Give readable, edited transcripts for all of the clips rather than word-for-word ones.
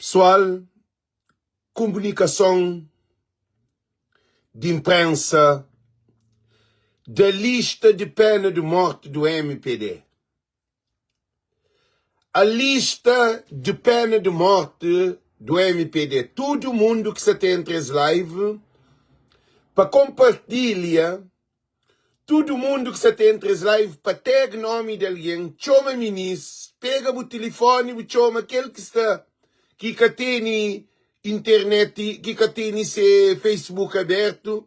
Pesoal, kumunikason di inprensa da lista de pena de morte do MPD. A lista de pena de morte do MPD. Tudu mundu ki sa ta entra es live pa konpartilha Tudu mundu ki sa ta entra es live pa tag nomi di algen, txoma minis, pega bu tilifoni bu txoma kel ki sta ki ka teni internet ki ka teni se facebook abertu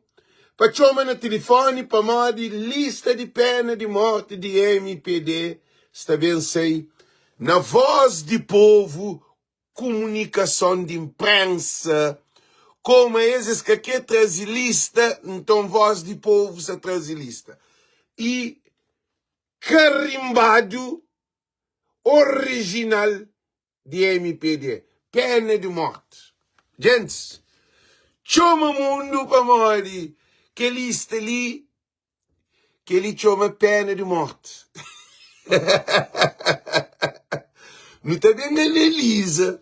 pa txoma na tilifoni pamodi lista di pena di morti di MPD sta ben sai na voz di povu kumunikason di inprensa koma es es ka kre traze lista nton voz di povu sa traze lista i karimbadu orijinal di mpd pena di morti djentis txoma mundu pamodi kel lista li Kel-li txoma pena di morti. Nu ta ben analiza.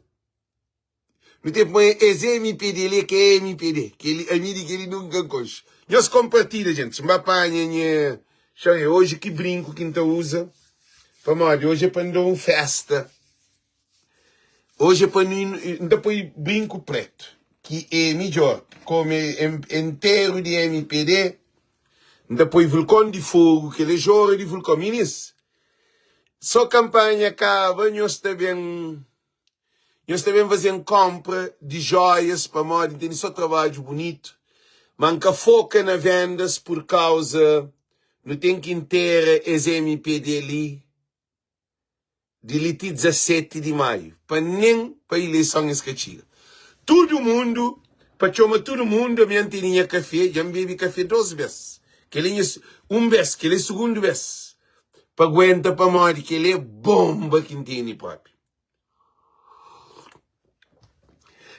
Nu ten poi es MPD li ke é MPD. Kel-li, ami di kel-li nunka N konxe. Nhos konpartilha, gentis. N ba panha nha... Xa é oji ki brinku ki N ta uza. Pamodi oji é pa N da un festa. Oji é pa nu N ta poi brinku pretu ki é midjor. Komu é enteru di MPD, N ta poi vulkon di fogu, kel é jora di vulkon. Minis, so kanpanha kaba, nhos ta ben, nhos ta ben faze-m konpra di joias pamodi N tene so trabadju bunitu. Ma N ka foka na vendas purkauza nu ten ki intera es MPD li. Di li ti 17 di maiu, pa nen pa ileison es ka txiga. Tudu mundu, pa txoma tudu mundu, ami N tene nha kafé, dja N bebe kafé dos bes, kel-li nha un bes, kel-li é sugundu bes, pa aguenta pamodi kel-li é bonba ki N tene propi.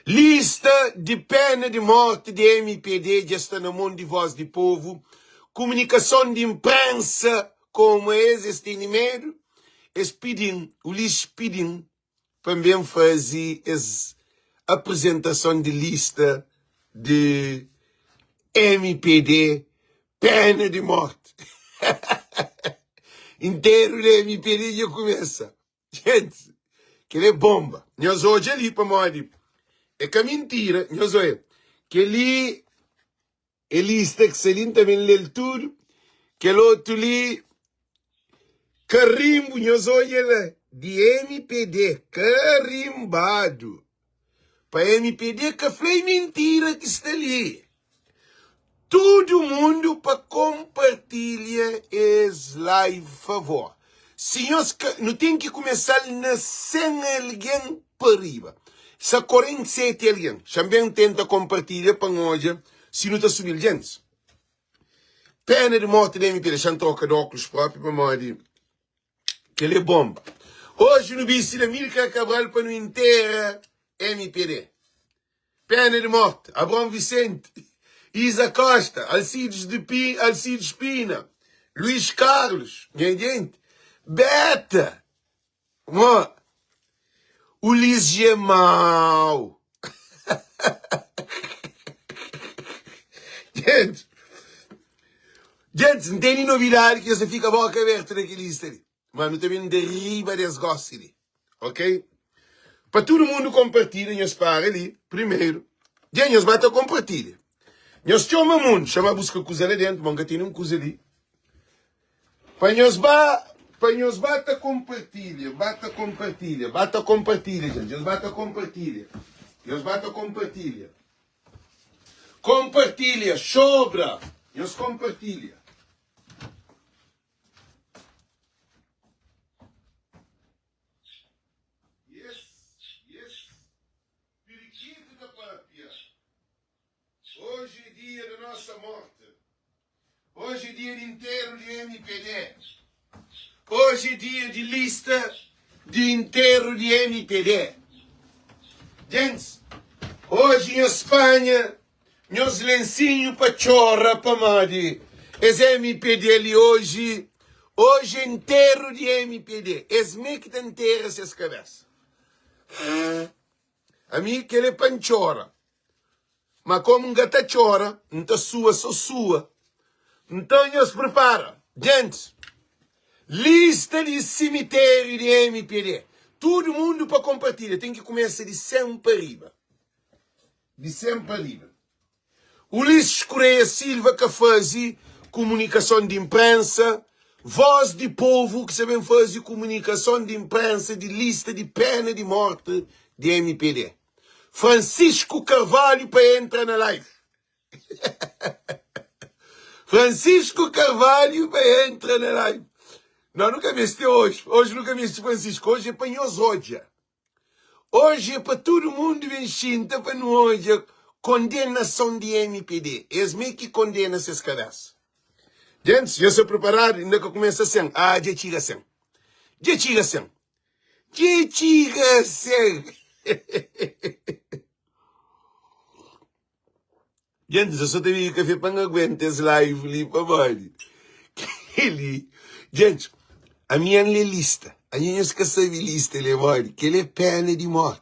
Lista di pena di morti di MPD dja sta na mon di Voz di Povu. Kumunikason di inprensa komu es, es tene medu, es pidi-m, Ulisses pidi-m pa N ben faze es aprizentason di lista di MPD pena di morti. Interu di MPD dja kumesa. Gente, kel é bomba. Nhos odja li pamodi é ka mintira. Nhos odja. Kel-li é lista ki sta li, N ta ben lê-l tudu. Kel otu li, karimbu, nhos odja la, di MPD, karimbadu. Pa mpd ka fla é mintira ki sta li. Tudu mundu pa konpartilha es live favor. Si nhos ka, nu ten ki kumesal na 100 algen pa riba. Sa 47 algen. Xa-m ben tenta konpartilha pa N odja si nu ta subi-l. Djentis, pena di morti di mpd. Xa-m troka di óklus propi pamodi. Kel é bomba. Hoje nu bisti na Amílcar Cabral pa nu intera MPD. Pena de morte, Abraão Vicente, Isa Costa, Alcides, de Pi, Alcides Pina, Luís Carlos, minha gente, Beta, mo, Ulisses Gemau. Gente, gente, N tene novidadi ki nhos ta fika boka abertu na kel lista li. Ma nu ta ben da riba des gosi li, ok? Pa tudu mundu konpartilha, nhos para li primeru. Dja nhos ba ta konpartilha. Nhos txoma mundu, xama buska kuza la dentu, ma N ka tene un kuza li. Pa nhos ba, pa nhos ba ta konpartilha, ba ta konpartilha, ba ta konpartilha, gente, nhos ba ta konpartilha, nhos ba ta konpartilha. Konpartilha, sobra, nhos konpartilha. Yes, yes, pirikitu ta papia. Hoje é dia da nossa morte. Hoje é dia de enterro de MPD. Hoje é dia de lista de enterro de MPD. Gente, hoje nhos panha nhos lencinho pa txora pamodi es MPD li hoje, hoje é enterro de MPD. Es me ki ta enterra ses cabeça. Ami kel é pa N txora. Ma komu N ka ta txora, N ta sua so sua. Nton nhos pripara, gentis. Lista di simitériu di MPD. Tudu mundu pa konpartilha. Ten ki kumesa di 100 pa riba. Di 100 pa riba. Ulisses Correia Silva ka faze kumunikason di inprensa, Voz di Povu ki sa ben faze kumunikason di inprensa di lista di pena di morti di mpd. Francisco Carvalho pa entra na live. Francisco Carvalho pa entra na live. Não, nu ka meste oji. Oji nu ka meste Francisco. Oji é pa nhos odja. Oji é pa tudu mundu ben xinta pa nu odja kondenason di mpd. Es mê ki kondena ses kabesa. Gentis, nhos sta preparadu? Inda ka kumesa sen. Ah, dja txiga sen. Dja txiga sen. Dja txiga sen. Gentis, eu só ta bebi kafé pa N aguenta es live li pamodi kel-li. Gentis, ami N lé lista. Ami nhos ka sabe lista li modi. Kel-li é pena di morti.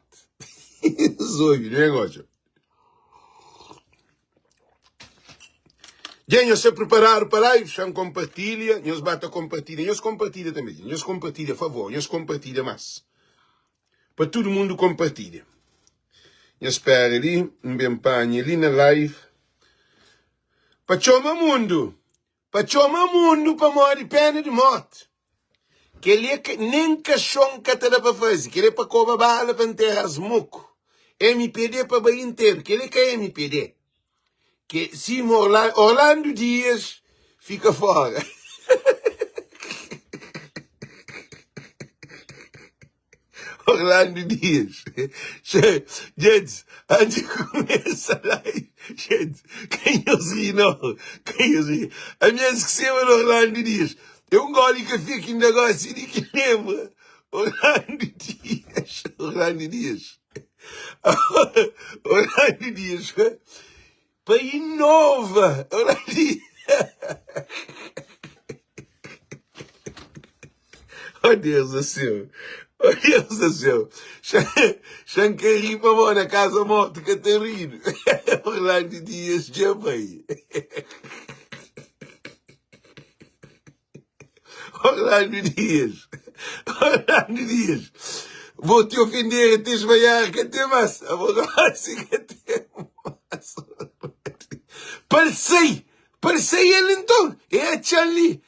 Nhos obi, nu ben odja. Dja nhos sta preparadu pa live? Xa N konpartilha. Nhos ba ta konpartilha. Nhos konpartilha tanbe. Nhos konpartilha, favor. Nhos konpartilha más. Pa tudu mundu konpartilha. Nha spera li, N ben panha li na live pa txoma mundu, pa txoma mundu pamodi pena di morti. Kel-li é ka, nen kaxon ka ta da pa faze, kel-li é pa koba bala pa ntera-s moku. Mpd pa bai interu, kel-li é ka mpd. Ke sima Orlando, Orlando Dias fica fora. Orlando Dias. Gente, antes de começar live, gente, quem eu ri não, quem eu ri. A minha esqueceu de Orlando Dias. É um gole que fica ainda gosta de que lembra. Orlando Dias, Orlando Dias. Orlando Dias pa inova. Orlando Dias. Oh Deus do céu. Oh Deus do céu. Xancari pa mó na casa morte ka ta rido. Orlando Dias dja bai. Orlando Dias, Orlando Dias, vou te ofender até esvaiar que até mais, agora que até mais. Palsei, palsei ele então, é a Tchan-Li.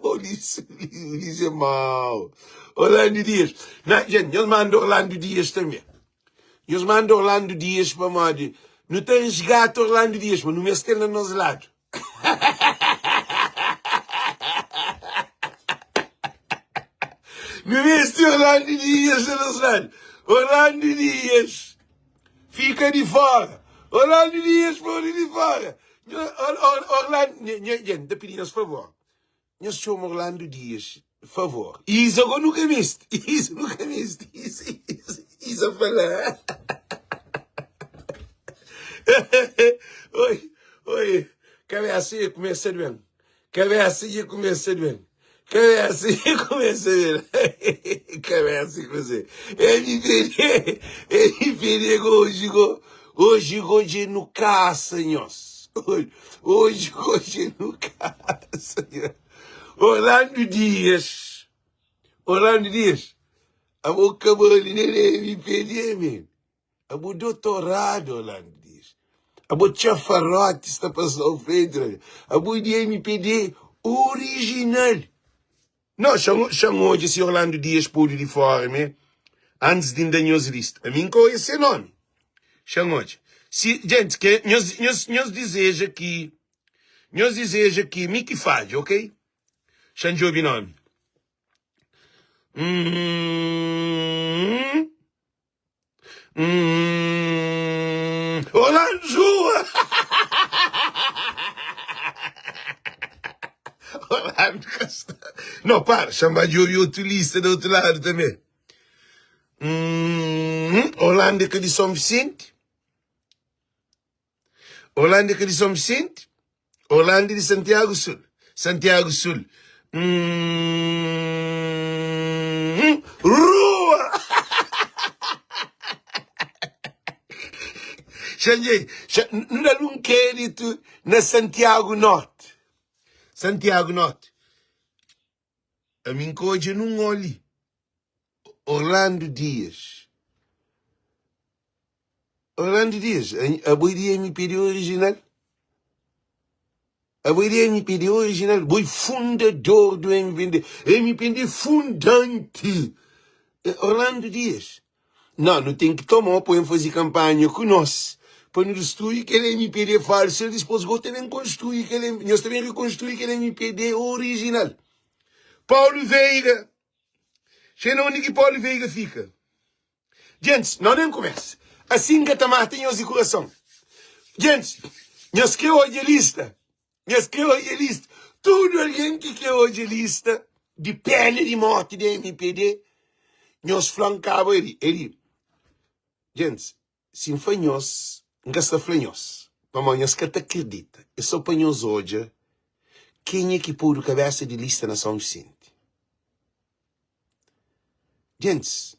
Ulisses, Ulisses é mau. Orlando Dias, não, gente, nós manda Orlando Dias também. Nhos manda Orlando Dias pamodi nu ta resgata Orlando Dias, ma nu meste el na nos ladu. Nu meste Orlando Dias na nos ladu. Orlando Dias fika di fora. Orlando Dias pode di fora. Orlando, nha, ta pidi nhos favor. Nhos txoma Orlando Dias, favor. Isa go nu ka meste. Isa nu ka meste. Isa, Isa, Isa fala. Oi, oi, cabeça ia começa doendo. Cabeça ia começa doendo. Cabeça ia começa doendo. Cabeça ia começa. MPD, MPD hoje go, hoje hoje no caça nhos. Hoje, hoje hoje no caça. Orlando Dias. Orlando Dias. Abo cabelo nele MPD, man. Abo doutorado, Orlando Dias. Abo txafarote sta pasa-u frenti la. Abo é di MPD original. Não, xa-m odja si Orlando Dias podu di fora mé antis di N da nhos lista. Ami N ka oia se nomi. Xa-m odja. Si, gentis, ke nhos, nhos, nhos dizeja ki, nhos dizeja ki mi ki fadja, ok? Xa-m djobe nomi. Hum. Hum, Orlando Jua! Orlando Castelo. Não, para, chama de ouvir outro lista do outro lado também. Hum, Orlando é que de São Vicente. Orlando é que de São Vicente. Orlando é de Santiago Sul. Santiago Sul. Hum, rua! Xanjei, xa, nu da-l un kreditu na Santiago Norte. Santiago Norte. Ami N ka odja nun ó li. Orlando Dias. Orlando Dias, abo é di MPD original? Abo é di MPD original? Bo é fundador do MPD. MPD fundante. Orlando Dias. Não, nu ten ki toma pa N faze kampanha ku nos pa nu destrui kel MPD falsu dipôs go ta ben konstrui kel nhos ta ben rekonstrui kel MPD original. Paulo Veiga, Xê na undi ki Paulo Veiga fika? Gentis, no nen kumesa. Asin ka ta mata nhos di kurason. Gentis, nhos kre odja lista? Nhos kre odja lista? Tudu algen ki kre odja lista di pena di morti di MPD, nhos fla-m kaba el li. Gentis, si N fla nhos, N ka sta fla nhos pamodi nhos ka ta kridita. É so pa nhos odja kenha ki podu kabesa di lista na São Vicente. Gentis,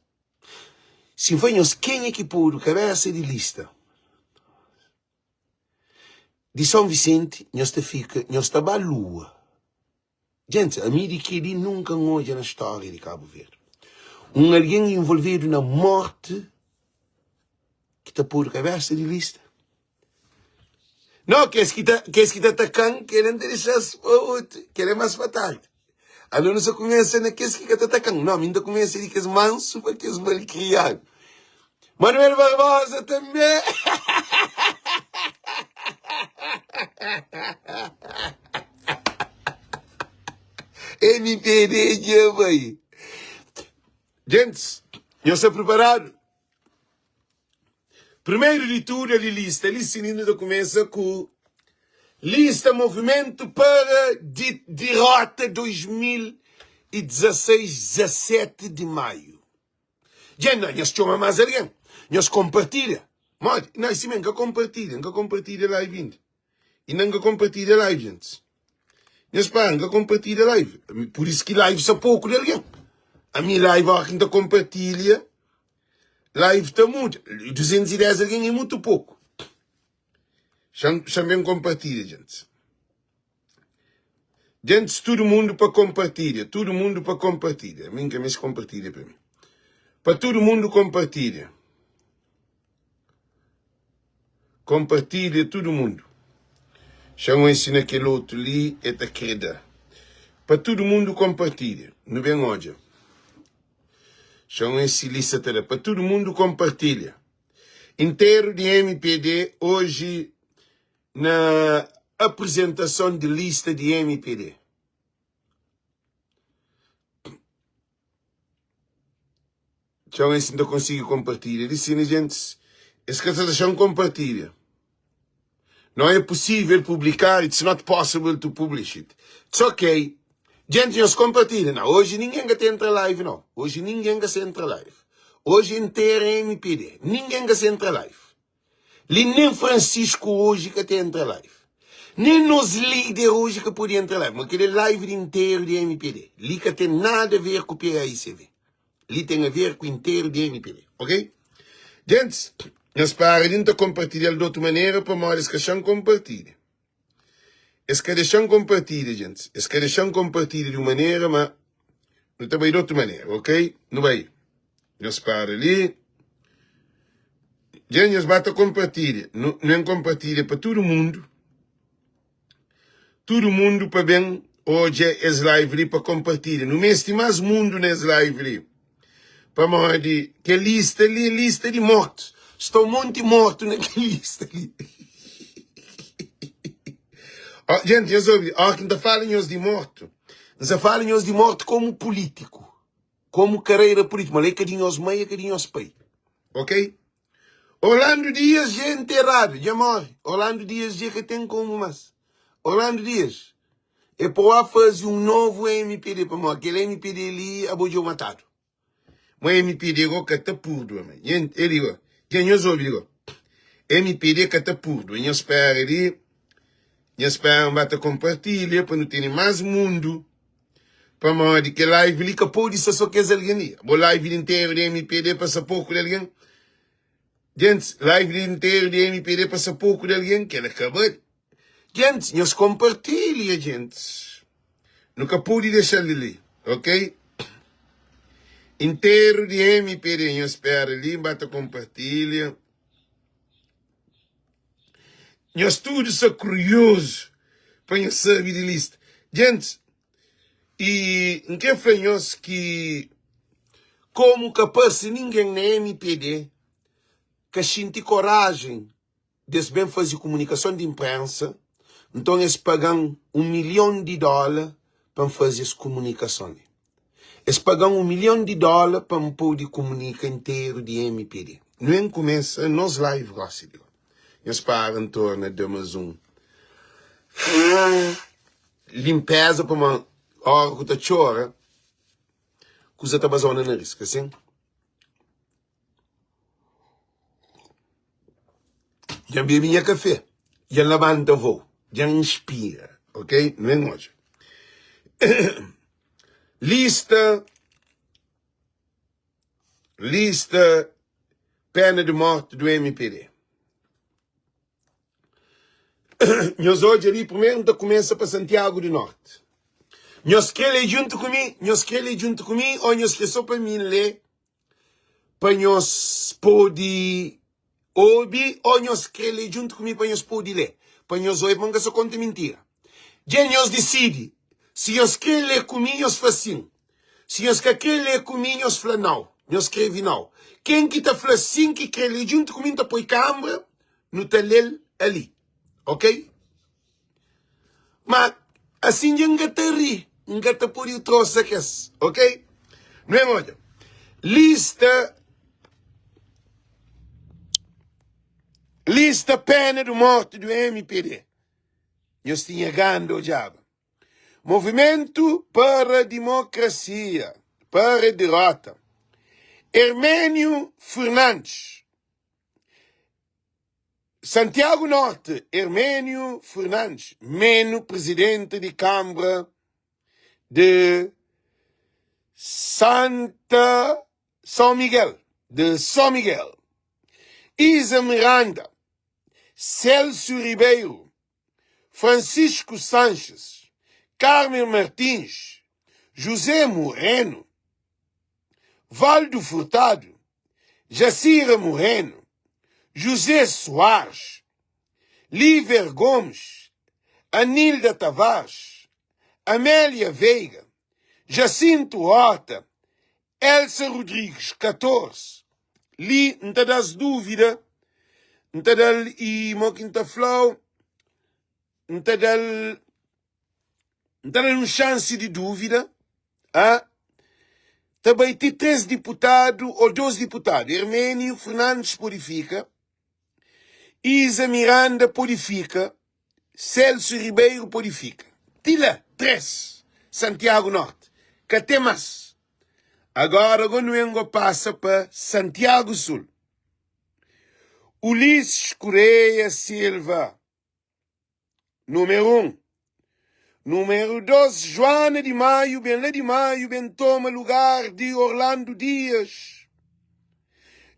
si N fla nhos kenha ki podu kabesa di lista di São Vicente, nhos ta fika, nhos ta ba lua. Gentis, ami di kel-li nunka N odja na stória di Kabu Verdi un algen involvedu na morti ki ta podu kabesa di lista. No, kes ki ta, kes ki ta ataka-m, kel-la N ta dexa-s pa otu, kel-la é más pa tardi. Alô, nu sa kumesa na kes ki ka ta ataka-m. No, mi N ta kumesa di kes mansu pa kes malkriadu. Manuel Barbosa tanbê. MPD dja bai. Gentis, nhos sta priparadu? Primeiro di tudu ali lista li si nu ta kumesa ku lista movimento para di dirota 2016 17 di maio. Dja na nhos txoma mas algen, nhos kompartilha. Modi? Na si me nka kompartilha, nka kompartilha live inda. Inda nka kompartilha live, gentis. Nhos para, nka kompartilha live. Por isso ki live sa pouco di algen. Ami live ora ki nta kompartilha, live ta muda. 210 algen é mutu pouco. Xa-m ben kompartilha, gentis. Gentis tudu mundu pa kompartilha, tudu mundu pa kompartilha. Mi nka meste kompartilha pa mi. Pa tudu mundu kompartilha. Kompartilha tudu mundu. Xa-m ensina kel otu li, e ta kre da. Pa tudu mundu kompartilha. Nu ben odja. Xa-m esi li sa ta da. Pa tudu mundu kompartilha. Interu di MPD oji na aprizentason di lista di MPD. Txeu es N ta konsigi konpartilha di sina gentis es ka ta dexa-m konpartilha. Não é possível publicar, it's not possible to publish it. It's ok. Gente, nhos konpartilha. Não, hoje ninguém ka ta entra live, não. Hoje ninguém ka sa entra live. Hoje inteiro é MPD. Ninguém ka sa entra live. Li nen Francisco hoje ka ta entra live. Nen nos líder hoje ka pode entra live. Ma kel é live di interu di MPD. Li ka ten nada a ver ku PAICV. Li ten a ver ku interu di MPD. Ok? Gentis, nhos para di N ta konpartilha-l di otu manera pamodi es ka xa-m konpartilha. Es ka dexa-m konpartilha, gentis. Es ka dexa-m konpartilha di un manera, ma nu ta bai di otu manera, ok? Nu bai. Nhos para li. Dja nhos ba ta konpartilha. Nu, nu en konpartilha pa tudu mundu. Tudu mundu pa ben odja es live li pa konpartilha. Nu meste más mundu na es live li. Pamodi kel lista li é lista di mortus. Sta un monti mortu na kel lista li. Oh, gente, nhos obi, ó ki N ta fala nhos di mortu, N sa fala nhos di mortu komu pulítiku, komu kareira pulítiku, ma la é ka di nhos mai, é ka di nhos pai. Ok? Orlando Dias dja é enterradu, dja morre. Orlando Dias dja ka ten komu más. Orlando Dias, é pa oa faze un novu MPD, pamodi kel MPD li abo dja-u matadu. Ma MPD go ka ta púrdua, ma. E li go, dja nhos obi li go. MPD ka ta púrdua. Nhos spera li, nhos spera N ba ta konpartilha pa nu tene más mundu. Pamodi kel live li ka pode sta so kes algen li. Bo live di interu di MPD pa sta poku di algen. Gentis, live di interu di MPD pa sa poku di algen, kel-la ka bali. Gentis, nhos konpartilha, gentis. Nu ka pode dexa-l di li, ok? Interu di MPD, nhos spera li, N ba ta konpartilha. Nhos tudu sta kuriozu pa nhos sabe di lista. Gentis, i N kre fla nhos ki komu ka parse ningen na MPD ka xinti korajen di es ben faze kumunikason di inprensa, nton es paga-m un milhon di dóla pa N faze es kumunikason li. Es paga-m un milhon di dóla pa N pode kumunika interu di MPD. Nu en kumesa nos live gósi li. Nhos para N torna da mas un linpeza pamodi óra ku ta txora kuza ta bazau na nariz, ka sin? Dja N bebe nha kafé, dja N labanta vou, dja N inspira, ok? Nu ben odja. Lista, lista pena de morte do MPD. Nhos odja li, primeru N ta kumesa pa Santiago do Norte. Nhos kre lê djuntu ku mi? Nhos kre lê djuntu ku mi ô nhos kre sô pa mi lê pa nhos pode obi ô nhos kre lê djuntu ku mi pa nhos pode lê, pa nhos obi pa N ka sa konta mintira. Dja nhos disidi si nhos kre lê ku mi nhos fla sin, si nhos ka kre lê ku mi nhos fla nau, nhos skrebe nau. Ken ki ta fla sin ki kre lê djuntu ku mi N ta poi kanbra nu ta lê-l ali, ok? Ma asin dja N ka ta ri, N ka ta pode trosa kes, ok? Nu ben odja lista lista pena di morti di MPD. Nhos tinha ganda odjaba. Movimentu para Dimokrasia para derota Herménio Fernandes. Santiago Norte, Herménio Fernandes, menu presidente di Kambra de Santa São Miguel, de São Miguel. Isa Miranda, Celso Ribeiro, Francisco Sanches, Carmen Martins, José Moreno, Valdo Furtado, Jacira Moreno, José Soares, Líver Gomes, Anilda Tavares, Amélia Veiga, Jacinto Horta, Elsa Rodrigues, 14. Li N ta da-s dúvida, N ta da-l i mo ki N ta fla-u, N ta da-l N ta da-l un xansi di dúvida, a ta bai ti 3 diputadu ô 2 diputadu. Herménio Fernandes pode fika, Isa Miranda pode fika, Celso Ribeiro pode fika. Ti la, 3, Santiago Norte. Ka ten más. Agora go nu engo pasa pa Santiago Sul. Ulisses Correia Silva. Númeru 1. Númeru 2, Joana di Maio ben la di Maio ben toma lugar di Orlando Dias,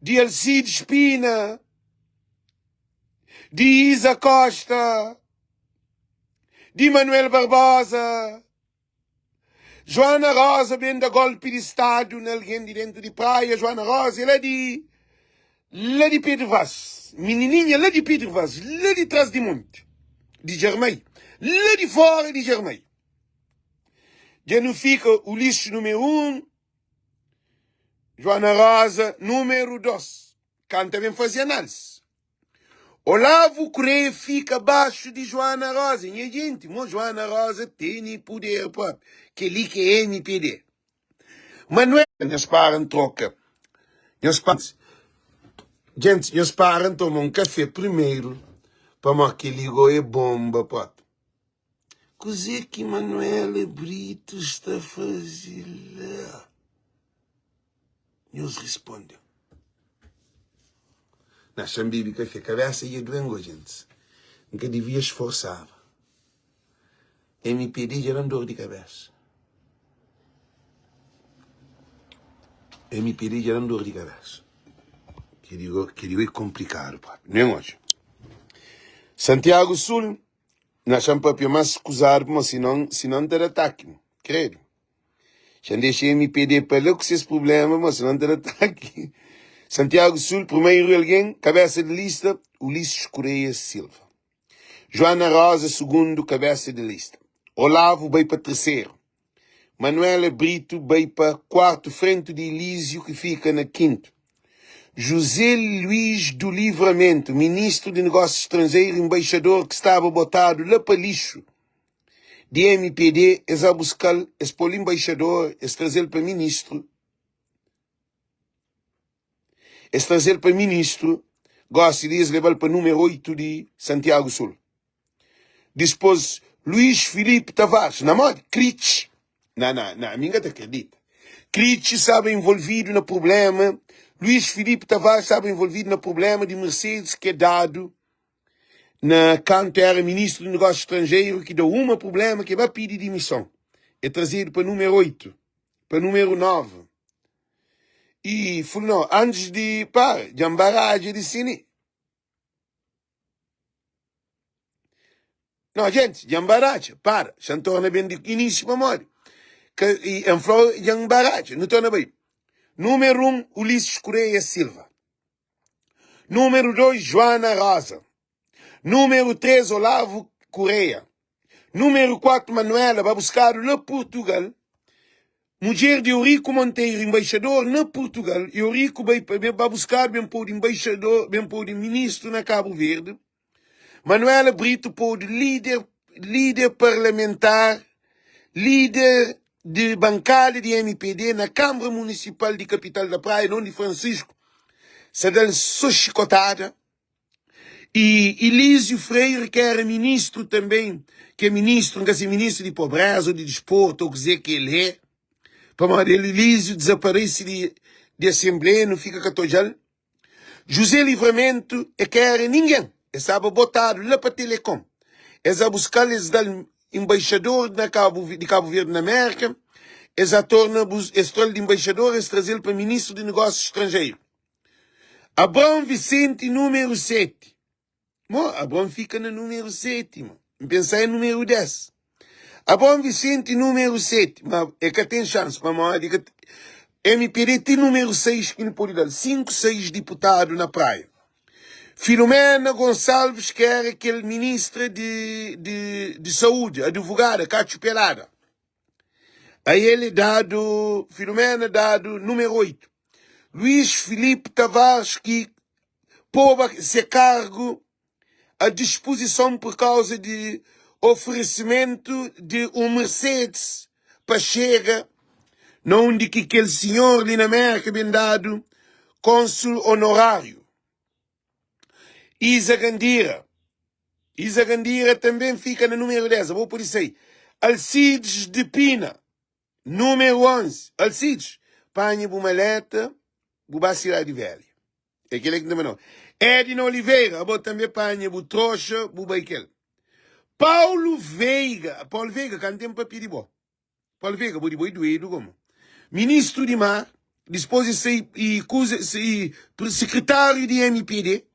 di Alcides Pina, di Isa Costa, di Manuel Barbosa. Joana Rosa ben da golpi di stadu na algen di dentu di praia Joana Rosa é la di la di Pedro Vaz minininha la di Pedro Vaz la di tras di monti di Djarmai la di fora di Djarmai dja nu fika Ulisses numeru 1 Joana Rosa numeru 2 kanta ben faze analisi Olavo kre fika baxu di Joana Rosa. Nha genti, mo Joana Rosa teni puder propi. Keli ki é MPD. Manuel. Nhos para n troka. Nhos para. Gentis, nhos para n toma un kafé primeru, pamodi keli go é bomba propi. Kuzê ki Manuela Brito sta faze la? Nhos responde-m. Na xa-m bebe kafé, kabésa dja due-m go, gentis. N ka devia sforsaba. MPD dja da-m dor di kabésa. MPD dja da-m dor di kabésa. Kel-li é konplikadu propi. Nu ben odja. Santiagu Sul, na xa-m papia más kuzadu pamodi sinon, sinon N ta da ataki. Kredu. Xa-m dexa MPD pa la ku ses prubléma pamodi sinon N ta da ataki. Santiagu Sul, primeru algen, kabésa di lista, Ulisses Correia Silva. Joana Rosa, sugundu kabésa di lista. Olavo bai pa terseru. Manuela Brito bai pa kuartu frentu di Elísio ki fika na kintu. José Luís do Livramento, ministru di Negósius Stranjeiru, enbaixador ki staba botadu la pa lixu di mpd, es a buska-l, es pô-l enbaixador, es traze-l pa ministru, es traze-l pa ministru, gosi li es leba-l pa númeru 8 di Santiagu Sul. Dispôs Luís Filipe Tavares, na modi? Kritxi? Na, na, na, mi N ka ta kredita. Kritxi staba envolvidu na prubléma, Luís Filipe Tavares staba envolvidu na prubléma di Mercedes ki é dadu na kantu éra ministru di Negósius Stranjeiru ki da uma prubléma ki é ba pidi dimison. É trazedu pa númeru 8, pa númeru 9. E fla, no, antis di para, dja N baradja di sini. No, gente, dja N baradja, para, xa N torna ben di inísiu pamodi ka i N fla-u dja N baradja, nu torna bai. Númeru 1, Ulisses Correia Silva. Númeru 2, Joana Rosa. Númeru 3, Olavo Correia. Númeru 4, Manuela, ba buskadu la Purtugal. Mudjer di Eurico Monteiro, embaixador na Purtugal. Eurico bai pa ba buskadu, ben podu embaixador, ben podu ministru na Cabo Verde. Manuela Brito podu líder, líder parlamentar, líder di bankada di mpd na Câmara Municipal di Capital da Praia, na undi Francisco sa da-l so xikotada. E Elísio Freire, ki éra ministru tanbê, ki é ministru, N ka se ministru di pobréza ou di disportu ou kuzê ki el é, pamodi el Elísio dizaparese di di asenbleia, nu fika ka ta odja-l. José Livramento é ka éra ningen, el staba botadu la pa Telecom. Es a buska-l, es da-l enbaixador na Kabu di Kabu Verdi na Mérka, es a torna es tra-l di enbaixador, es traze-l pa ministru di negósius stranjeiru. Abraão Vicente número 7. Mo, Abraão fica na número 7, mo. N pensa é número 10. Abraão Vicente número 7, ma é ka tem chance, pamodi ka MPD tem número 6 que ele pode dar 5, 6 deputado na praia. Filomena Gonçalves, que era aquele ministra de, de, de saúde, advogada, cacho pelada. A ele dado, Filomena dado número 8. Luís Filipe Tavares ki poba se kargu a dispozison pur kauza di oferesimentu di un Mercedes pa xega na undi ki kel sinhor li na Merka ben dadu konsul onoráriu. Isa Gandira Isa Gandira tanben fika na numeru 10, abo pode sai. Alcides de Pina Númeru 11, Alcides, panha bu maleta bu ba Sidadi Velha. É kel-la ki N ta manda-u. Edna Oliveira, abo tanbe panha bu troxa bu bai kel. Paulo Veiga, Paulo Veiga, ka N ten papia di bo. Paulo Veiga, bo di bo é duedu gomo. Ministru di Mar, dispôs e sai e kuza e sekretáriu di MPD,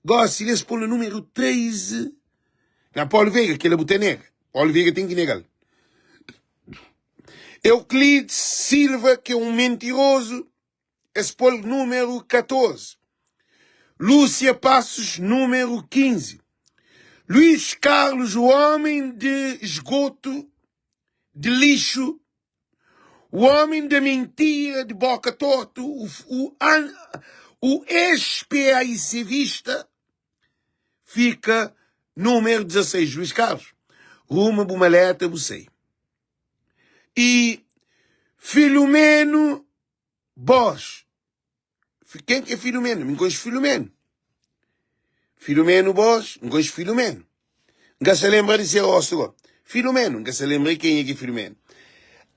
gosi li es pô-l na númeru 13. Na Paulo Veiga, kel-la bu ta nega. Paulo Veiga ten ki nega-l. Euclides Silva, ki é un mentirozu, es pô-l númeru 14. Lúcia Passos, númeru 15. Luís Carlos, o homem de esgoto, de lixo, o homem da mentira, de boca torto, o, o, o ex-PAICvista, fica número 16. Luís Carlos, ruma bu maleta, bu sai. E Filomeno Borges. Quem que é Filomeno? Me conheço Filomeno. Filomeno Borges, me conheço Filomeno. Nunca se lembra de ser rosto. Filomeno, nunca se lembra quem é que é Filomeno.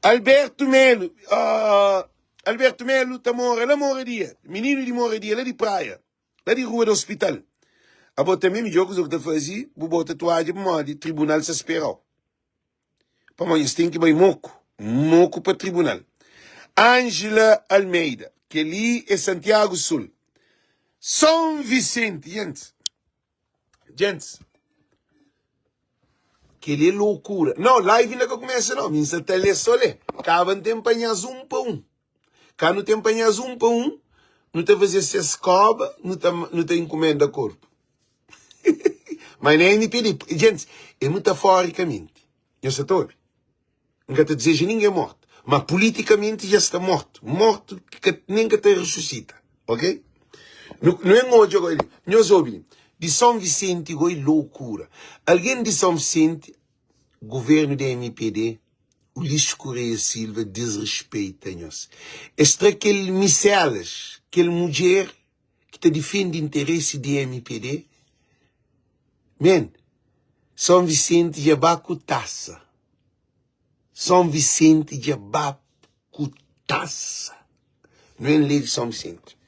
Alberto Melo, uh, Alberto Melo tá mora lá moradia, menino de moradia lá de praia, lá de rua do hospital. Abo também midjor kuza ku ta faze, bu bota toalha pamodi tribunal sa sperau. Pamodi es ten ki bai moku, moku pa tribunal. Angela Almeida, kel-li é Santiago Sul. São Vicente, gentis. Gentis, kel-li é loucura. Não, live inda ka kumesa não. Mi nsa ta lê só lê. Kaba N ten panha-s un pa un. Ka nu ten panha-s un pa un, nu ta faze ses koba, nu ta, nu ta inkumenda korpu. Mas na MPD, gentis, é metaforicamente. Nhos sa ta obi? N ka ta dizeja ningen mortu, ma politikamenti dja sta mortu, mortu ki ka, nen ka ta resusita, ok? Nu, nu en odja goi li, nhos obi li, di São Vicente goi loucura. Algen di São Vicente, governu di MPD, Ulisses Correia Silva disrespeita nhos. Es tra kel Miselas, kel mudjer ki ta difende interesi di MPD, men, São Vicente dja ba ku tasa. São Vicente dja ba ku tasa. Nu en lei di São Vicente.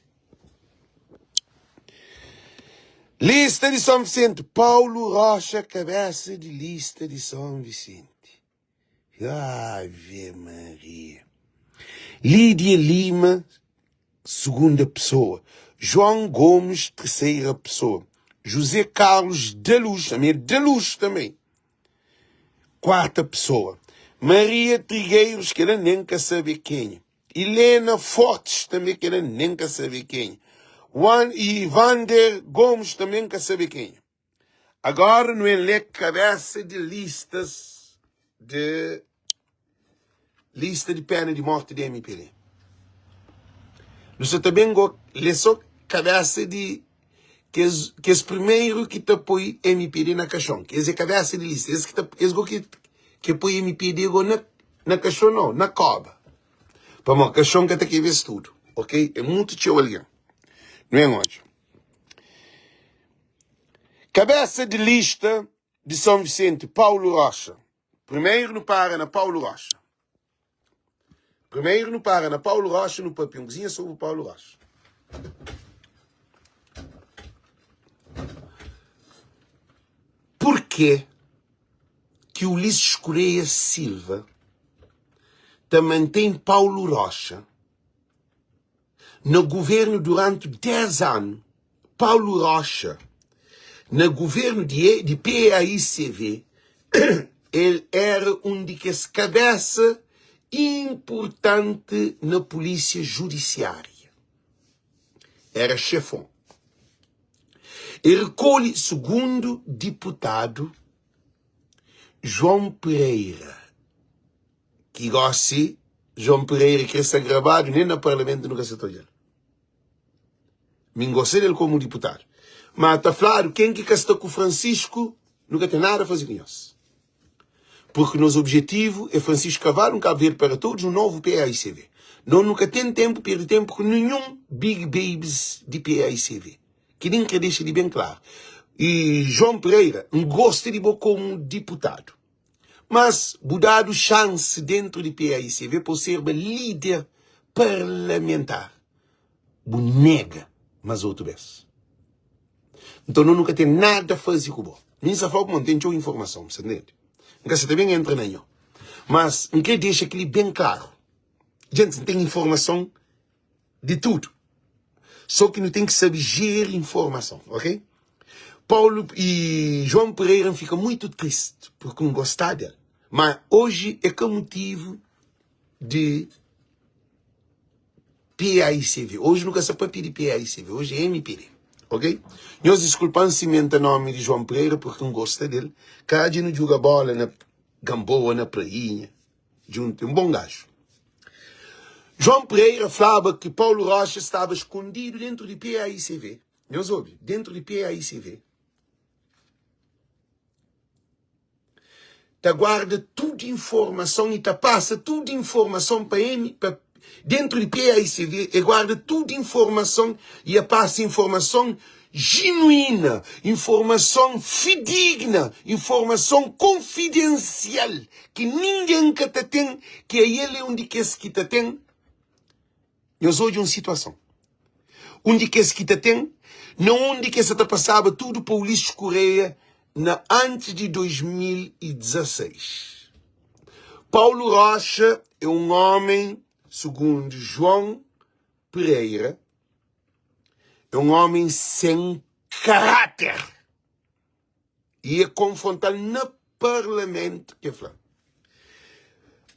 Lista di São Vicente, Paulo Rocha kabesa di lista di São Vicente. Ave Maria. Lídia Lima, segunda pessoa. João Gomes, terceira pessoa. José Carlos da Luz, também é da Luz também. Quarta pessoa. Maria Trigueiros, que ela nem quer saber quem. Helena Fortes, também que ela nem quer saber quem. Juan e Vander Gomes também quer saber quem. Agora nu en lê kabesa di listas di lista di pena di morti di MPD. Nu sa ta ben go lê so kabesa di kes kes primeru ki ta poi MPD na kaxon. Kes é kabesa di lista. Es ki ta es go ki ke poi MPD go na na kaxon no, na koba. Pamodi kaxon ka ta kebe es tudu, ok? É mutu txeu algen. Nu en odja. Kabesa di lista di São Vicente, Paulo Rocha. Primeiro nu para na Paulo Rocha. Primeiro nu para na Paulo Rocha, nu papia um kuzinha sobre Paulo Rocha. Porquê que Ulisses Correia Silva ta mantém Paulo Rocha na governo durante 10 anu, Paulo Rocha, na governo di, di PAICV, el era un di kes kabesa importanti na polísia judisiária. Era xefon. E rekolhe, sugundu diputadu João Pereira. Ki gosi João Pereira kre sta grabadu nen na parlamentu nu ka sa ta odjal. Mi N gosta del komu diputadu. Ma ta fladu ken ki ka sta ku Francisco nu ka ten nada faze ku nhos. Purki nos objetivu é Francisco Cavalo, um Cabo Verde para todos, um novo PAICV. Nos nu ka ten tenpu perde tenpu ku ninhun big babes di PAICV. Kel-li N kre dexa li ben klaru. E João Pereira, N gosta di bo komu diputadu. Mas bu dadu xansi dentru di PAICV pa bu serba lider parlamentar. Bu nega mas otu bes. Nton no nu ka ten nada fazi ku bo. Mi N sa fla-u pamodi N ten txeu informason, bu sa ntende? N ka sa ta ben entra na nho. Mas N kre dexa kel-li ben klaru. Djentis, N ten informason di tudu. Só ki nu ten ki sabe jeri informason, ok? Paulo e João Pereira N fika muito triste porque N gostá del. Ma oji é ka motivo di PAICV. Oji nu ka sa papia di PAICV, oji é MPD, ok? Nhos diskulpa-m si menta nomi di João Pereira porque N gosta del. Ka dja nu djuga bola na Gamboa, na Prainha. Djuntu, é un bon gaju. João Pereira flaba ki Paulo Rocha staba skondidu dentru di PAICV. Nhos obi, dentru di PAICV. Ta guarda tudu informason i ta pasa tudu informason pa M, pa dentru di PAICV, e guarda tudu informason i e pasa informason jinuína, informason fidigna, informason konfidensial ki ningen ka ta ten, ki ael é un di kes ki ta ten. Nhos odja un situason, un di kes ki ta ten, na undi ki es sa ta pasaba tudu pa Ulisses Correia na antis di 2016. Paulo Rocha é un ómen, sugundu João Pereira. É un ómi sen karáter. I e konfronta-l na parlamentu ki e fla.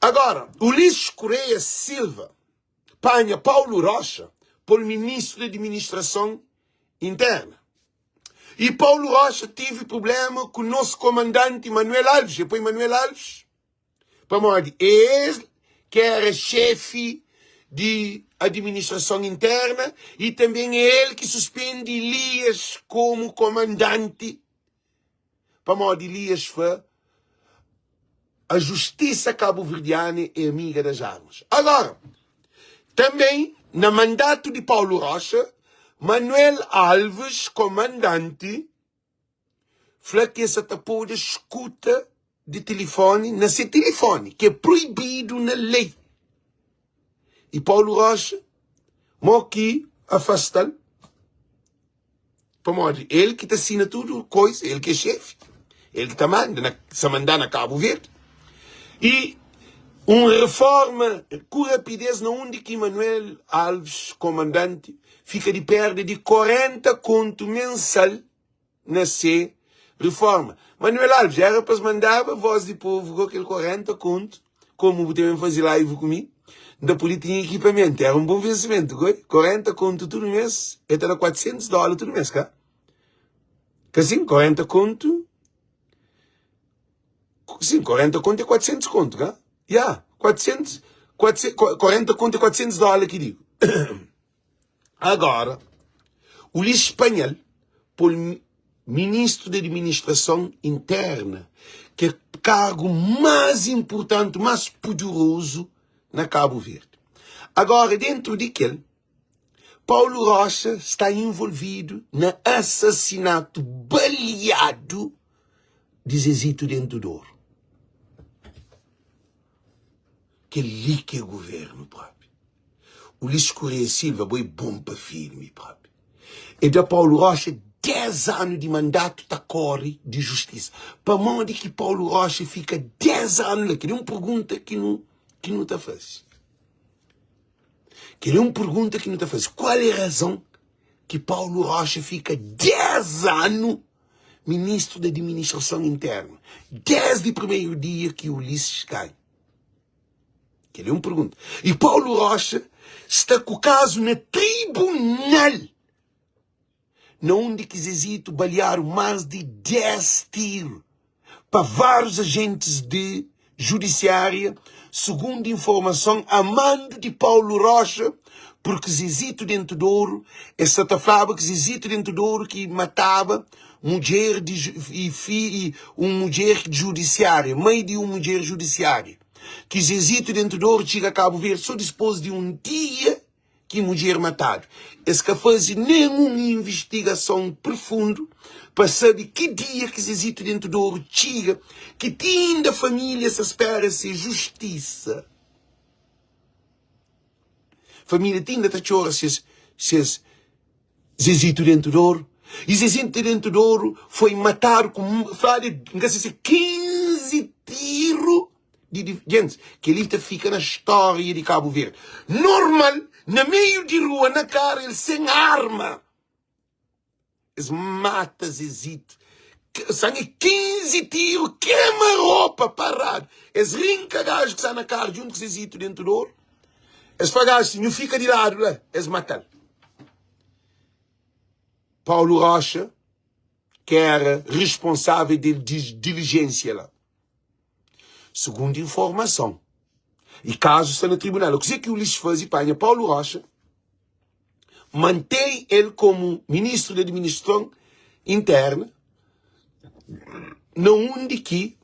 Agora, Ulisses Correia Silva panha Paulo Rocha pô-l ministru di Administrason Interna. I Paulo Rocha tive prubléma ku nos komandanti Manuel Alves. E poi Manuel Alves pamodi é el ki éra xéfi di Administrason Interna i tanbê é el ki suspende Elias kómu komandanti pamodi Elias fla a justisa kabuverdiana é amiga das armas. Agora, também na mandato de Paulo Rocha, Manuel Alves, comandante, fla ki el sa ta poda skuta di tilifoni na se tilifoni, ki é proibidu na lei. I Paulo Rocha, mo ki afasta-l, Pamodi el ki ta sina tudu koisa, el ki é xefi, el ki ta manda, na, sa mandá na Kabu Verdi. I un reforma ku rapidez na undi ki Manuel Alves, komandanti, fika di perda di 40 kontu mensal na se reforma. Manuel Alves, era pa es mandaba Voz di Povu ku kel 40 kontu, komu bu ta ben faze live ku mi, N ta pode tinha ekipamentu. Era un bon vensimentu, goi. 40 kontu tudu mes, e ta da 400 dóla tudu mes, ka? Ka sin? 40 kontu, sin, 40 kontu é 400 kontu, ka? Ya, 400, 400, 40 kontu é 400 dóla ki digo. Agora, Ulisses Spanhal pô-l Ministru di Administrason Interna, ki é kargu más inpurtanti, más puderozu na Kabu Verdi. Agora, dentru di kel, Paulo Rocha sta involvidu na asasinatu baliadu di Zezito Dentu D'Oru. Kel-li ki é guvernu propi. Ulisses Correia Silva bo é bom pa filme propi. E da Paulo Rocha 10 anu di mandatu ta kori di justisa. Pamodi ki Paulo Rocha fika 10 anu la? Kel é un pergunta ki nu ki nu ta faze. Kel é un pergunta ki nu ta faze. Kual é razon ki Paulo Rocha fika 10 anu ministru di administrason interna desdi primeru dia ki Ulisses ganha? Kel-li é un pergunta. I Paulo Rocha sta ku kazu na tribunal na undi ki Zezito baleadu más di 10 tiru pa várius ajentis di judisiária, sugundu informason a mandu di Paulo Rocha, purki Zezito Dentu Doru, es sa ta flaba ki Zezito Dentu Doru ki mataba mudjer di i fi i un mudjer judisiária, mai di un mudjer judisiária. Ki Zezito Dentu Doru txiga Kabu Verdi so dispôs di un dia ki mudjer matadu. Es ka faze nen un invistigason profundu pa sabe ki dia ki Zezito Dentu Doru txiga, ki ti inda família sa spera se justisa. Família ti inda ta txora ses ses Zezito Dentu Doru. I Zezito Dentu Doru foi matadu ku fladu N ka se se 15 tiru di di Gentis, kel-li ta fika na stória di Kabu Verdi. Normal, na meiu di rua, na kara, el sen arma. Es mata Zezito. Sangi 15 tiru, kema ropa, paradu. Es rinka gaju ki sta na kara djuntu ku Zezito Dentu Doru. Es fla gaju si, nhu fika di ladu la. Es mata-l. Paulo Rocha, ki era responsável di dilijénsia la. Sugundu informason, i kazu sta na tribunal. Kuzê ki Ulisses faze? Panha Paulo Rocha, mantei el komu ministru di administrason interna, na undi ki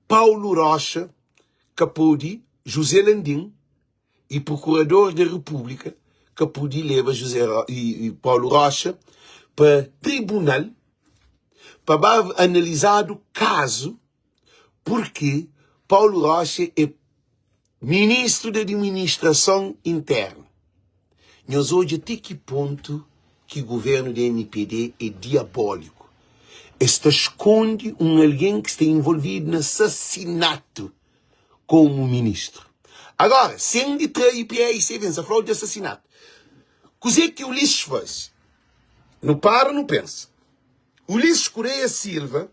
Paulo Rocha ka pode, José Landim i prokurador di Repúblika ka pode leba José i Paulo Rocha pa tribunal pa ba analizadu kazu purki Paulo Rocha é ministru di administrason interna. Nhos odja ti ki pontu ki guvernu di mpd é diabóliku. Es ta skonde un algen ki sta involvidu na sasinatu komu ministru. Agora, sen di tra IPA i CV, N sa fla-u di asasinatu. Kuzê ki Ulisses faze? Nu para nu pensa. Ulisses Correia Silva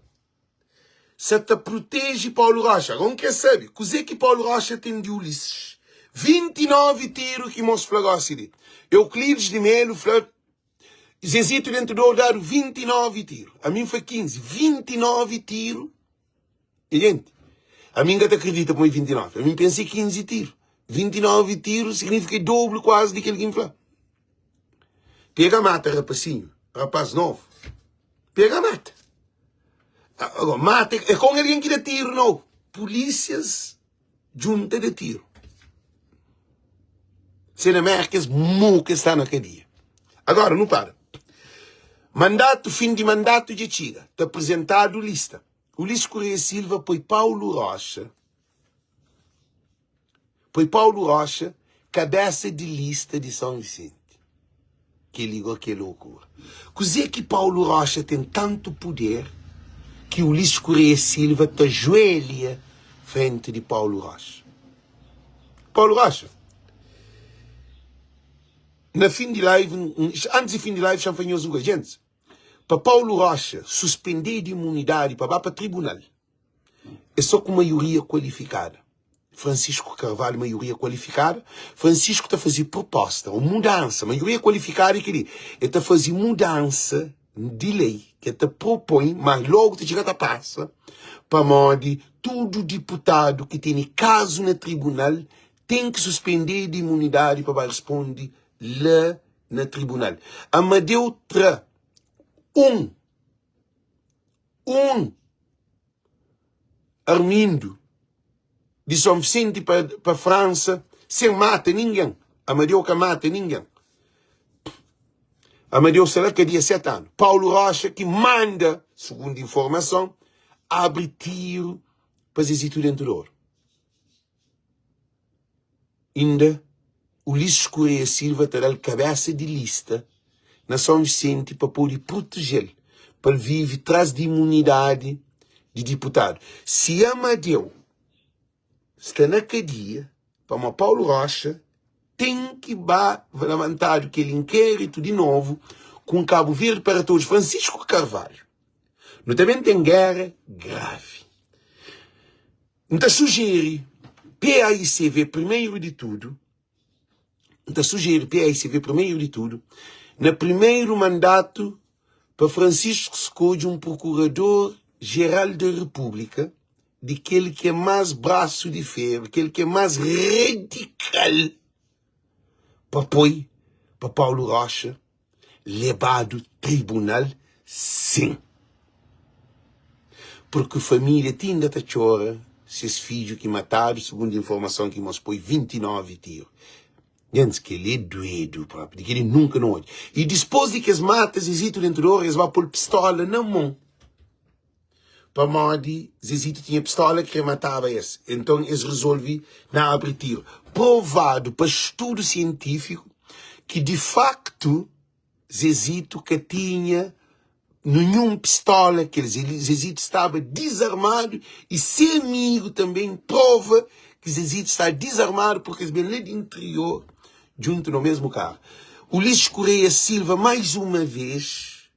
sa ta proteje Paulo Rocha. Agora N krê sabe kuzê ki Paulo Rocha ten di Ulisses. 29 tiru ki mos fla gosi li. Euclides de Melo fla Zezito dentu dor dadu 29 tiru. Ami N fla 15. 29 tiru. E jenti, ami N ka ta kridita pamo é 29. Ami N pensa é 15 tiru. 29 tiru signifika é dobru kuazi di kel ki N fla. Pega mata rapasinhu, rapaz novu. Pega mata. Agora, mata é com alguém ki da tiru, não. Polícias djunta da tiru. Se na Merka es muka es sta na kadia. Agora, nu para. Mandato, fim di mandato dja txiga. Ta apresentadu lista. Ulisses Correia Silva poi Paulo Rocha poi Paulo Rocha kabesa di lista di São Vicente. Kel-li gó ki é lokura. Kuzê ki Paulo Rocha ten tantu puder ki Ulisses Correia Silva ta juelha frenti di Paulo Rocha? Paulo Rocha, na fin di live, antis di fin di live, xa-m fla nhos un kuza. Gentis, pa Paulo Rocha suspende di imunidadi pa ba pa tribunal, É só ku maioria kualifikada. Francisco Carvalho, maioria kualifikada. Francisco ta faze proposta, un mudansa. Maioria kualifikada é kel-li. El ta faze mudansa di lei, ki el ta propõe, ma logu ta txiga ta pasa, pamodi tudu diputadu ki tene kazu na tribunal ten ki suspende di imunidadi pa ba responde la na tribunal. Amadeu tra un Un Armindo di Son Visenti pa, pa Fransa sen mata ningen. Amadeu ka mata ningen. Amadeu sta la kadia 7 anu. Paulo Rocha ki manda, sugundo informason, abri tiru pa Zezito dentu di oru. Inda Ulisses Correia Silva ta da-l kabésa di lista na São Vicente pa pode proteje-l, pa el vive tras di imunidadi di diputadu. Si Amadeu sta na kadia, pamodi Paulo Rocha ten ki ba labantadu kel inkéritu di novu ku un Cabo Verde para Todos, Francisco Carvalho. Nu ta ben ten géra gravi. N ta sujeri PAICV primeiro di tudu, N ta sujeri PAICV primeiro di tudu, na primeiro mandatu pa Francisco skodje un prokurador jeral da Repúblika di kel ki é más brasu di feru, kel ki é más radikal pa poi pa Paulo Rocha lebadu tribunal sin. Purki familia ti inda ta txora ses fidju ki matadu, sugundu informason ki mos poi 29 tiru. Gentis, kel-li é duedu propi, di kel-li nunka nu odja. I dispôs di ki es mata Zezito dentu di oru, es ba pô-l pistola na mon, pamodi Zezito tinha pistola ki krê mataba es. Enton es rezolve na abri tiru. Provadu pa studu sientífiku ki di faktu Zezito ka tinha ninhun pistola, kel Zezito staba dizarmadu i se amigu tanbê prova ki Zezito staba dizarmadu purki es ben la di interior djuntu na mesmu karu. Ulisses Correia Silva mais uma vez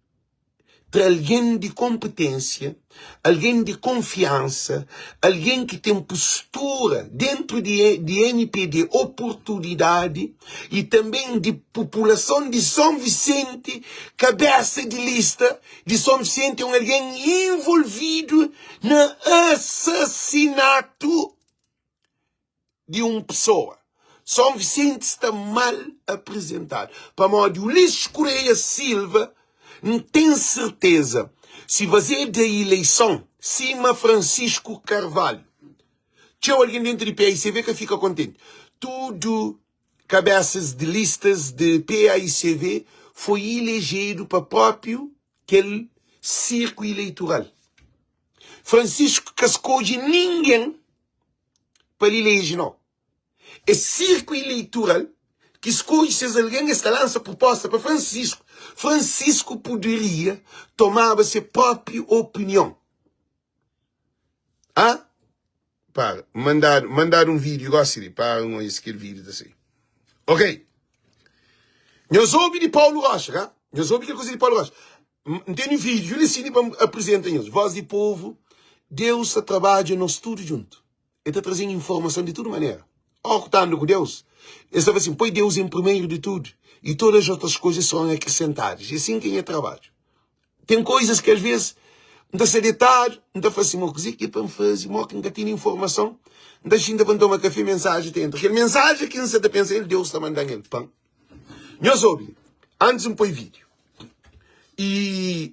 tra algen di konpetensia, algen di konfiansa, algen ki ten postura dentru di di MPD, oportunidadi i tanben di populason di Son Visenti, kabesa di lista di Son Visenti é un algen involvidu na asasinatu. di un pesoa. Son Visenti sta mal aprizentadu pamodi Ulisses Correia Silva N ten serteza si vaze da ileison sima Francisco Carvalho txeu algen dentu di paicv ka fika kontenti tudu kabesas di listas di paicv foi ilejedu pa propiu kel sirku ileitural Francisco ka skodje ningen pa li leji no. É sirku ileitural ki skodje ses algen, es ta lansa pruposta pa Francisco. Francisco puderia tomaba se propi opinion. Ah? Para, mandadu, mandadu un vídeo gosi li, para un ois kel vídeo ta sai. Ok. Nhos obi di Paulo Rocha, ka? Nhos obi kel kuza di Paulo Rocha. N tene vídeo li sini pa N apresenta nhos. Voz di povo, Deus ta trabadja nos tudu djuntu. El ta traze-m informason di tudu manera. Óras ku ta anda ku Deus, el sta fla sin, Poi Deus en primeru di tudu, i todas as otras coisas serão acrescentadas. É sin ki é nha trabadju. Ten koizas ki alvês N ta sta detadu, N ta fla sin, Mo, kuzê ki é pa N faze? Mo ki N ka tene informason? N ta xinta pa N toma kafé, mensaji ta entra. Kel mensaji ki N sta ta pensa el, Deus ta manda-m el pa N. Nhos obi, antis N poi vídiu. I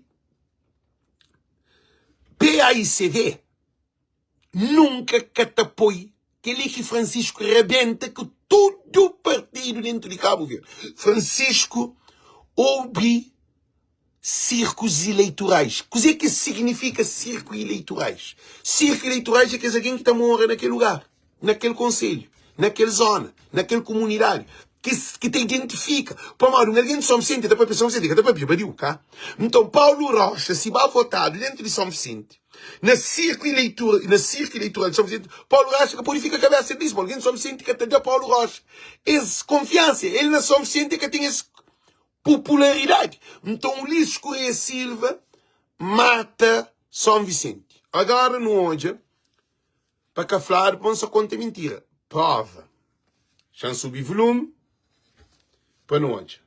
PAICV nunka ka ta poi kel-li ki Francisco rabenta ku tudu partidu dentu di Kabu Verdi. Francisco obi sirkus ileiturais. Kuzê ki signifika sirku ileiturais? Sirku ileiturais é kes algen ki ta mora na kel lugar, na kel konselhu, na kel zona, na kel kumunidadi, ki, ki ta identifika. Pamodi un algen di Son Visenti ta papia Son Visenti, ka ta papia badiu, ka? Nton, Paulo Rocha, si ba votadu dentu di Son Visenti, Na sirku ileitura, na sirku ileitural di São Vicente, Paulo Rocha ka pode fika kabesa el disma, algen di São Vicente ka ta da Paulo Rocha es konfiansa, el na São Vicente ka ten es popularidadi. Nton Ulisses Correia Silva mata São Vicente. Agora nu odja pa ka fladu pa N sa konta mintira. Prova. Xa N subi volume pa nu odja.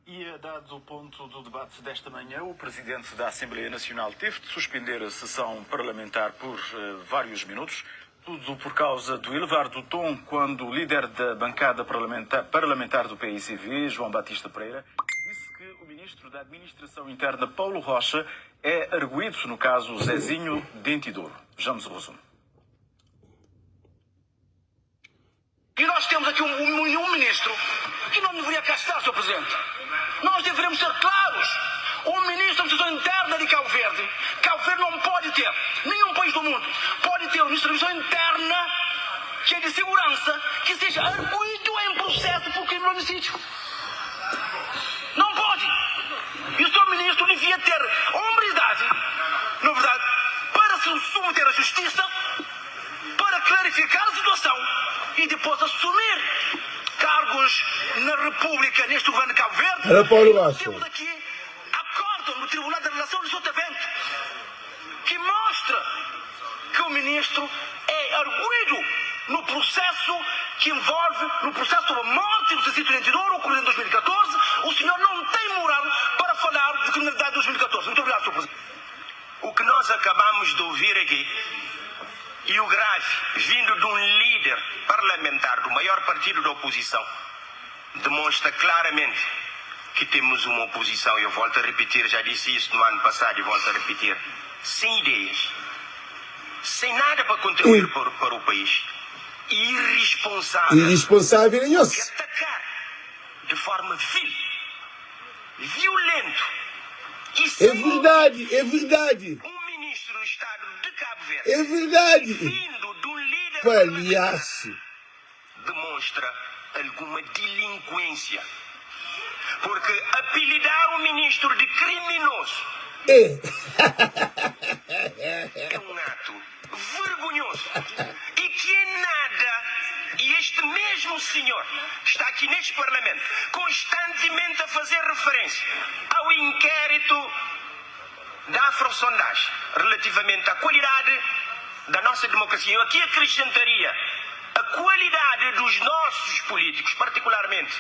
E a dado ponto do debate desta manhã, o presidente da Assembleia Nacional teve de suspender a sessão parlamentar por eh, vários minutos, tudo por causa do elevar do tom quando o líder da bancada parlamentar, parlamentar do PICV, João Batista Pereira, disse que o ministro da Administração Interna, Paulo Rocha, é arguido no caso Zezinho Dente de Ouro. Vejamos o resumo. E nós temos aqui um, um, um ministro que não deveria cá estar, Sr. Presidente. Nós deveremos ser claros. O ministro da Administração Interna de Cabo Verde, Cabo Verde não pode ter, nenhum país do mundo pode ter um ministro da Administração Interna que é de segurança, que seja arguido em processo por crime de homicídio. Não pode. E o senhor ministro devia ter hombridade, na verdade, para se submeter à justiça para clarificar a situação e depois assumir cargos na República neste governo de Cabo Verde. Era Paulo Rocha. Temos aqui acórdão do Tribunal da Relação de Sotavento que mostra que o ministro é arguido no processo que envolve, no processo sobre a morte do Cecito Dente de Ouro, ocorrido em 2014. O senhor não tem moral para falar de criminalidade de 2014. Muito obrigado, senhor presidente. O que nós acabamos de ouvir aqui, e o grave, vindo de um líder parlamentar do maior partido da oposição, demonstra claramente que temos uma oposição, e eu volto a repetir, já disse isso no ano passado e volto a repetir, sem ideias, sem nada para contribuir para, para o país, e irresponsável, Irresponsável é de atacar de forma vil, violento e É sem verdade, é verdade. um ministro do Estado de Cabo Verde, É verdade. vindo de um líder parlamentar, Palhaço. demonstra alguma delinquência. Porque apelidar o ministro de criminoso É. é um ato vergonhoso e que em nada, e este mesmo senhor está aqui neste Parlamento constantemente a fazer referência ao inquérito da Afrosondagem relativamente à qualidade da nossa democracia. Eu aqui acrescentaria a qualidade dos nossos políticos, particularmente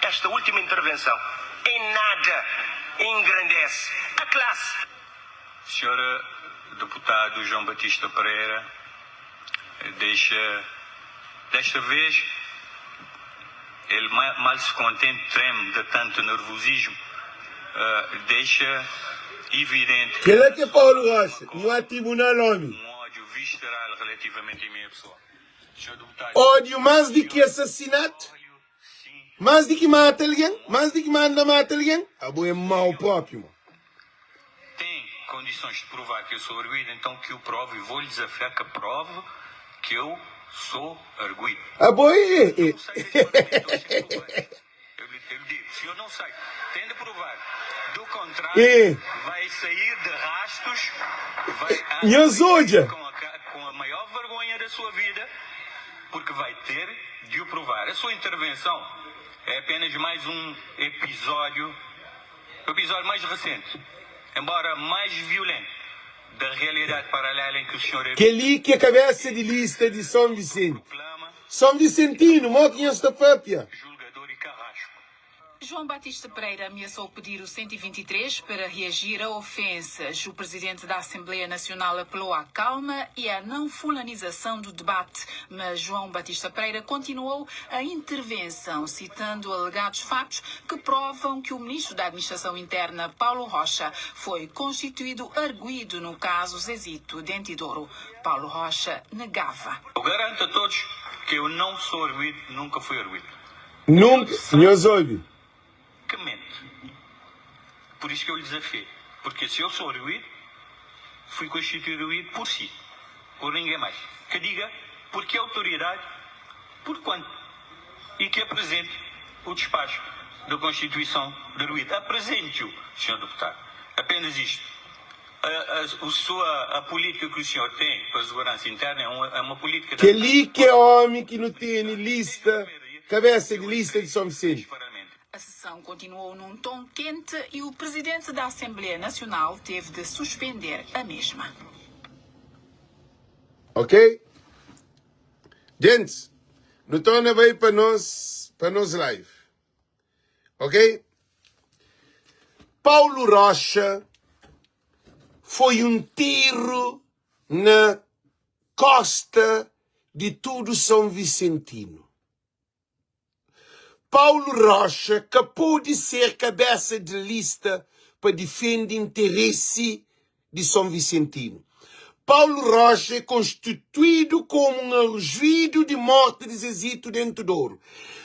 esta última intervenção, em nada engrandece a classe. Senhor deputado João Batista Pereira, deixa, desta vez, ele mal se contém, treme de tanto nervosismo, deixa evidente que Kel-la ki é Paulo Rocha, nu há tribunal omi. um ódio visceral relativamente a minha pessoa. Senhor deputado, Ódio más di ki assassinato, más di ki mata algen, más di ki manda mata algen, abo é mau propi mo. Tem condições de provar que eu sou arguido, então que o prove e vou-lhe desafiar que prove que eu sou arguido. Abo é é. Não sai deste parlamento hoje sem provar. Eu lhe, eu lhe digo, o senhor não sai, tem de provar. Do contrário, É. vai sair de rastos, vai, Nhos vai sair odja. com a, com a maior vergonha da sua vida, porque vai ter de o provar. A sua intervenção. É apenas mais um episódio, o episódio mais recente, embora mais violento, da realidade paralela em que o senhor é Kel-li ki é kabésa di lista di Son Visenti. Son Visentinu, mo ki nhos ta papia? Julgador e carrasco. João Batista Pereira ameaçou pedir o 123 para reagir a ofensas. O presidente da Assembleia Nacional apelou à calma e à não fulanização do debate, mas João Batista Pereira continuou a intervenção, citando alegados factos que provam que o ministro da Administração Interna, Paulo Rocha, foi constituído arguido no caso Zezito Dentidouro. Paulo Rocha negava. Eu garanto a todos que eu não sou arguido, nunca fui arguido. Nunka nhos obi. Que mente. Por isso que eu lhe desafiei. Porque se eu sou arguido, fui constituído arguido por si, por ninguém mais. Que diga por que autoridade, por quanto. E que apresente o despacho da constituição de arguido. Apresente-o, senhor deputado. Apenas isto. A, a, o sua, a política que o senhor tem para a segurança interna é uma, é uma política de Kel-li ki é ómi ki nu tene lista, kabésa di lista di Son Visenti. A sessão continuou num tom quente e o presidente da Assembleia Nacional teve de suspender a mesma. Ok? Gentis, nu torna bai pa nos, pa nos live. Ok? Paulo Rocha foi um tiro na costa de tudo São Vicentino. Paulo Rocha ka pode ser cabeça de lista pa defende interesse di Son Visentinu. Paulo Rocha é konstituídu komu un arguidu di morti di Zezito Dentu Doru.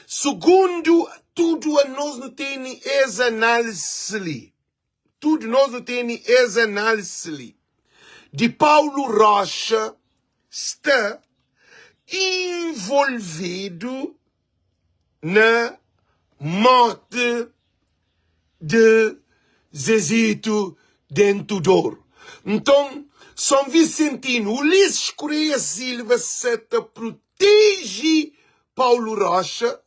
Sugundu tudu anos nu tene es análisi li, tudu nos nu tene es análisi li di Paulo Rocha sta involvidu na morti di Zezito dentu Doru. Nton, Son Visentinu Ulisses Correia Silva sa ta proteje Paulo Rocha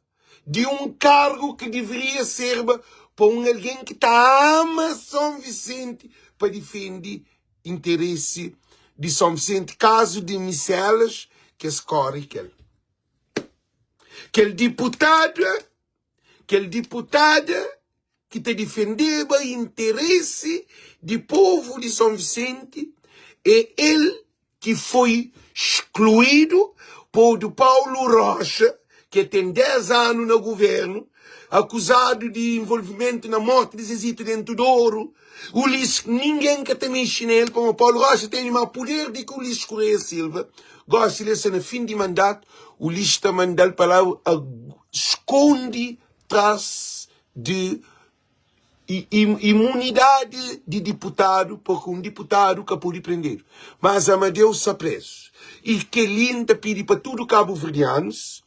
di un kargu ki deveria serba pa un algen ki ta ama Son Visenti pa difende interesi di Son Visenti kazu di Miselas ki es kore kel kel diputada Kel diputada ki ta difendeba interesi di povu di Son Visenti é el ki foi skluidu, podu Paulo Rocha, ki ten 10 anu na guvernu, akuzadu di involvimentu na morti di Zezito Dentu Doru, Ulisses, ningen ka ta mexi na el, pamodi Paulo Rocha tene ma puder di ki Ulisses Correia Silva, gosi el sta na fin di mandatu, Ulisses ta manda-l pa la skonde tras di imunidadi di diputadu, purki un diputadu ka pode prendedu. Mas Amadeu sta prezu. I kel-li N ta pidi pa tudu kabuverdianus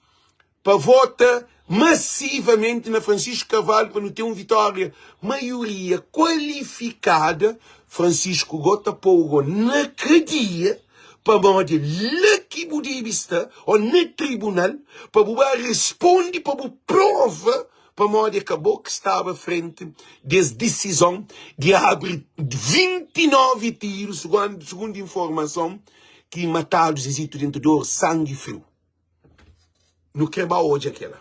pa vota masivamenti na Francisco Carvalho pa nu ten un vitória maioria kualifikada. Francisco go ta pou go na kadia pamodi la ki bu debe sta o na tribunal pa bu ba responde pa bu prova pamodi é ka bo ki staba frenti des disizon di abri 29 tiru sugundi informason ki matadu Zezito Dentu Dor sangi friu. Nu kre ba odja kela.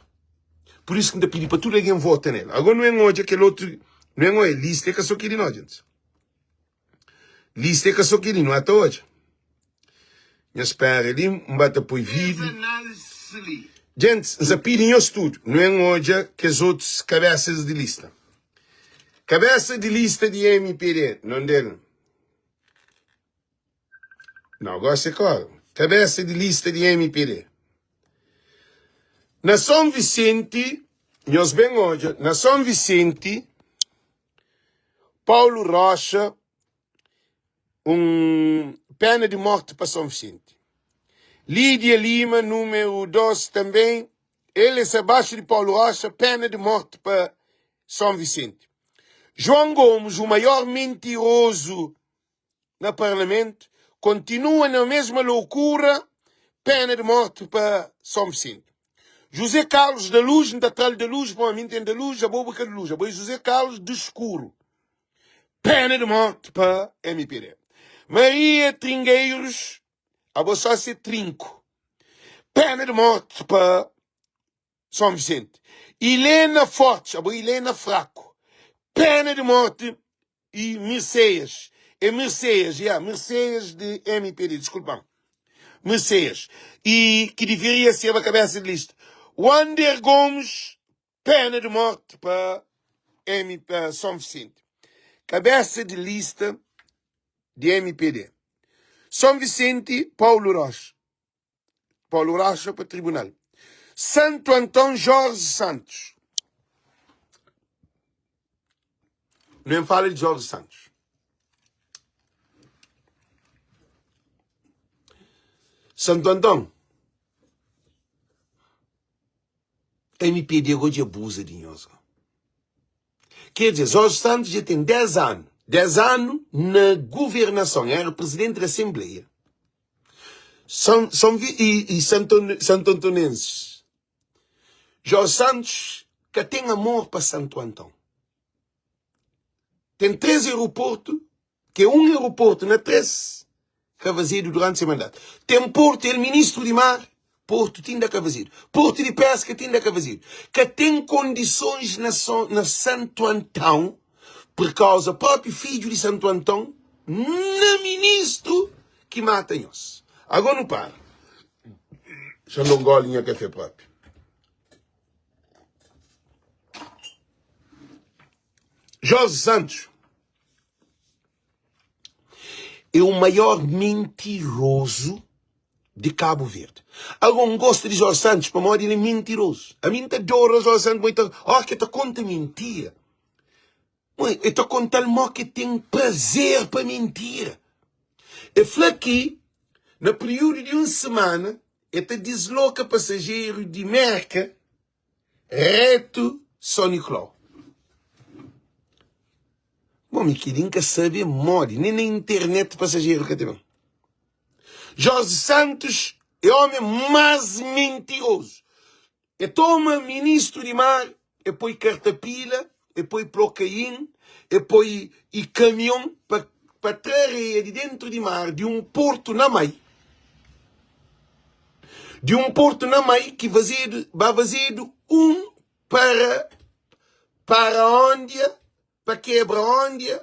Pur isu ki N ta pidi pa tudu algen vota nel. Agora nu en odja kel otu, nu en odja lista é ka so keli no, gentis. Lista é ka so keli, nu ata odja. Nha spera li, N ba ta poi vídeo. Gentis, N sa pidi nhos tudu, nu en odja kes otus kabesas di lista. Kabesa di lista di MPD, non del. Nau, gosi é kóre. Kabésa di lista di mpd. Na Son Visenti, nhos ben odja, na Son Visenti, Paulo Rocha, un pena di morti pa Son Visenti. Lídia Lima, númeru 2, tanben, el es abaxu di Paulo Rocha, pena di morti pa Son Visenti. João Gomes, o maior mentiroso na parlamento, continua na mesma loucura, pena de morte pa São Vicente. José Carlos da Luz, N ta tra-l da luz, pamodi mi N ten da luz, abo bu ka da luz. Abo é José Carlos di skuru. Pena de morte pa mpd. Maria Tringueiros, abo só se trinco. Pena de morte pa São Vicente. Helena Fortes, abo Helena Fraco. Pena de morte e Mirceias. É Mirceias, yeah, Mirceias de MPD, desculpa. Mirceias. E que deveria ser a cabeça de lista. Wander Gomes, pena de morte para M, para São Vicente. Cabeça de lista de MPD. São Vicente, Paulo Rocha. Paulo Rocha pa tribunal. Santo Antão Jorge Santos. Nem fala de Jorge Santos. Santo Antão. MPD go dja abusa di nhos go. Quer dizer, Jorge Santos dja tem 10 anu, 10 anu na governason, era presidente da Assembleia. São, São, e, e Santo, Santo Antonenses. Jorge Santos ka tem amor pa Santo Antão. Tem 3 aeroporto, que é um aeroporto na 3 ka fazedu durante se mandato. Tem porto, el ministro di mar, porto tinda ka fazedu. Porto di pesca tinda ka fazedu. Ka tem condições na, so, na Santo Antão, por causa próprio fidju di Santo Antão, na ministro ki mata nhos. Agora nu para. Xa nu gole nha café próprio. Jorge Santos é o maior mentiroso de Cabo Verde. Agora, um gosta de Jorge Santos pamodi ele é mentiroso. A mim ta adora Jorge Santos, mas ta, ó que ta conta mentira. Mãe, eu ta conta-l mó que tem prazer pa mentira. E fla ki na período de um semana e ta desloca passageiro de Merca reto São Nicolau. Bom, mi kel-li N ka sabe modi, nen na internet pasajeru ka ta ben. Jorge Santos é omi más mentirozu. E toma ministru di mar, e poi kartapila, e poi plokain, e poi i kamion pa pa tra areia di dentru di mar di un portu na mai, di un portu na mai ki fazedu, ba fazedu un para para ondia pa kebra ondia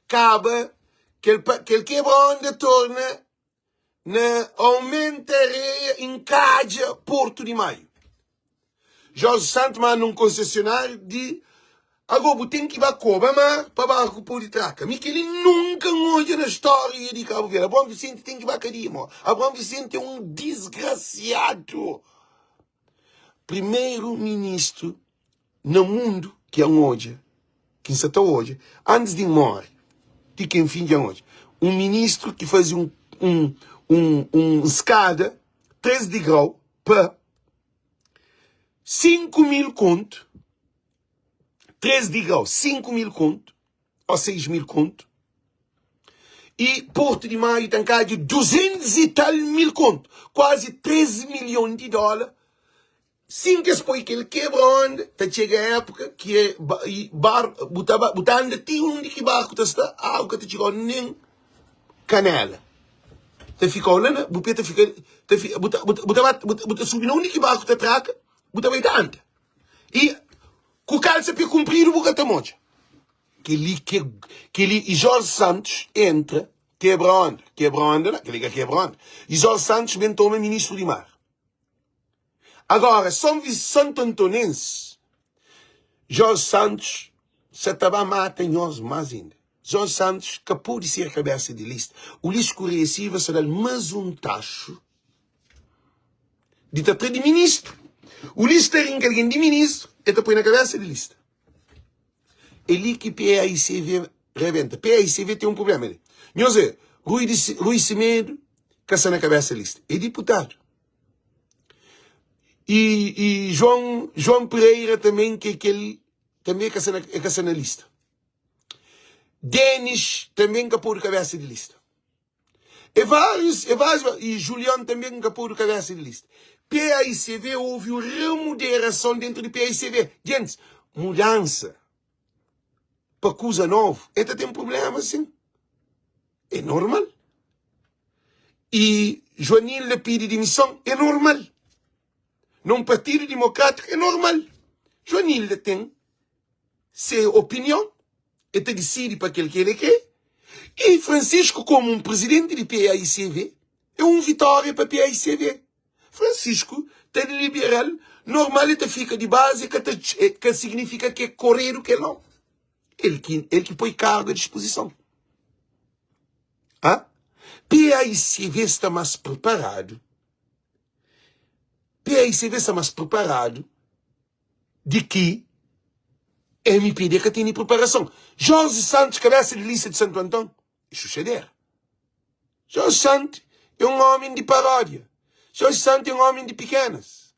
kaba kel pa kel kebra ondia torna na aumenta areia enkadja portu di maiu Jorge Santos manda un konsesionáriu di ago bu ten ki ba koba mar pa barku pode traka mi keli nunka n odja na stória di Cabo Verde Abraão Vicente ten ki ba kadia mo Abraão Vicente é un disgrasiadu Primeru ministru na mundu ki N odja, ki N sa ta odja, antis di N móre, ti ki enfin dja N odja, un ministru ki faze un, un, un, un skada 3 digrau pa 5 mil kontu, 3 digrau, 5 mil kontu, ô 6 mil kontu, i Portu di Maiu ta nkadja 200 i tal mil kontu, kuazi 3 milhon di dóla. Sin ki es poi kel kebra onda, ta txega épuka ki é bar, bu ta bu ta anda ti undi ki barku ta sta, agu ka ta txigau nen kanela. Ta fikau la na bu pé ta fika ta fi, bu ta bu ta bu ta bu ta subi na undi ki barku ta traka, bu ta bai ta anda. I ku kalsa pé kunpridu bu ka ta modja. Kel-li ke kel-li i Jorge Santos entra kebra onda, kebra onda la, kel-li ka kebra onda. I Jorge Santos ben toma ministru di mar. Agora, São Santo Antonense, Jorge Santos sa ta ba mata nhos más inda. Jorge Santos ka pode ser kabesa di lista. Ulisses Correia Silva sa da-l más un taxu di ta tra di ministru. Ulisses ta rinka algen di ministru, el ta poi na kabesa di lista. É li ki PAICV rebenta. PAICV ten un problema li. Nhos é, Rui, di, Rui Semedo ka sta na kabesa lista. É diputadu. E, e João, João Pereira também, que é kel, também ka sta na, é ka sta na lista. Denis também ka podu kabesa di lista. É vários, é vários, e Julião também ka podu kabesa di lista. PAICV houve un remoderason dentru di PAICV. Gentis, mudansa pa kuza novu, e ta ten prublema sin. É normal. E Joanilda pidi dimison, é normal. Na un partidu dimokrátiku, é normal. Joanilda ten se opinion, e ta disidi pa kel ki el kre. E Francisco, komu un prizidenti di PAICV, é un vitória pa PAICV. Francisco ta di liberal, normal e ta fika di bazi, e ka ta ka signifika ki é koredu kel nau. El ki el ki poi kargu a dispozison. Ha? PAICV sta mas preparadu, PAICV sta mas preparadu di ki MPD ka tene preparason. Jorge Santos, kabesa di lista di Santo Anton, é xuxadera. Jorge Santos é un omi di paródia. Jorge Santos é un omi di pikenas.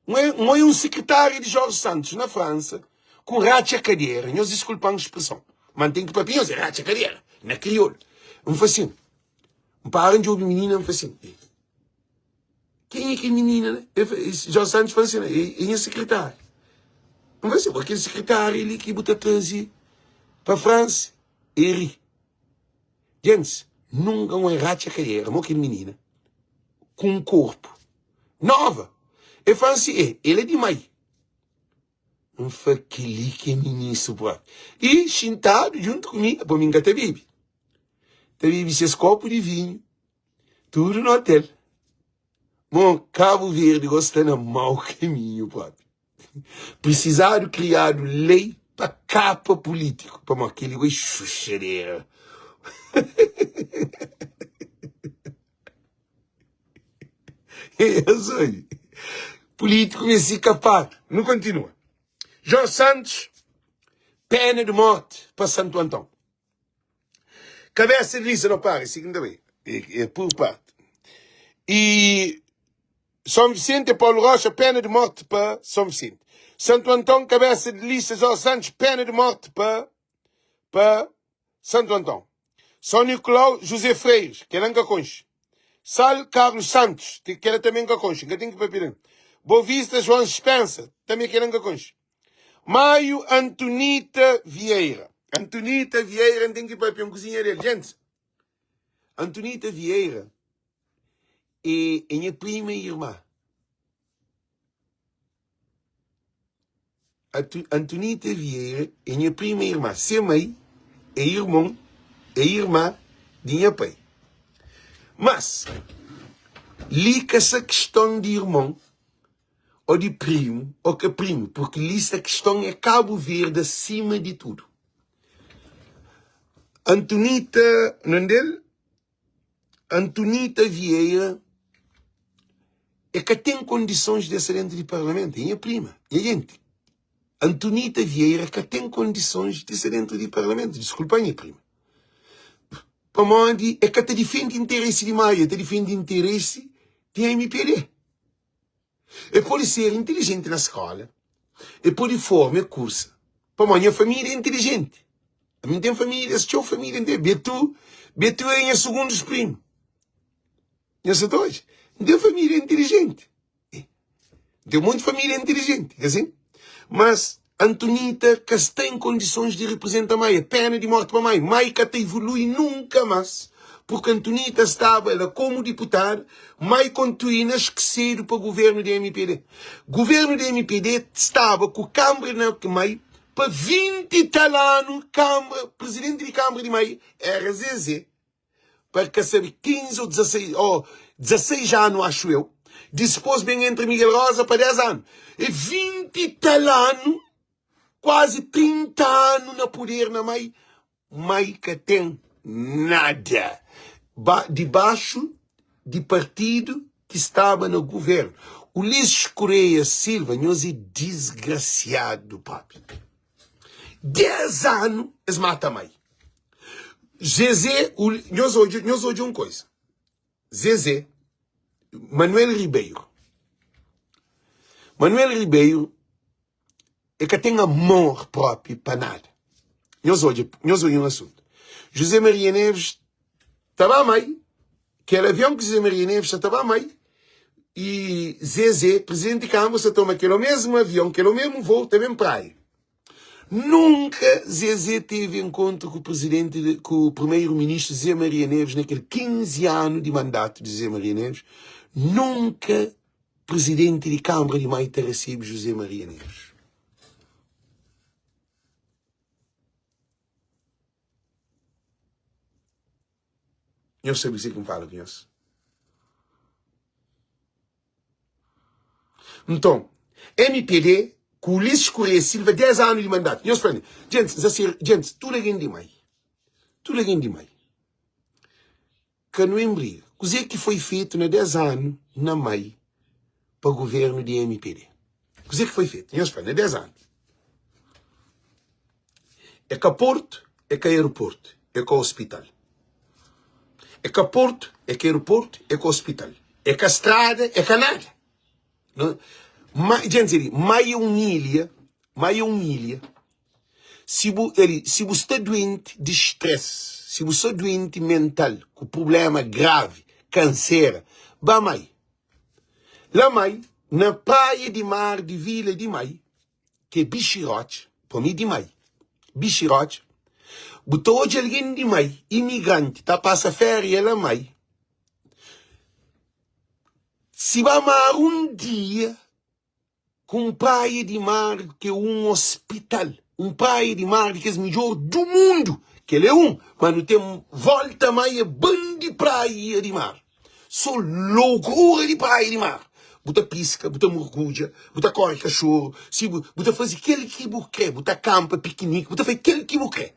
N oia un sekretáriu di Jorge Santos na Fransa ku ratxa kadera. Nhos diskulpa-m spreson, ma N ten ki papia nhos é ratxa kadera na kriolu. N fla sin, N para N djobe minina N fla sin, Kenha ki minina la? El fla, Jorge Santos fla sin, é nha sekretáriu. N fla sin, bo kel sekretáriu li ki bu ta traze pa Fransa? El ri. Gentis, nunka N oi ratxa kadera mo kel minina ku un korpu nova. El fla-m si e, el é di mai. N fla, kel-li ki é ministru propi. I xintadu djuntu ku mi, pa mi N ka ta bebe. Ta bebe ses kopu di vinhu, tudu na otel. Bon, Kabu Verdi gosi sta na mau kaminhu propi. Prisizadu kriadu lei pa kapa pulítiku, pamodi kel-li oi xuxadera. Pulítiku meste kapadu. Nu kontinua. Jorge Santos, pena de morte pa Santo Antão. Kabesa di lista no para, si ki N ta bai. É por parte. E São Vicente, Paulo Rocha, pena de morte pa São Vicente. Santo Antão, kabesa di lista Jorge Santos, pena de morte pa pa Santo Antão. São Nicolau, José Freires, kel-la N ka konxe. Sal, Carlos Santos, kel-la tanbe N ka konxe, N ka ten ki papia del. Boa Vista, João Spencer, tanbe kel-la N ka konxe. Maio, Antonita Vieira. Antonita Vieira, N ten ki papia un kuzinha del. Gentis, Antonita Vieira é, é nha prima e irmã. Antonita Vieira é nha prima e irmã. Se mãe é irmon, é irmã di nha pai. Mas, li ka sa kiston di irmon o di primu o ka primu, purki li sta kiston é Kabu Verdi asima di tudu. Antonita, nome del? Antonita Vieira é ka ten kondisons de sta dentu di parlamentu, é nha prima, nha jenti. Antonita Vieira ka ten kondisons de sta dentu di parlamentu, diskulpa nha prima. Pamodi é ka ta difende interesi di Maia, é ta difende interesi di MPD. E pode ser intilijenti na skola, e pode forma, e kursa. Pamodi nha família é intilijenti. Ami N ten família, txeu família N ten. Betu, Betu é nha sugundu primu. Nha sa ta odja? N ten família intilijenti. N ten monti família intilijenti, ka sin? Mas Antonita ka sta en kondisons di reprezenta mai. É pena di morti pa mai. Mai ka ta evolui nunka mas, purki Antonita staba la komu diputada, mai kontuina skesedu pa guvernu di mpd. Guvernu di mpd staba ku kanbra na mai pa 20 i tal anu, kanbra, prezidenti di kanbra di mai era Zeze. Pa ka sabe 15 ou 16 ou 16 anu axu eu, dispos ben entra Miguel Rosa pa 10 anu, e 20 e tal anu, kuazi 30 anu na puder na mai, mai ka ten nada ba dibaxu di partidu ki staba na guvernu. Ulisses Correia Silva nhos é disgrasiadu papi. 10 anu es mata mai. Zezé, nhos odja, nhos odja un koisa. Zezé, Manuel Ribeiro. Manuel Ribeiro e ka ten amor propi pa nada. Nhos odja, nhos odja un asuntu. José Maria Neves ta ba mai, kel avion ki José Maria Neves ta ba mai. i Zeze, Prizidenti di Kánmara, sa toma kel omesmu avion, kel omesmu voo, ta ben Praia. Nunka Zeze tevi enkontru ku Prizidenti, ku Primeru Ministru Zé Maria Neves na kel 15 anu di mandatu di Zé Maria Neves. Nunka Prizidenti di Kánmara di Mai ta resebe José Maria Neves. Nhos sabe kuzê ki N fala ku nhos? Nton, mpd ku Ulisses Correia Silva, 10 anu di mandatu. Nhos fla-m, djentis, N sa ser, djentis, tudu algen di mai, tudu algen di mai, ka nu enbriga. Kuzê ki foi fetu na 10 anu na mai pa guvernu di mpd? Kuzê ki foi fetu? Nhos fla, na 10 anu. É ka portu, é ka aeroportu, é ka ospital. É ka portu, é ka aeroportu, é ka ospital. É ka strada, é ka nada. Ma, gente, ali, mai é un ilha, mai é un ilha. Si bu, ali, si bu sta doente de stress, si bu sta doente mental, ku problema grave, kansera, ba mai. La mai, na praia di mar di vila di mai, ki é bixirotxa, pa mi di mai, bixirotxa, bu ta odja algen di mai, imigranti, ta pasa féria la mai, si ba mar un dia ku un praia di mar ki é un ospital, un praia di mar di kes midjór du mundu, kel é un, ma nu ten volta mai é bandi praia di mar. So loucura di praia di mar. Bu ta piska, bu ta murgudja, bu ta kore kaxoru, si bu, bu ta faze kel ki bu kre, bu ta kanpa, pikiniki, bu ta faze kel ki bu kre.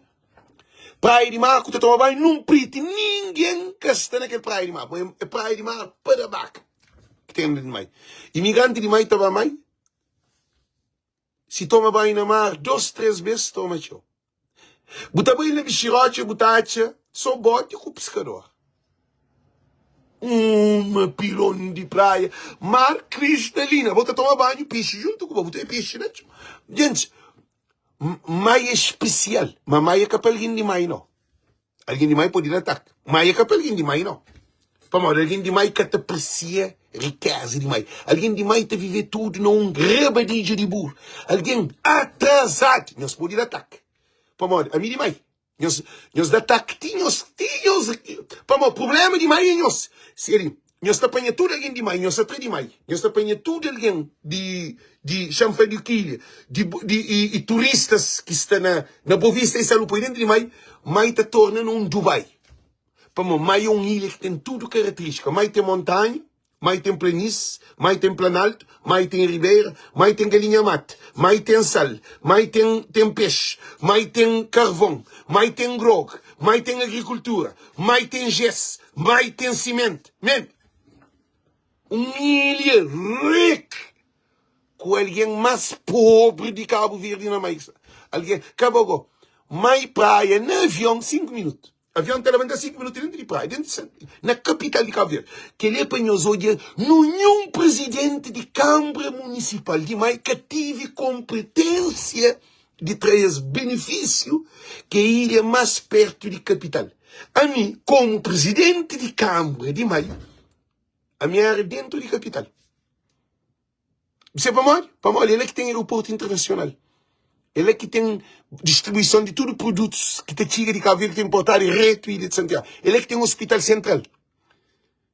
Praia di mar ku ta toma banhu nun priti, ningen ka sta na kel praia di mar. É praia di mar pa da baka ki ten di mai. Imigranti di mai ta ba mai, si toma banhu na mar dos, tres bes, toma txeu. Bu ta bai na bixirotxa bu ta atxa so boti ku piskador. Uma pilon di praia, mar kristalina. Bu ta toma banhu, pixi juntu ku bo, bu ta pixi na txon. Gentis, mai é spesial, ma mai é ka pa algen di mai no. Algen di mai pode da ataki. Mai é ka pa algen di mai no. Pamodi algen di mai ka ta apresia rikeza di mai. Algen di mai ta vive tudu na un rabadidju di buru. Algen atrazadu, nhos pode da ataki. Pamodi ami di mai, nhos, nhos da ataki ti nhos, ti nhos. Pamodi prublema di mai é nhos. Seri, nhos ta panha tudu algen di mai, nhos ta tra di mai. Nhos ta panha tudu algen di, di Xanfra di Kilha, di, di, i, i turistas ki sta na, na Bovista i Salu poi dentu di mai, mai ta torna na un Dubai. Pamodi mai é un ilha ki ten tudu karaterístika. Mai ten montanha, mai ten planísi, mai ten planaltu, mai ten ribeira, mai ten galinha mata, mai ten sal, mai ten ten pexi, mai ten karvon, mai ten grogu, mai ten agrikultura, mai ten jés, mai ten simentu. Men, un ilha rik ku algen más pobri di Kabu Verdi na mai. Algen, kaba go, mai praia na avion 5 minutu. Avion ta labanta 5 minutu dentu di praia, dentu di, na kapital di Kabu Verdi. Kel-li é pa nhos odja nunhun prizidenti di Kanbra Munisipal di Mai ka tivi konpetensia di tra es benefisiu ki é ilha más pertu di kapital. Ami, komu prizidenti di Kanbra di Mai, ami era dentu di kapital. Bu sabe pamodi? Pamodi el é ki ten aeroportu internasional. El é ki ten distribuison di tudu produtus ki ta txiga di Kabu Verdi, ki ta inportadu retu ilha di Santiagu. El é ki ten hospital sentral.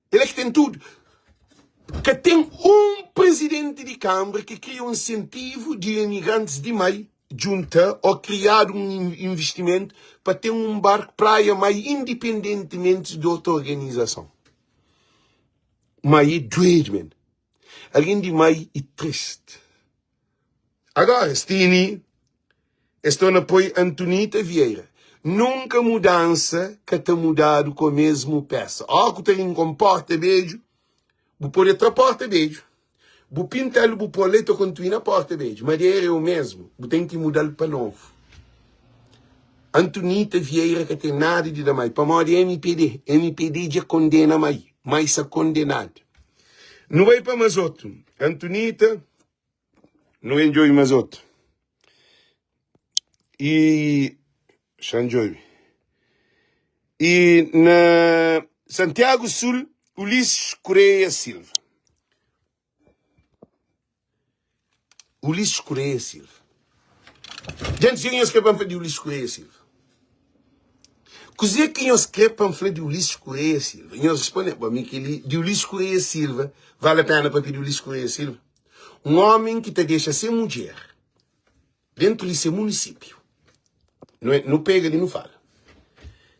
El é ki ten tudu. Ka ten un prizidenti di kanbra ki kria un insentivu di imigrantis di mai djunta ô kriadu un investimentu pa ten un barku praia mai indipendentimenti di otu organizason. Mai é duedu, men. Algen di mai e trist. Agora es tene es torna poi Antonita Vieira. Nunka mudansa ka ta mudadu ko mesmu pesa. Ó ku ta rinkon porta bedju, bu pode tra porta bedju, bu pinta-l bu pô-l el ta kontinua porta bedju. Madera é o mesmu, bu ten ki muda-l pa novu. Antonita Vieira ka ten nada di da mai pamodi mpd, mpd dja kondena mai, mai sa kondenadu. Nu bai pa mas otu. Antonita, nu ben djobe mas otu. I xa-m djobe. I na Santiago Sul, Ulisses Correia Silva. Ulisses Correia Silva. Dja nhos nhos kre pa N fla di Ulisses Correia Silva? Kuzê ki nhos kre pa N fla di Ulisses Correia Silva? Nhos responde, bom, mi kel-li, di Ulisses Correia Silva, vale a pena papia di Ulisses Correia Silva? Un ómi ki ta dexa se mudjer dentu di se munisípiu, nu, nu pega li nu fala,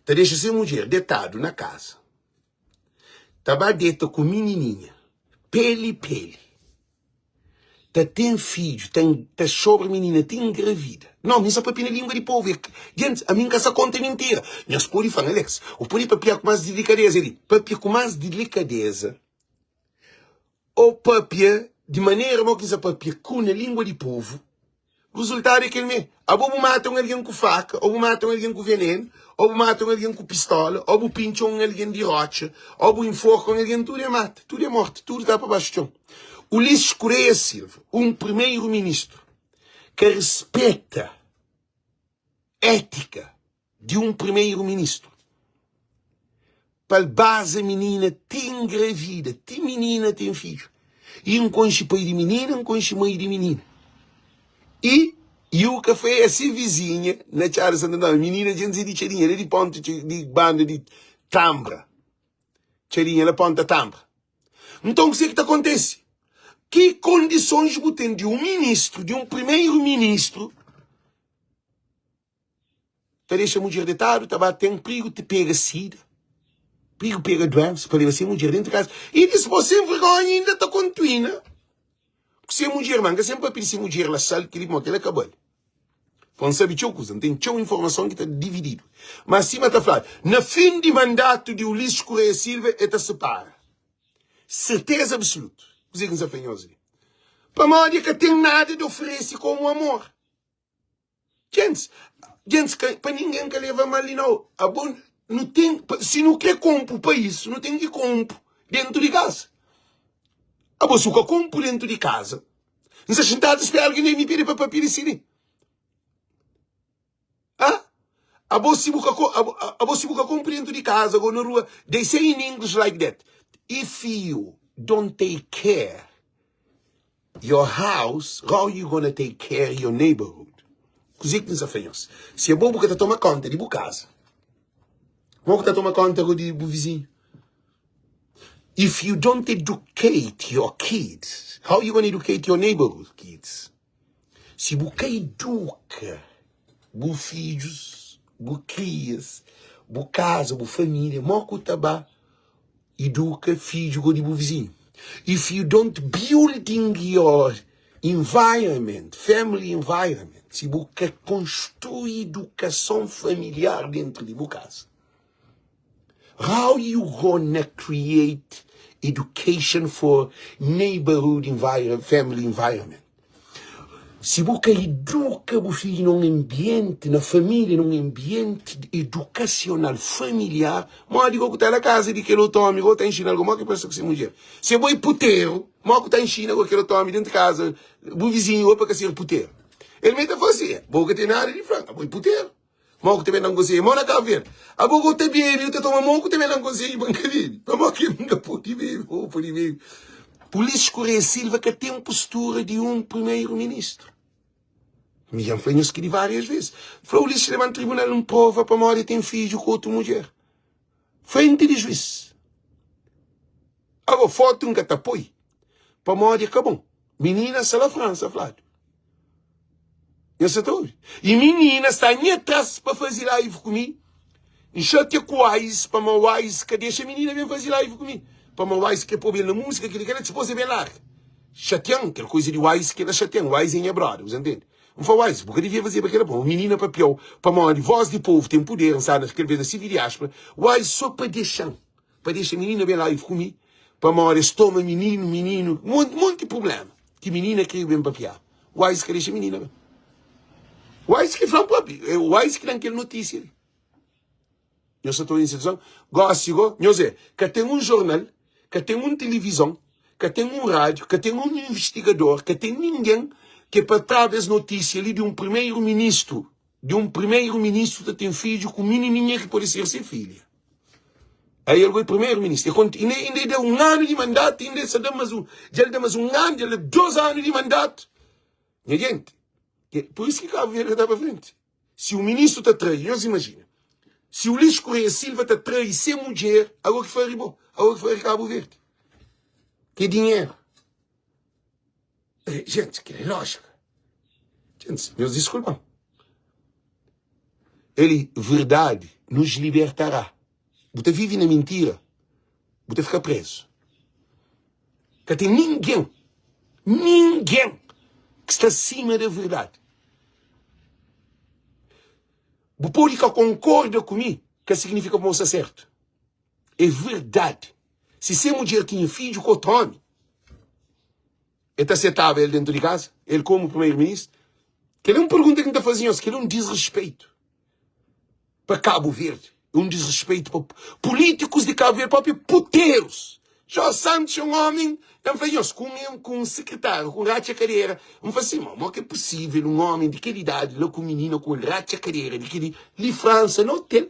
ta dexa se mudjer detadu na kaza, ta ba deta ku minininha, peli peli, ta ten fidju, ta, ta xobra minina ti engravida. Não, mi sa papia na língua di povu. É, gente, a mim ka sa konta mintira. Nhos pode fala, Alex, ou pode papia ku mais delicadeza. Ele, papia ku mais delicadeza, ou papia di manera mo ki sa papia ku na língua di povu, Rezultadu é kel mê. Abo bu mata un algen ku faka, ô bu mata un algen ku venenu, ô bu mata un algen ku pistola, ô bu pintxa un algen di rotxa, ô bu inforka un algen, tudu é mata, tudu é morti, tudu ta pa baxu txon. Ulisses Correia Silva, un primeiro-ministru ka rispeta étika di un primeiro-ministru pa-l baza minina ti engravida, ti minina ten fidju. I N konxe pai di minina, N konxe mai di minina. I Yuka foi a se vizinha na Txada Santu Antóniu. Minina dja N dze di Txadinha, la di ponta di banda di Tanbra. Txadinha la ponta Tanbra. Nton kuzê ki ta kontise? Ki kondisons bu ten di un ministru, di un primeiro-ministru, Ta dexa mudjer detadu, ta ba ten prigu ti pega sida, prigu pega duensa pa leba se mudjer dentu kaza. I dispos sen vergonha inda ta kontuina ku se mudjer. Ma N ka sen papia di se mudjer la sal kili pamodi kila ka bali. Pa N sabe txeu kuza, N ten txeu informason ki ta divididu. Ma sima ta fladu, na fin di mandatu di Ulisses Correia Silva e ta separa. Serteza absolutu. Kuzê ki N sa fla nhos li? Pamodi e ka ten nada di oferese komu amor. Gentis, gentis ka, pa ningen ka leva mal li nau. Abo nu ten, si nu kre konpu país, nu ten ki konpu dentu di kaza. Abo si bu ka konpu dentu di kaza, N sta xintadu ta spera algin ben mi pidi pa papia di si li. Ha? Abo si bu ka, abo, abo si bu ka konpu dentu di kaza, go na rua, they say in English like that, if you don't take care Your house, how you gonna take care your neighborhood? Kuzê ki N sa fla nhos? Si abo bu ka ta toma konta di bu kaza, mo ku ta toma konta go di bu vizinhu? If you don't educate your kids, how you gonna educate your neighborhood kids? Si bu ka eduka bu fidjus, bu krias, bu kaza, bu família, mo ku ta ba Iduka fidju go di bu vizinhu. If you don't building your environment, family environment, si bu ka konstrui idukason familiar dentru di bu kaza, how you gonna create education for neighborhood environment, family environment? Si bu ka iduka bu fidju na un anbienti, na família, na un anbienti edukasional familiar, modi ki bu ta na kaza di kel otu ómi, bo ta inxina-l modi ki pa sta ku se mudjer? Si bo é puteru, modi ki bu ta inxina kel otu ómi dentu kaza, bu vizinhu, bo pa ka ser puteru? El mê ta fla si, bo ka ten nada di fla, abo é puteru. Mo ku ta ben da-m konsedju? Mo na Kabu Verdi. Abo ku ta bebe, u ta toma mo ku ta ben da-m konsedju pa N ka bebe? Pamodi ki N ka pode bebe? Bo pode bebe. Ulisses Correia Silva ka ten postura di un primeiro-ministru. Mi dja N fla nhos kel-li várias ves. Fla Ulisses leba-m tribunal N prova pamodi el ten fidju ku otu mudjer. Frenti di juiz. Ago, fotu N ka ta poi pamodi é ka bon. Minina sta la Fransa, fladu. Nhos sa ta obi? I minina sta nha tras pa faze live ku mi. N xatia ku Wise pamo Wise ka dexa minina ben faze live ku mi. Pamo Wise kre poba el na múzika, kili kela dipôs el ben larga. Xatian, kel kuza di Wise kela xatian. Wise é nha brother, bu sa ntende? N fla Wise, bu ka devia fazeba kela pamo minina papiau pamodi voz di povu ten puder. N sta na kel vez na sirvi di aspra. Wise so pa dexa-m. Pa dexa minina ben live ku mi pamodi es toma mininu mininu monti monti problema ki minina kre ben papiá wise ka dexa minina ben wise ki flan propi é wise ki dan kel notísia li nhos sa ta obi situason gosi go nhos é ka ten un jornal ka ten un tilivizon ka ten un rádiu ka ten un investigador ka ten ningen ke pa traba es notísia li di un primeiro ministru di un primeiro ministru ta ten fidju ku minininha ki pode ser se filha Aí ele foi primeiro-ministro. Ele ainda deu um ano de mandato, ainda só deu mais um. Já ele deu mais um ano, já ele deu dois anos de mandato. Nha gente, pur isu ki Cabo Verde ka ta pa frenti. Si un ministru ta trai, nhos imajina, si Ulisses Correia Silva ta trai se mudjer, ago ki fari bo, ago ki fari Cabo Verde. Ke dinheru. Eh, gente, kel é lógica. Gente, nhos disculpa-m. Ele, verdade nos libertará. Bu ta vive na mintira, bu ta fika prezu. Ka ten ningen, ningen ki sta sima da verdadi. Bu pode ka konkorda ku mi, ka signifika ma bu sta sertu. É verdadi. Si se mudjer tinha fidju ku otu omi, el ta setaba el dentu di kaza, el komu primeru-ministru? Kel é un pergunta ki N ta faze nhos, kel é un disrespeito. pa Cabo Verde é um desrespeito pa políticos de Cabo Verde, próprio puteiros. Jorge Santos é um homem, eu falei, nhos, com um, com um secretário, com ratxa cadeira, eu falei assim, mo que é possível um homem de aquela idade, lá com menina, com ratxa cadeira, de aquele, li França, no hotel,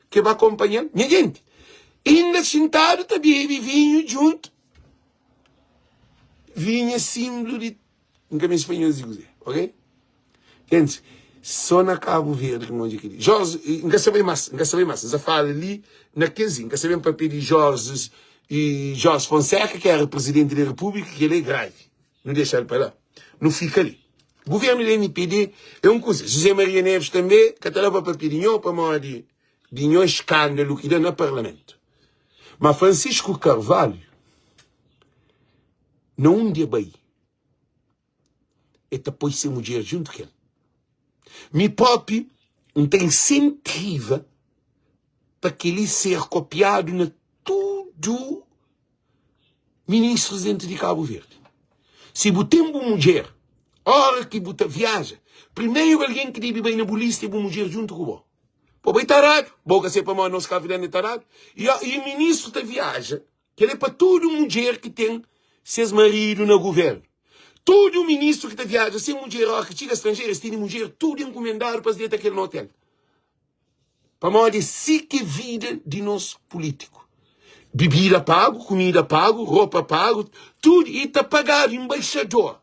que vai acompanhar, minha gente, ainda sentado, tá bebe vinho junto, vinho é símbolo de N ka meste pa nhos di kuzê, ok? Gentis, sô na Kabu Verdi ki N odja kel-li. Jorge, N ka sabe más, N ka sabe más. N sa fala li na kes-li. N ka sabe N papia di Jorge, Jorge Fonseca, ki éra prizidenti di Repúblika, kel-li é gravi. Nu dexa-l pa la. Nu fika li. Guvérnu di MPD é un kuza. José Maria Neves tanbê ka ta da pa papia di nho pamodi di nho eskandalu ki da na parlamentu. Ma Francisco Carvalho, na undi e bai, e ta poi se mudjer djuntu ku el. Mi propi N ta insentiva pa kel-li ser kopiadu na tudu ministrus dentu di Kabu Verdi. Si bu ten bu mudjer, ora ki bu ta viaja, primeru algen ki debe bai na bu lista é bu mudjer djuntu ku bo. Pa bai taradu, bo ka se pamodi nos kabuverdianu é taradu. I ministru ta viaja Kel é pa tudu mudjer ki ten ses maridu na guvernu. Tudu ministru ki ta viaja sen mudjer óras ki txiga stranjeru, es tene mudjer tudu enkumendadu pa es deta kel na otel. Pamodi é si ki é vida di nos pulítiku. Bibida pagu, kumida pagu, ropa pagu, tudu i ta pagadu enbaixador.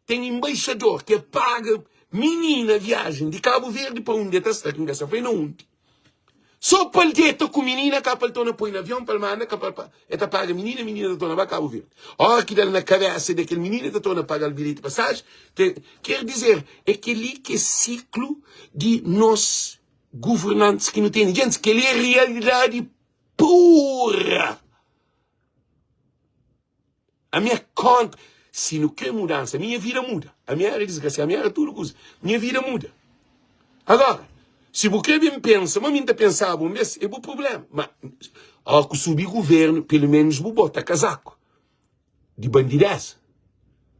Ten enbaixador ki paga minina viajen di Kabu Verdi pa undi el ta sta, ki N ka sa fla na undi, so pa el deta ku minina ka pa el torna poi na avion pa el manda ka pa el ta paga minina, minina ta torna ba Kabu Verdi. Ora ki da-l na kabesa di kel minina el ta torna paga-l bilheti pasajen. Ker dizer, é kel-li ki é siklu di nos guvernantis ki nu tene. Gentis, kel-li é realidadi pura. Ami é kontra. Si nu kre mudansa, minha vida muda. Ami era disgrasiadu, ami era tudu kuza. Minha vida muda. Agora, si bu kre ben pensa, ma mi N ta pensaba un bes, é bu prublema. Ma, ó ku subi guvernu, pelu menus bu bota kazaku di bandideza.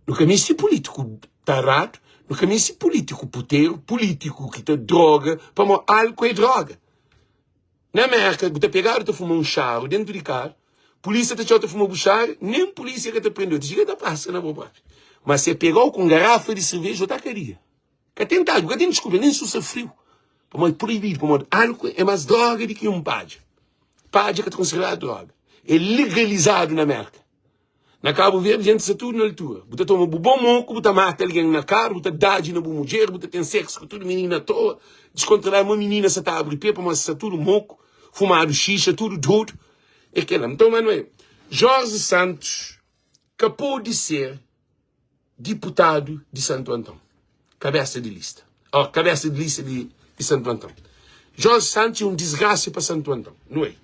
Nu ka meste pulítiku taradu, nu ka meste pulítiku puteru, pulítiku ki ta droga, pamodi álku é droga. Na Merka, bu ta pegadu ta fuma un xaru dentu di karu, pulísia ta txau ta fuma bu xaru, nen pulísia ka ta prende-u, ta txiga ta pasa na bo propi. Ma si e pega-u ku un garafa di serveja, bu ta kadia. Ka ten tadju, bu ka ten diskulpa, nen si bu sta friu. Pamodi é proibidu, pamodi álku é más droga di ki un padja. Padja ka ta konsideradu droga. É legalizadu na Merka. Na Kabu Verdi jenti sta tudu na altura. Bu ta toma bu bon moku, bu ta mata algen na karu, bu ta dadji na bu mudjer, bu ta ten seksu ku tudu minina a toa, diskontroladu, ma minina sa ta abri pe pamodi sta tudu moku, fumadu xixa, tudu dodu. É kela. Nton, Manuel, Jorge Santos ka pode ser diputadu di Santu Anton, kabesa di lista, oh, kabesa di lista di, di Santu Anton. Jorge Santos é un disgrasa pa Santu Anton, não é?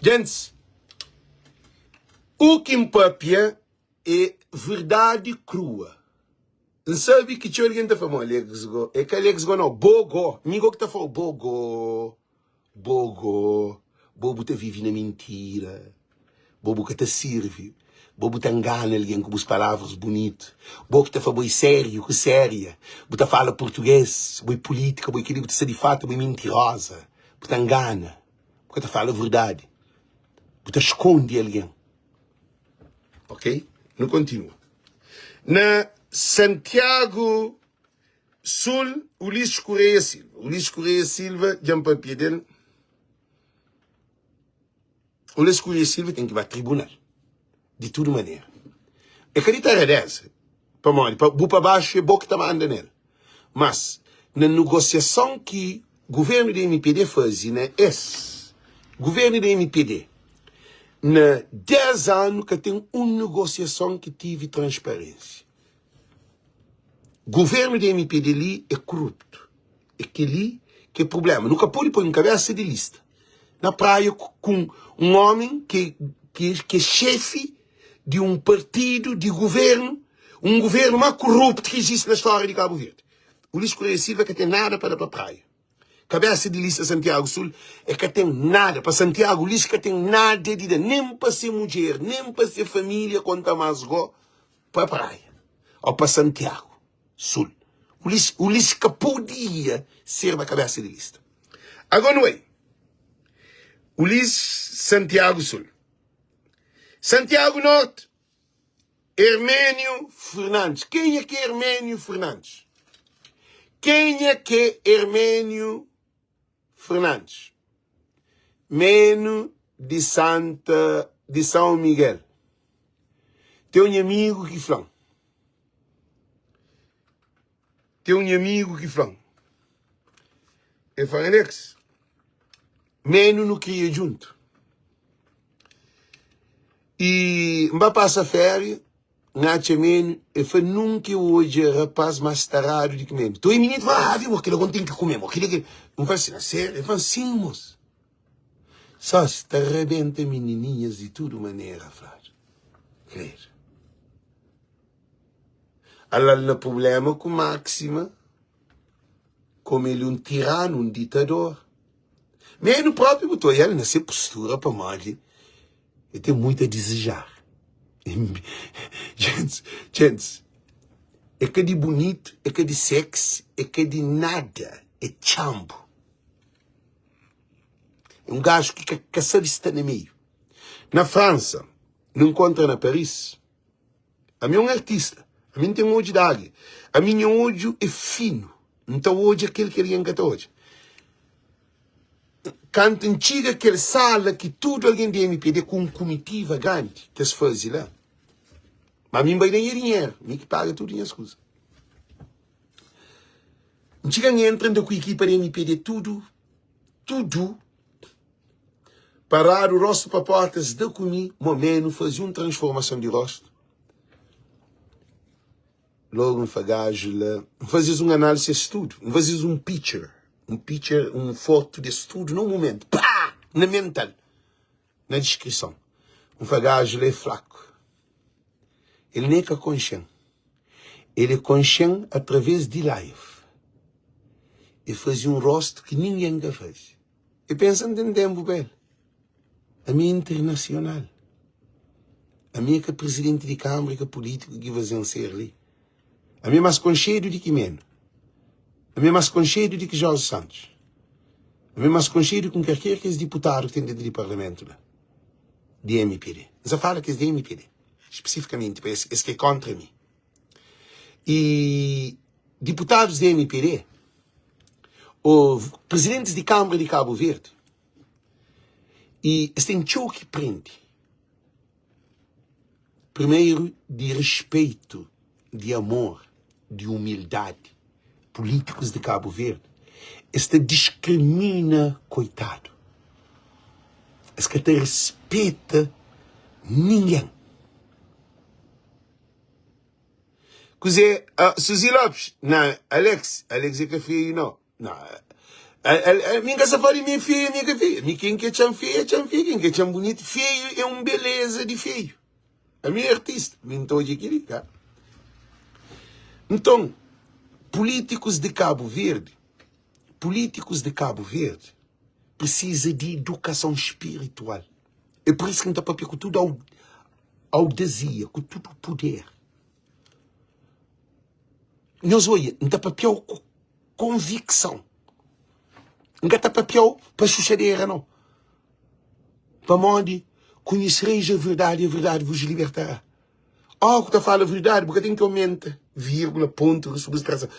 Gentes, o ki N papia é verdadi krua. N sabe ki txeu algen ta fla, mo Alex go, é ka Alex go não, bo go, mi go ki ta fla bo go. Bo go, bo bu ta vive na mintira, bo bu ka ta sirvi, bo bu ta ngana algen ku bus palavras bunitu, bo ki ta fla bo é sériu ku séria, bu ta fala purtugês, bo é pulítika, bo é kel-li, bu ta sta di fatu, bo é mintiroza, bu ta ngana, bu ka ta fala verdadi, bu ta skonde algen. Ok, nu kontinua. Na Santiagu Sul, Ulisses Correia Silva. Ulisses Correia Silva, dja N papia del. Ulisses Correia Silva ten ki ba tribunal, di tudu manera. É ka di taradeza. Pamodi pa bu pa baxu é bo ki ta manda nel. Mas na negosiason ki guvernu di mpd faze na es guvernu di mpd na 10 anu ka ten un negosiason ki tive transparensia. Guvernu di mpd li é koruptu. É kel-li ki é prubléma. Nu ka pode poi un kabésa di lista na praia ku un ómi ki é xéfi di un partidu di guvernu, un guvernu más koruptu ki izisti na stória di Kabu Verdi. Ulisses Correia Silva ka ten nada pa da pa praia. Kabésa di lista Santiago Sul é ka ten nada pa Santiago Ulisses ka ten nada di da nen pa se mudjer, nen pa se família konta más go pa praia ô pa Santiago. Sul. Ulisses, Ulisses ka podia serba kabesa di lista. Agora nu bai. Ulisses, Santiago Sul. Santiago Norte, Herménio Fernandes. Kenha ki é Herménio Fernandes? Kenha ki é Herménio Fernandes? Menu di Santa di São Miguel. Tem un amigo ki fla-m. Ten un amigu ki fla-m, el fla-m, Alex, menu nu kria djuntu. I N ba pasa féria, N atxa menu, el fla, nunka eu odja rapaz más taradu di ki menu. Toi mininu fla, ah, mo, kila go N ten ki kume, mo, kila ki. N fla si, na sériu? El fla-m, sin, mos. Sósi ta rabenta minininhas di tudu manera, fladu. Kredu. Ala-l na prubléma ku Máxima, komu el é un tiranu, un ditador. Menu própi bu ta oiá-l na se postura pamodi el ten muitu a dizejar. Gentis, gentis, é ka di bunitu, é ka di sexy, é ka di nada, é txanbu. É un gaju ki ka, ka sabe sta na meiu. Na Fransa, nu nkontra na Paris. Ami é un artista. Ami N ten odju di águia. Ami nha odju é finu. N ta odja kel ki algen ka ta odja. Kantu N txiga kel sala ki tudu algen di MPD ku un kumitiva grandi ki es faze la, ma ami N bai da nha dinheru, mi ki paga tudu nhas kuza. N txiga N entra N da ku ekipa di MPD tudu, tudu. Paradu rostu pa porta es da ku mi mo menu fazi un transformason di rostu logu N fla gaju la N fazi-s un analisi es tudu N fazi-s un picture un picture un fotu des tudu na un mumentu pá na mental na diskrison N fla gaju la é fraku el ne ka konxe-m el é konxe-m através di live el fazi un rostu ki ningen ka fazi. E pensa N ten tenpu pa el. Ami é internasional. Ami é ka prizidenti di kanbra, é ka pulítiku ki faze-m ser li. Ami é más konxedu di ki menu. Ami é más konxedu di ki Jorge Santos. Ami é más konxedu ki un karker kes diputadu ki ten dentu di parlamentu la, di mpd. N sa fala kes di mpd, spesifikamenti pa es, es ki é kontra mi. E diputadus di mpd ô prizidentis di kanbra di Kabu Verdi e es ten txeu ki prende. Primeru di rispeitu, di amor, di umildadi. Pulítikus di Kabu Verdi es ta diskrimina koitadu, es ka ta rispeta ningen. Kuzê? Ah, Suzy Lopes? Não, Alex, Alex é ka feio, não. Não, mi ka sa fala di mi é feio, mi é ka feio. Mi ken ke txan feio, é txan feio. Ken ke txan bonito, feio é un beleza di feio. Ami é artista, mi N ta odja kili, ka? Nton, polítikus di Kabu Verdi, polítikus di Kabu Verdi precisa di edukason spiritual. É por isso ki N ta papia ku tudu audazia, ku tudu puder. Nhos oia, N ta papiau ku konvikson. N ka ta papiau pa xuxadera, nau. Pamodi, konhisireis a verdadi, e a verdadi vos libertará. Ó, ku ta fala verdadi, bu ka ten ki aumenta vírgula, pontu, subtrason.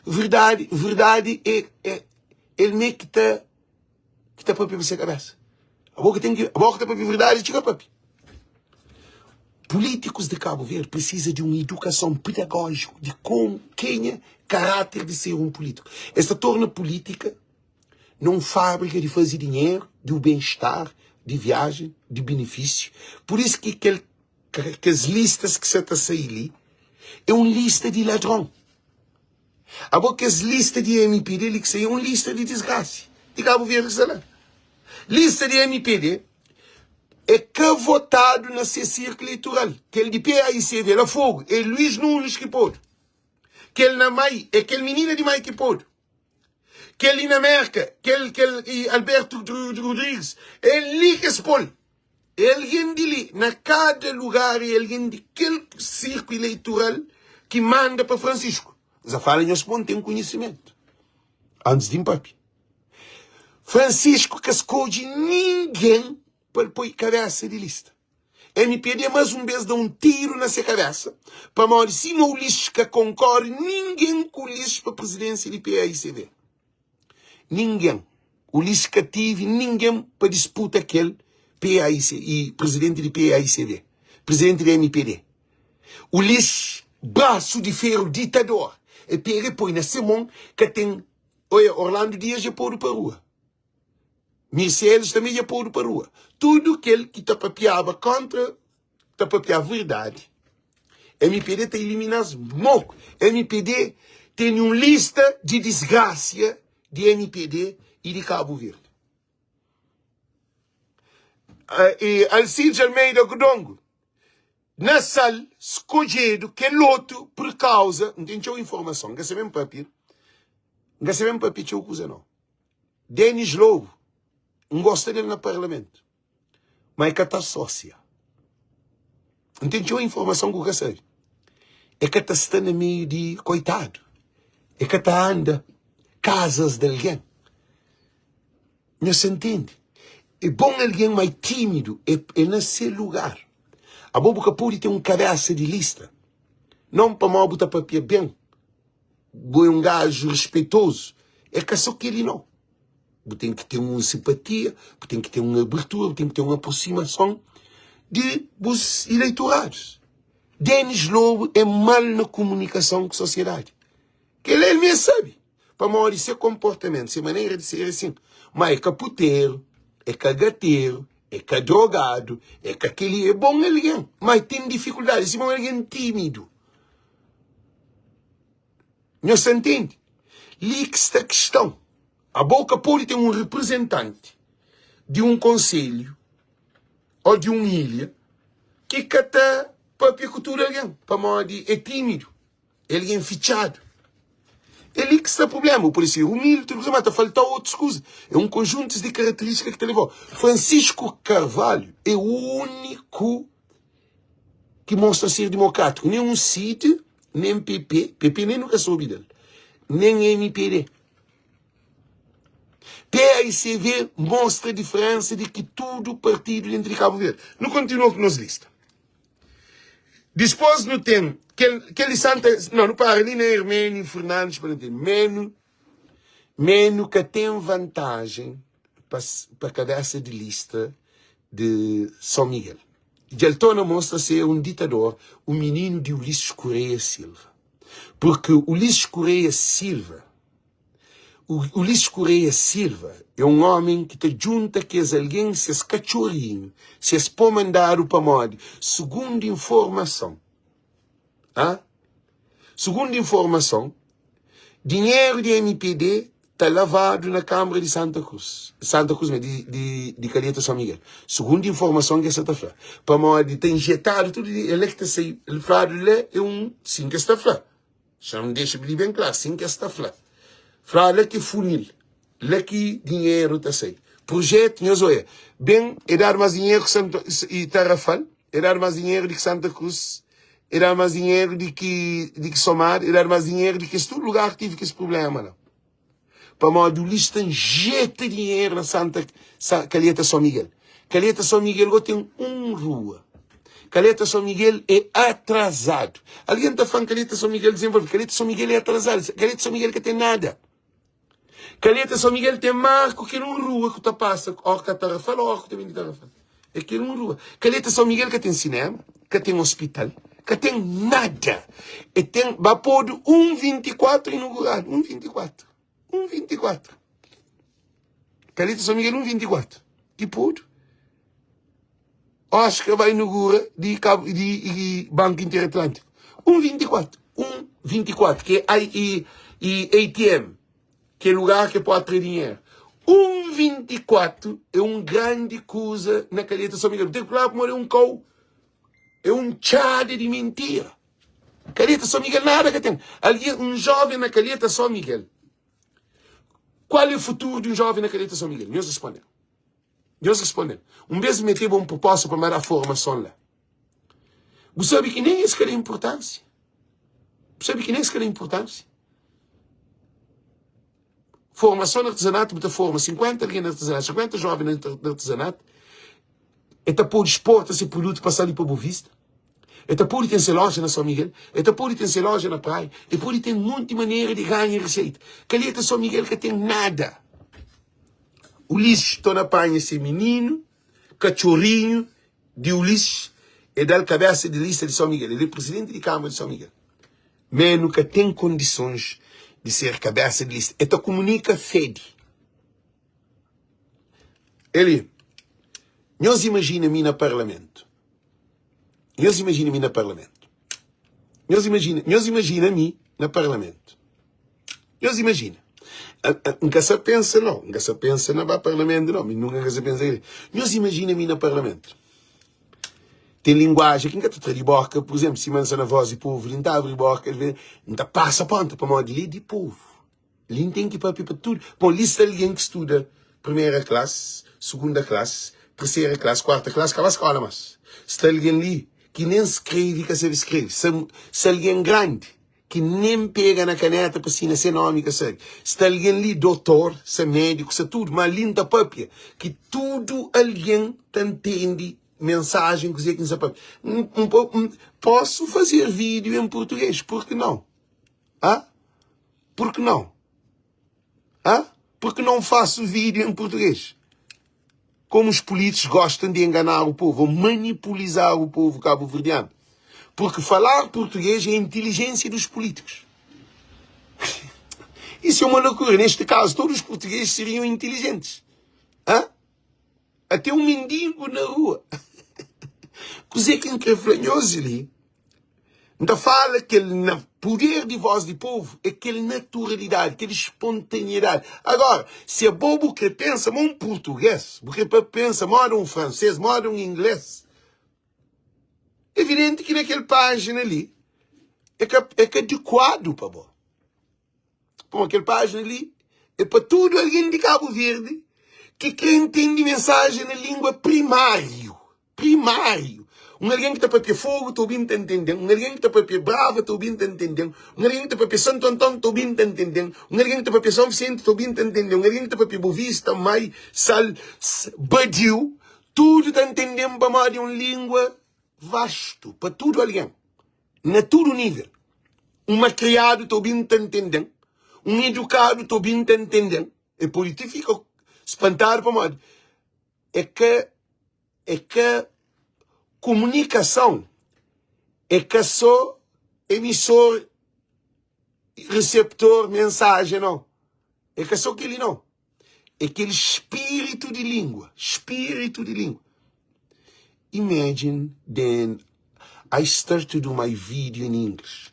Verdadi, verdadi é, é el mê ki ta ki ta papia pa se kabesa. Abo ki ten ki, abo ki ta papia verdadi, txiga papia. Pulítikus di Kabu Verdi prisiza di un idukason pedagójiku di komu kenha karáter di ser un pulítiku. Es ta torna pulítika na un fábrika di faze dinheru, di un ben-star, di viajen, di benefísiu. Pur isu ki kel kes listas ki sa ta sai li é un lista di ladron. Abo kes lista di mpd li ki sai é un lista di disgrasi di Kabu Verdi ki sta la. Lista di mpd é ka votadu na se sirkulu eleitoral. Kel di PAICV la Fogo é Luís Nunes ki podu. Kel na Mai é kel minina di Mai ki podu. Kel li na Merka, kel kel Alberto Rodrigues, é li ki es pol. É algen di li, na kada lugar é algen di kel sirku eleitoral ki manda pa Francisco. Nsa fala nhos pon ten konhisimentu antis di N papia. Francisco ka skodje ningen pa el poi kabesa di lista. Mpd mas un bes da un tiru na se kabesa pamodi sima Ulisses ka konkore ningen ku Ulisses pa prizidensia di PAICV. Ningen. Ulisses ka tive ningen pa disputa kel PAIC i prizidenti di PAICV, prizidenti di mpd. Ulisses brasu di feru ditador e pega e poi na se mon ka ten oia Orlando Dias dja podu pa rua. Mirceles tanbe dja podu pa rua. Tudu kel ki ta papiaba kontra, ta papiaba verdadi, mpd ta ilimina-s moku. Mpd tene un lista di disgrasia di mpd i di Kabu Verdi. E Alcides Almeida Godongo na Sal skodjedu kel otu pur kauza, N ten txeu informason, N ka sabe N papia, N ka sabe N papia txeu kuza nau. Denis Lobo, N gosta del na parlamentu, ma e ka ta asosia. N ten txeu informason ku ka sabe. E ka ta sta na meiu di koitadu, e ka ta anda kazas di algen. Nhos ta ntende? É bon algen ma é tímidu, é, é na se lugar. Abo bu ka pode ten un kabesa di lista, non pamodi bu ta papia ben, bo é un gaju respeitozu. É ka so kel-li nau. Bu ten ki ten un simpatia, bu ten ki ten un abertura, bu ten ki ten un aproximason di bus eleitoradus. Denis Lobo é mal na komunikason ku sosiedadi. Kel-la el mê sabe, pamodi se konportamentu, se manera di ser é sin. Má é ka puteru, é ka gateru, é ka drogadu, é ka kel-li. É bon algen, má el ten difikuldadi, é sima un algen tímidu. Nhos ta ntende? Li ki sta kistãu. Abo ka pode ten un reprezentanti di un konselhu ô di un ilha ki ka ta pâpia ku tudu algen, pamodi é tímidu, é algen fitxadu. É li ki sta prubléma. Bu pode ser umildi, tudu kuza, má ta falta-u otus kuza. É un konjuntu di karakterístika ki ta leba-u. Francisco Carvalho é úniku ki mostra ser dimokrátiku. Nen un CID, nen PP, PP nen nu ka sobe del, nen MPD. PAICV mostra diferensa di ki tudu partidu dentru di Kabu Verdi. Nu kontinua ku nos lista. Dispos nu ten kel, kel di Santa, não, nu para li na Herménio Fernandes pa nu ten menu, menu ka ten vantajen pa, pa kabesa di lista di São Miguel. Dja el torna mostra ser un ditador, un mininu di Ulisses Correia Silva. Porque Ulisses Correia Silva, Ulisses Correia Silva é un ómi ki ta djunta kes algen, ses katxorinhu, ses pó mandadu pamodi, sugundu informason, ha? Sugundu informason, dinheru di mpd ta lavadu na Kâmara di Santa Cruz, Santa Cruz ma di, di, di Calheta São Miguel. Sugundu informason ki es sa ta fla, pamodi ta injetadu tudu di, é la ki ta sai, el fladu la é un, sin ki es ta fla. Xa N dexa li ben klaru, sin ki es ta fla. Fla la ki funil, la ki dinheru ta sai. Projetu, nhos oia, ben e dadu mas dinheru ki Santo i Tarrafal, e dadu mas dinheru di ki Santa Cruz, e dadu mas dinheru di ki di ki Somada, e dadu mas dinheru di ki es tudu lugar ki tive kes prublema la. Pamodi Ulisses ta injeta dinheru na Santa Sa, Calheta São Miguel. Calheta São Miguel go ten un rua. Calheta São Miguel é atrasadu. Algen ta fla-m Calheta São Miguel desenvolve. Calheta São Miguel é atrasadu. Calheta São Miguel ka ten nada. Calheta São Miguel ten mar ku kel un rua ku ta pasa or ka Tarrafal or ku ta ben di Tarrafal. É kel un rua. Calheta São Miguel ka ten sinema, ka ten ospital, ka ten nada. E ten ba podu un 24 inuguradu, un 24. Un 24. Calheta São Miguel un 24. Ki podu. Oscar vai inugura di, di, di Banco Interatlântico. Un 24. Un 24, ki é I, I, ATM. Ki é lugar ki pode tra dinheru. Un 24 é un grandi kuza na Calheta São Miguel. Bu ten ki fla pamodi é un kau, é un txada di mintira. Calheta São Miguel nada ka ten. Algen, un joven na Calheta São Miguel. Kual é futuru di un joven na Calheta São Miguel? Nhos responde-m. Nhos responde-m. Un bes N meteba un proposta pa N ba da formason la. Bu sabe ki nen es ka da inpurtánsia. Bu sabe ki nen es ka da inpurtánsia. Formason na artezanatu, bu ta forma 50 algen na artezanatu, 50 jóven na artezanatu, e ta pode exporta se produtu pa sali pa Bovista, e ta pode ten se loja na São Miguel, e ta pode ten se loja na praia, e pode ten monti manera di ganha riseita. Kaleta São Miguel ka ten nada. Ulisses torna panha se mininu, katxorinhu di Ulisses, e da-l kabesa di lista di São Miguel. El é presidenti di Kâmara di São Miguel. Menu ka ten kondisons di ser kabesa di lista. E ta kumunika fedi. Eli, nhos imajina mi na parlamentu. Nhos imajina mi na parlamentu. Nhos imajina, nhos imajina mi na parlamentu. Nhos imajina. N ka sa pensa no, N ka sa pensa na ba parlamentu no, mi nunka N ka sa pensa kel-li. Nhos imajina mi na parlamentu. Ten linguajen ki N ka ta tra di boka, pur izénplu, sima N sta na Voz di Povu li, N ta abri boka, N ta pasa ponta pamodi li é di povu. Li N ten ki papia pa tudu. Bon, li sta algen ki studa primera klas, sugunda klas, tersera klas, kuarta klas, ka ba skola mas. Sta algen li ki nen skrebe ka sabe skrebe. Sta algen grandi ki nen pega na kaneta pa sina se nomi ka sabe. Sta algen li dotor, sta mediku, sta tudu, ma li N ta papia ki tudu algen ta ntende mensajen kuzê ki N sta papia. N posu fazer vídeo em português, por que não? Hã? Por que não? Hã? Por que não faço vídeo em português? Como os políticos gostam de enganar o povo, ou manipulizar o povo cabo-verdiano. Porque falar português é a inteligência dos políticos. Isso é uma loucura. Neste caso, todos os portugueses seriam inteligentes. Hã? Até um mendigo na rua. Kuzê ki N krê fla nhos li, N ta fala kel na puder di voz di povu é kel naturalidadi, kel espontaneidadi. Agora, si abo bu krê pensa ma un purtugês, bu krê pa pensa moda un fransês, moda un inglês, evidenti ki na kel pájina li é ka é ka adikuadu pa bo. Pamodi kel pájina li é pa tudu algen di Kabu Verdi ki krê ntende mensajen na língua primáriu. Primáriu. Un algen ki ta papia Fogu ta obi-m ta ntende-m, un algen ki ta papia Brava ta obi-m ta ntende-m, un algen ki ta papia Santu Anton ta obi-m ta ntende-m, un algen ki ta papia São Vicente ta obi-m ta ntende-m, un algen ki ta papia Bovista, Mai, Sal, Badiu, tudu ta ntende-m pamodi é un língua vastu pa tudu algen. Na tudu nível. Un malkriadu ta obi-m ta ntende-m, un edukadu ta obi-m ta ntende-m. E pode ti fika spantadu pamodi é ka é ka kumunikason é ka sô emisor reseptor mensajen nau. É ka sô kel-li nau. É kel spiritu di lingua, spiritu di lingua. Imagine then I start to do my video in English.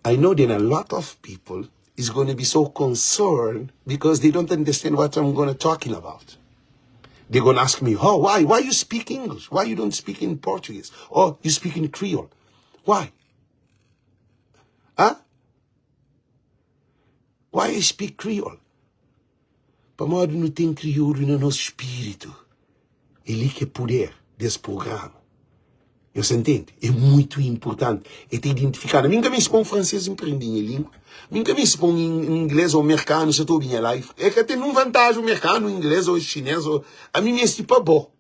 I know then a lot of people is going to be so concerned because they don't understand what I'm going to talking about. They're going to ask me, oh, why? Why you speak English? Why you don't speak in Portuguese? Or you speak in Creole? Why? Huh? Why I speak Creole? Pamodi nu ten kriolu na nos spiritu. É li ki é puder des programa. Nhos ta ntende? É muitu inpurtanti. É ta identifikanu. Mi N ka meste pa un fransês N prende nha língua. Mi N ka meste pa un inglês ô merkanu sa ta obi nha live. É ka ten nun vantaji un merkanu, un inglês ô xinês ô. Ami N meste pa bo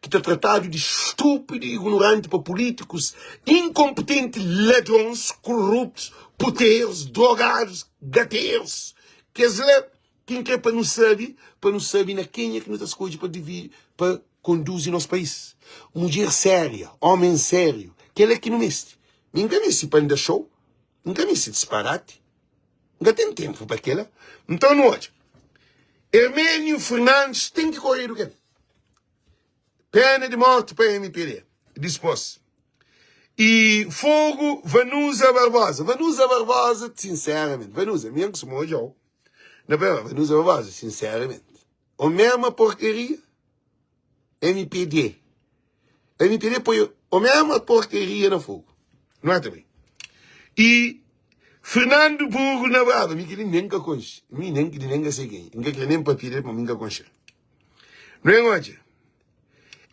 ki ta tratadu di stúpidu i ignoranti pa pulítikus inkonpitenti, ladrons, koruptus, puterus, drogadus, gaterus. Kes la ki N kre pa nu sabe, pa nu sabe na kenha ki nu ta skodje pa dividi, pa. konduzi nos país. Mudjer séria, ómen sériu, kel-la ki nu meste. Mi N ka meste pa N da xou, N ka meste disparati, N ka ten ténpu pa kel-la. Nton nu odja, Herménio Fernandes ten ki koredu ku el. Pena di morti pa mpd. Dispos e fogo Vanusa Barbosa. Vanusa Barbosa, sinceramente, Vanusa, mi N kustuma odja-u na Vanusa Barbosa, sinceramente, o mesma porcaria. Mpd mpd poi o mesma porcaria na fogo não é também e Fernando Burgo na brava mi keli nem ka konxe mi nem keli nem ka sei quem nka kre nem papia dele pa mi nka konxe não é odja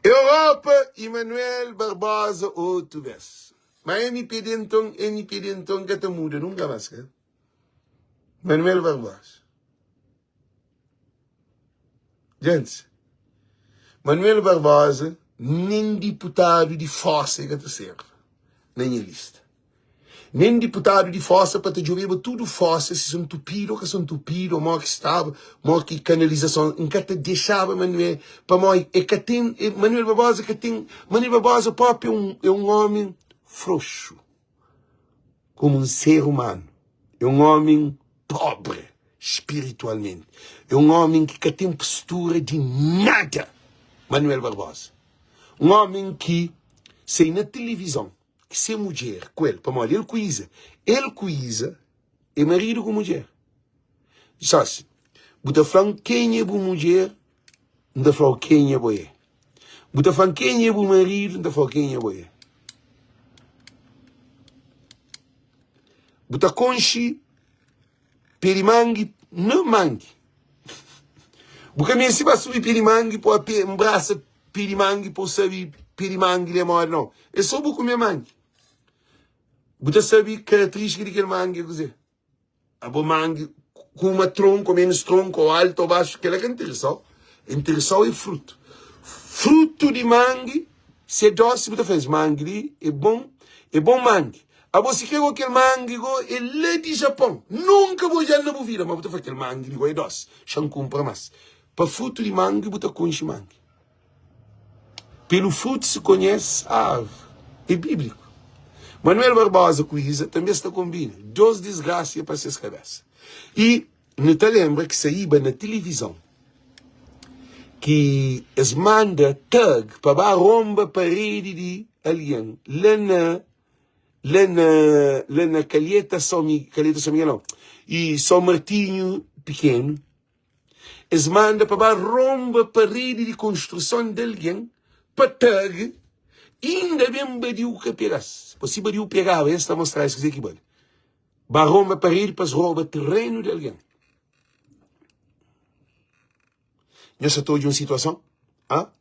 Europa e Manuel Barbosa otu bes ma mpd nton mpd nton ka ta muda nunka mas ka Manuel Barbosa Gentis, Manuel Barbosa nen diputadu di forsa e ka ta serba na nha lista. Nen diputadu di forsa pa ta djobeba tudu forsa si son tupidu o ka son tupidu, o mo ki staba, mo ki kanalizason. N ka ta dexaba Manuel, pamodi e ka ten, Manuel Barbosa ka ten, Manuel Barbosa propi é un, é un omi froxu. Komu un ser umanu, é un ómi póbri spiritualmenti, é un ómi ki ka ten postura di nada. Manuel Barbosa, un ómi ki sai na tilivizon ki se mudjer ku el, pamodi el ku Iza, el ku Iza é maridu ku mudjer. Sósi, bu ta fla-m kenha é bu mudjer, N ta fla-u kenha bo é. Bu ta fla-m kenha é bu maridu, N ta fla-u kenha bo é. Bu ta konxe pé di mangi na mangi. Bu ka meste ba subi pé di mangi pa bu nbrasa pé di mangi pa bu sabe pé di mangi li é modi, nau. É sô bu kume mangi. Bu ta sabe karaterístika di kel mangi é kuzê. Abo mangi ku uma tronku, menus tronku, ou altu ou baxu, kela ka interesau. Interesau é frutu. Frutu di mangi, si é dosi, bu ta fla, es mangi li é bon, é bon mangi. Abo si kre go kel mangi go é la di Japon, nunka bu odjal na bu vida, ma bu ta fla, kel mangi li go é dosi, xa-m kunpra mas. Pa frutu di mangi bu ta konxe mangi. Pelo fruto se conhece a árvore. É bíblico. Manuel Barbosa ku Isa també sta kombina. Dos disgrasia pa ses kabesa. I nu ta lembra ki saíba na tilivizon ki es manda thug pa ba romba paredi di algen la na la na la na Calheta São Calheta São Miguel não, e São Martinho Pequeno. Es manda pa ba ronba paredi di konstruson di algen pa tag, inda ben badiu ka pega-s. Po si badiu pegaba es, ta mostra es kuzê ki bali. Ba ronba paredi pa es roba terenu di algen. Nhos sa ta odja un situason? Ha?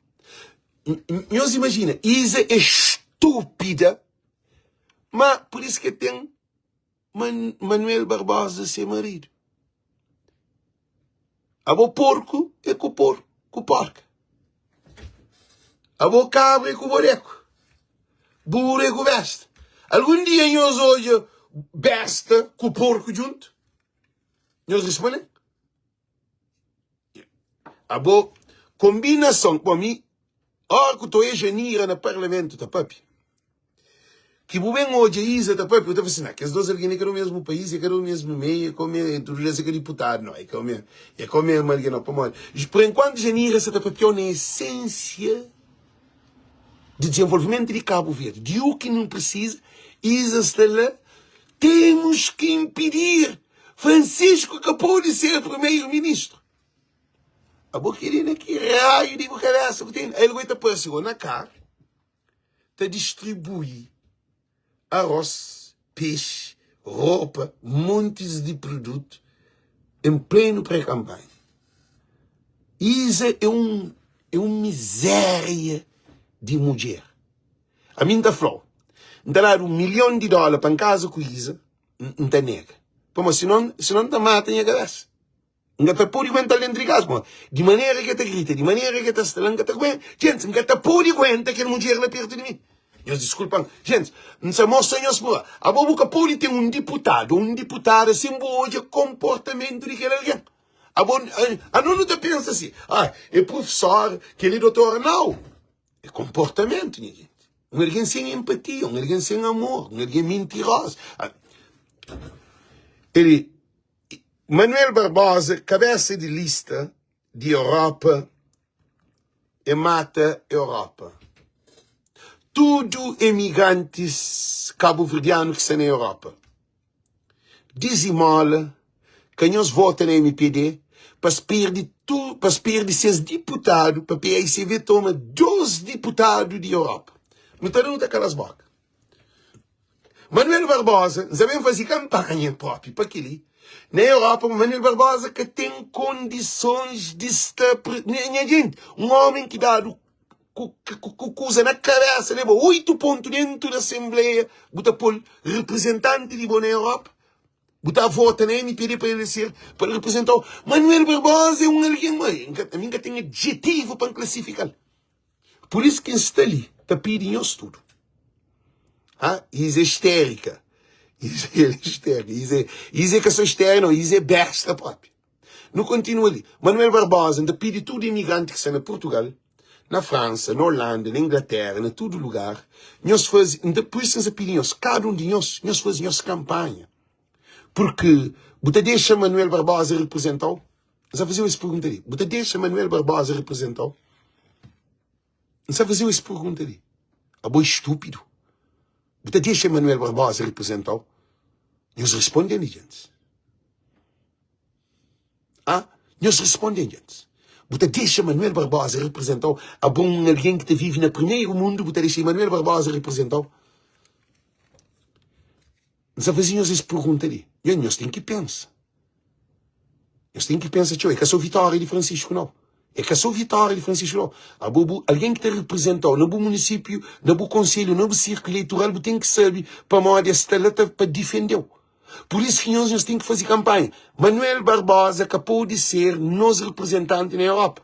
Nhos imajina, Iza é stúpida, ma pur isu ki el ten Manuel Barbosa se maridu. Abo porku é ku por ku porka. Abo kabra é ku bodeku. Buru é ku besta. Algun dia nhos odja besta ku porku djuntu? Nhos responde? Abo kombinason, bom mi ora ku ta oja Janira na parlamentu ta papia, ki bu ben odja Isa ta papia, bu ta fla si, na kes dos algen é ka do mesmu país, é ka do mesmu meiu, é ka o mesmu, é tudu des é ka diputadu, no, é ka o mesmu, é ka o mesmu algen no, pamodi por enkuantu Janira sa ta papiau na esensia di dizenvolvimentu di Kabu Verdi, di u ki nu prisiza, Isa sta la, temos ki impedir Francisco ka pode ser primeiro ministro. Abo querida, que raio de bu cabeça que tem? Ele vai te parece na cara, te distribui arroz, peixe, roupa, montes de produto em pleno pré-campanha. Isa é um é um miséria de mulher. A mim tá falou, n ta dadu um milhão de dólar pa n casa ku Isa, N ta nega. Pamodi sinon, sinon N ta mata nha kabésa. N ka ta pode guenta-l déntu di kaza. Pamodi di manera ki el ta grita, di manera ki el ta sta la, N ka ta guenta. Gentis, N ka ta pode guenta kel mudjer la pértu di mi. Nhos diskulpa-m. Gentis, N sta mostra nhos pruva. Abo bu ka pode ten un diputadu ô un diputada sen bu odja konportamentu di kel algen. Abo, ano nu ta pensa si, ah, é professor, kel-li doutora. Nau! É konportamentu, nha jenti. Un algen sen empatia, un algen sen amor, un algen mintirozu. Ele, Manuel Barbosa, kabesa di lista di Europa, e mata Europa. Tudu emigrantis kabuverdianu ki sta na Europa. Dizimola, ka nhos vota na mpd pa es perde tu, pa es perde ses diputadu, pa paicv toma 2 diputadu di Europa. Nu ta da nu ta kala-s boka. Manuel Barbosa, N sa ben faze kanpanha propi pa kel-li. Na Europa, Manuel Barbosa ka ten kondisons di sta pre, nha jenti, un omen ki dadu ku, ku, ku kuza na kabesa leba 8 pontu dentu di asenbleia, bu ta pô-l reprezentanti di bo na Europa? Bu ta vota na MPD pa el ser, pa el reprezenta-u? Manuel Barbosa é un algen, ma ami N ka ten adjetivu pa N klasifika-l. Pur isu ki N sta li ta pidi nhos tudu. Ha? Is é istérika. Is é istérika. Is é, is é ka só istérika, não. Is é besta própria. Nu kontinua li. Manuel Barbosa, N ta pidi tudu imigranti ki sta na Purtugal, na Fransa, na Holanda, na Inglatéra, na tudu lugar, nhos faze, N ta, pur isu N sta pidi nhos, kada un di nhos, nhos faze nhos kanpanha. Purki bu ta dexa Manuel Barbosa reprezenta-u? N sta faze-u es pergunta li. Bu ta dexa Manuel Barbosa reprezenta-u? N sta faze-u es pergunta li. Abo é stúpidu? Bu ta dexa Manuel Barbosa reprezenta-u? Nhos responde-m li, djentis. Ah, nhos responde-m, djentis. Bu ta dexa Manuel Barbosa reprezenta-u? Abo un algen ki ta vive na primeru mundu, bu ta dexa Manuel Barbosa reprezenta-u? N sta faze nhos es pergunta li. Nhos, nhos ten ki pensa. Nhos ten ki pensa txeu. É ka sô vitória di Francisco, nau. É ka sô vitória di Francisco, nau. Abo, bu, algen ki ta reprezenta-u na bu munisípiu, na bu konselhu, na bu sirkulu eleitoral, bu ten ki sabe pamodi es sta la ta, pa difende-u. Pur isu ki nhos, nhos ten ki faze kanpanha. Manuel Barbosa ka pode ser nos reprezentanti na Europa.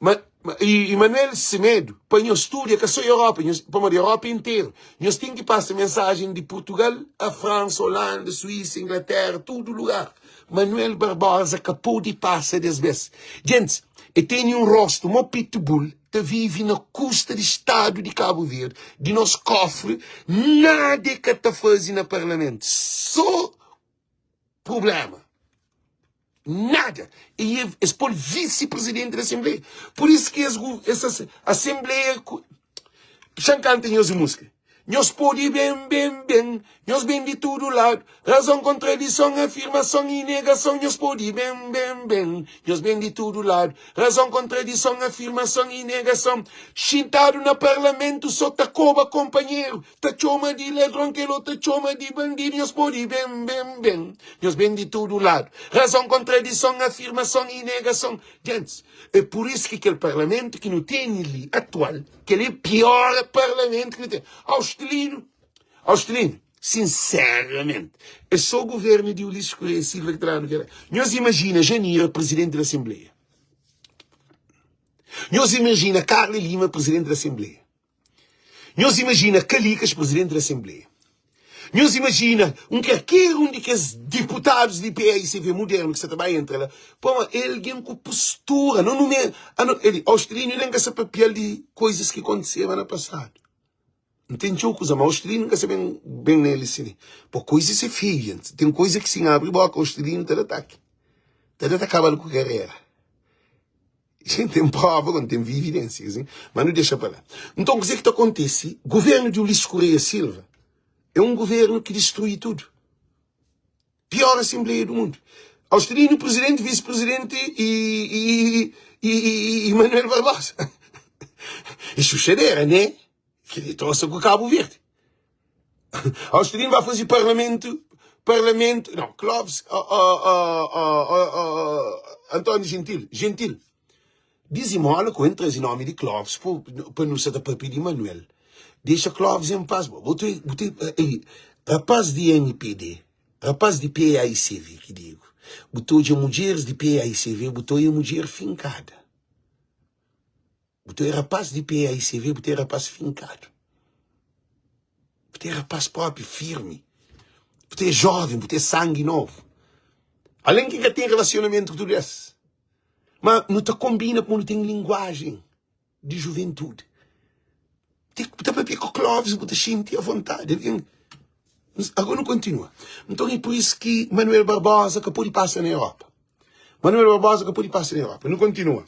Ma, ma, e, e Manuel Semedo, pa nhos tudu, é ka só Europa, nhos, pamodi Europa interu, nhos ten ki pasa mensajen di Portugal a Fransa, Holanda, Suíça, Inglaterra, tudu lugar. Manuel Barbosa ka pode pasa des bes. Gentis, e tene un rostu mo pitbull, ta vive na kusta di Stadu di Kabu Verdi, di nos kofri, nada e ka ta faze na Parlamentu, só prublema. Nada. E es pô-l visi-prizidenti di asenbleia. Pur isu ki es, es asenbleia. Xa N kanta nhos un múzika. Nhos pode ben, ben, ben, nhos ben di tudu ladu. Razon, kontradison, afirmason i negason. Nhos pode ben, ben, ben, nhos ben di tudu ladu. Razon, kontradison, afirmason i negason. Xintadu na parlamentu so ta koba konpanheru. Ta txoma di ladron, kel otu ta txoma di bandidu. Nhos pode ben, ben, ben, nhos ben di tudu ladu. Razon, kontradison, afirmason i negason. Gentis, é pur isu ki kel parlamentu ki nu tene li atual, kel é pior parlamentu ki nu ten. Austelino, Austelino, sinseramenti, é so guvernu di Ulisses Correia Silva ki ta dadu kel la. Nhos imajina Janira prizidenti di asenbleia. Nhos imajina Carla Lima prizidenti di asenbleia. Nhos imajina Kalikas prizidenti di asenbleia. Nhos imajina un kalker un di kes diputadus di PAICV mudernu ki sa ta ba entra la. Pamodi é algen ku postura. No nu me, ano, el, Austelinu nen ka sa papia-l di koizas ki kontiseba na pasadu. N ten txeu kuza, ma Austelinu ka sa ben, ben na el si li. Po koizas é feiu, jenti. Ten koiza ki si N abri boka, Austelinu ta da ataki. Ta da ta kaba-l ku karera. Ten ten prova, não ten evidências, hein? Mas não deixa para lá. Então, o que é que acontece? Governo de Ulisses Correia Silva é um governo que destrui tudo. Pior assembleia do mundo. Austelino, presidente, vice-presidente e, e, e, e, e Manuel Barbosa. E xuxadeira, né? Que ele trouxe com Cabo Verde. Austelino vai fazer parlamento, parlamento, não, Clóvis, oh, oh, oh, António Gentil, Gentil. Dizimola ku N traze nomi di Clóvis pa nu sa ta papia di Manuel. Dexa Clóvis en pas bo. Bu te, bu te, ei, rapaz di MPD, rapaz di PAICV ki digo, bu ta odja mudjeris di PAICV, bu ta oia mudjer finkada. Bu ta oia rapaz di PAICV, bu ta oia rapaz finkadu. Bu ta oia rapaz propi, firmi. Bu ta oia joven, bu ta oia sangi novu. Alén ki N ka ten relasionamentu ku tudu es, ma nu ta konbina pamodi nu ten linguajen di juventudi. Ti bu ta papia ku Clóvis bu ta xinti avontadi. Algen Agora nu kontinua. Nton é pur isu ki Manuel Barbosa ka pode pasa na Europa. Manuel Barbosa ka pode pasa na Europa. Nu kontinua.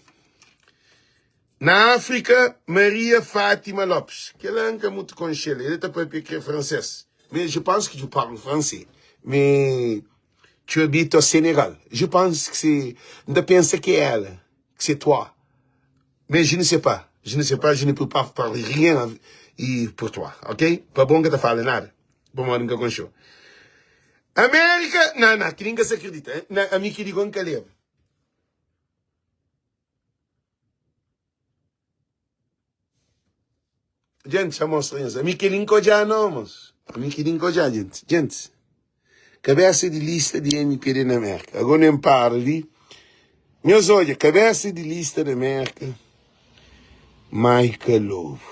Na Áfrika, Maria Fátima Lopes. Kel-la N ka mutu konxe-l. El ta papia kre fransês. Mais je pense que tu parles français. Mais tu habites au Sénégal. Je pense que c'est... N ta pensa ki é ela, que c'est toi. Mais je ne sais pas. Je ne sais pas, je ne peux pas parler rien e pour toi, ok? Pa bo N ka ta fala nada. Pamodi N ka konxe-u. Amérika, na, na, ki nin ka sa akredita. Na, ami ki di go N ka leba. Gente, xa mostra nhos. Ami kel-li N ka odja no, mos. Ami kel-li N ka odja, gente. Gente, kabesa di lista di MPD na Merka. Agora nem para li. Nhos odja, kabesa di lista na Merka, Maica Lobo.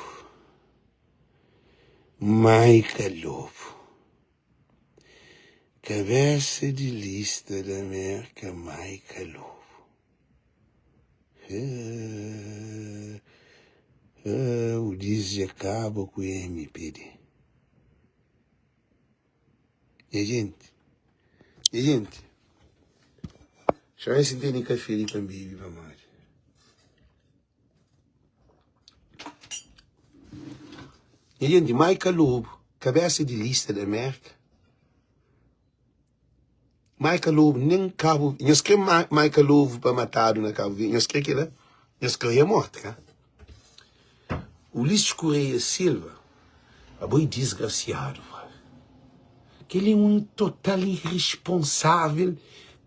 Maica Lobo. Kabesa di lista da Merka, Maica Lobo. Ulisses dja kaba ku mpd. Nha jenti, nha jenti, xa ben si N tene kafe li pa N bebe pamodi. Nha jenti, Maica Lobo, kabesa di lista da Merka. Maica Lobo nen Cabo Nhos kre Maica Lobo pa matadu na Cabo Verde Nhos kre kela? Nhos kre é morte ka? Ulisses Correia Silva abo é disgrasiadu pá Kel é un total irresponsável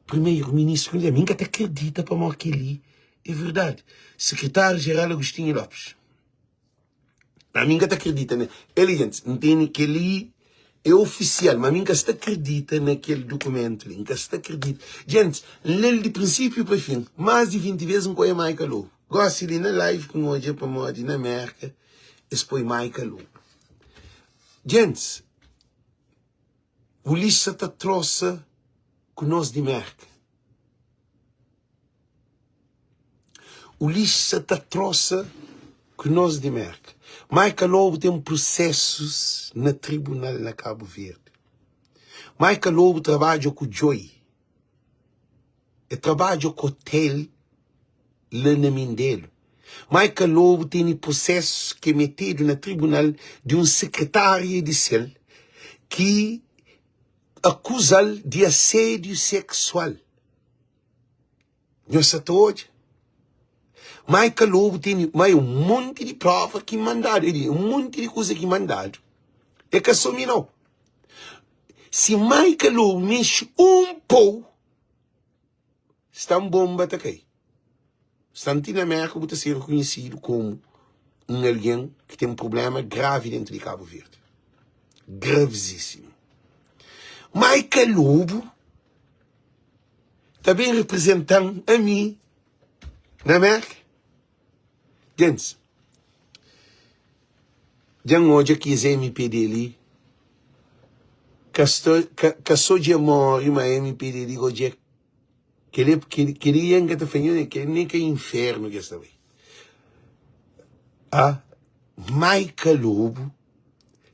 primeiro ministro Mi nka ta akredita pamodi keli é verdade Secretário Geral Agostinho Lopes. Ami N ka ta kridita na el gentis. N tene kel-li é ofisial, ma mi N ka sta kridita na kel dukumentu li. N ka sta kridita. Gentis, N lé-l di prinsípiu pa fin, más di 20 bês N ka odja Maica Lobo. Gósi li na live ki N odja pamodi na Mérka es poi Maica Lobo. Gentis, Ulisses sa ta trosa ku nos di Mérka. Ulisses sa ta trosa ku nos di Merka. Maica Lobo ten prusesus na tribunal na Kabu Verdi. Maica Lobo trabadja ku Djoi. E trabadja ku hotel la na Mindelo. Maica Lobo tene prusesus ke metedu na tribunal di un sekretaria di sel ki akuza-l di asédiu seksual. Nhos sa ta odja? Maica Lobo tene mai un monti di prova ki mandadu, el un monti di kuza ki mandadu. É ka so mi nau. Si Maica Lobo mexe un pou, sta un bonba ta kai. Sta ti na Merka bu ta ser rekonhesidu komu un algen ki ten prublema gravi dentu di Kabu Verdi. Gravizisimu. Maica Lobo ta ben reprezentan ami na Merka? Gentis, dja N odja ki es mpd li ka sta, ka, ka so dja móre, ma mpd li go dja Kel-li, kel-li N ka ta fla nho, kel-li nen ka infernu ki es ta bai. Ah, Maica Lobo,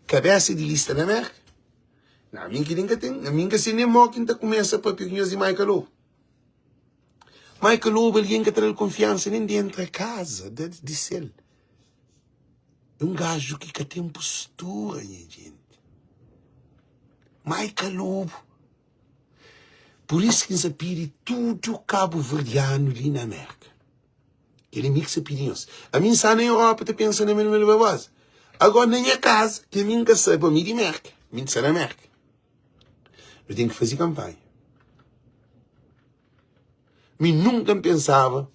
kabesa di lista na Merka? Na, mi kel-li N ka ten, ami N ka se nen mo ki N ta kumesa papia ku nhos di Maica Lobo. Maica Lobo algen ka ta da-l konfiansa nen di entra kaza di sel. É un gaju ki ka ten postura, nha jenti. Maica Lobo. Pur isu ki N sa pidi tudu kabuverdianu li na Merka. Kel mi ki sa pidi nhos. Ami N sta na Europa ta pensa na Manuel Barbosa. Agora na nha kaza, ki ami N ka sabe, ami di Merka. Mi N sta na Merka. Nu ten ki faze kanpanha. Mi nunka N pensaba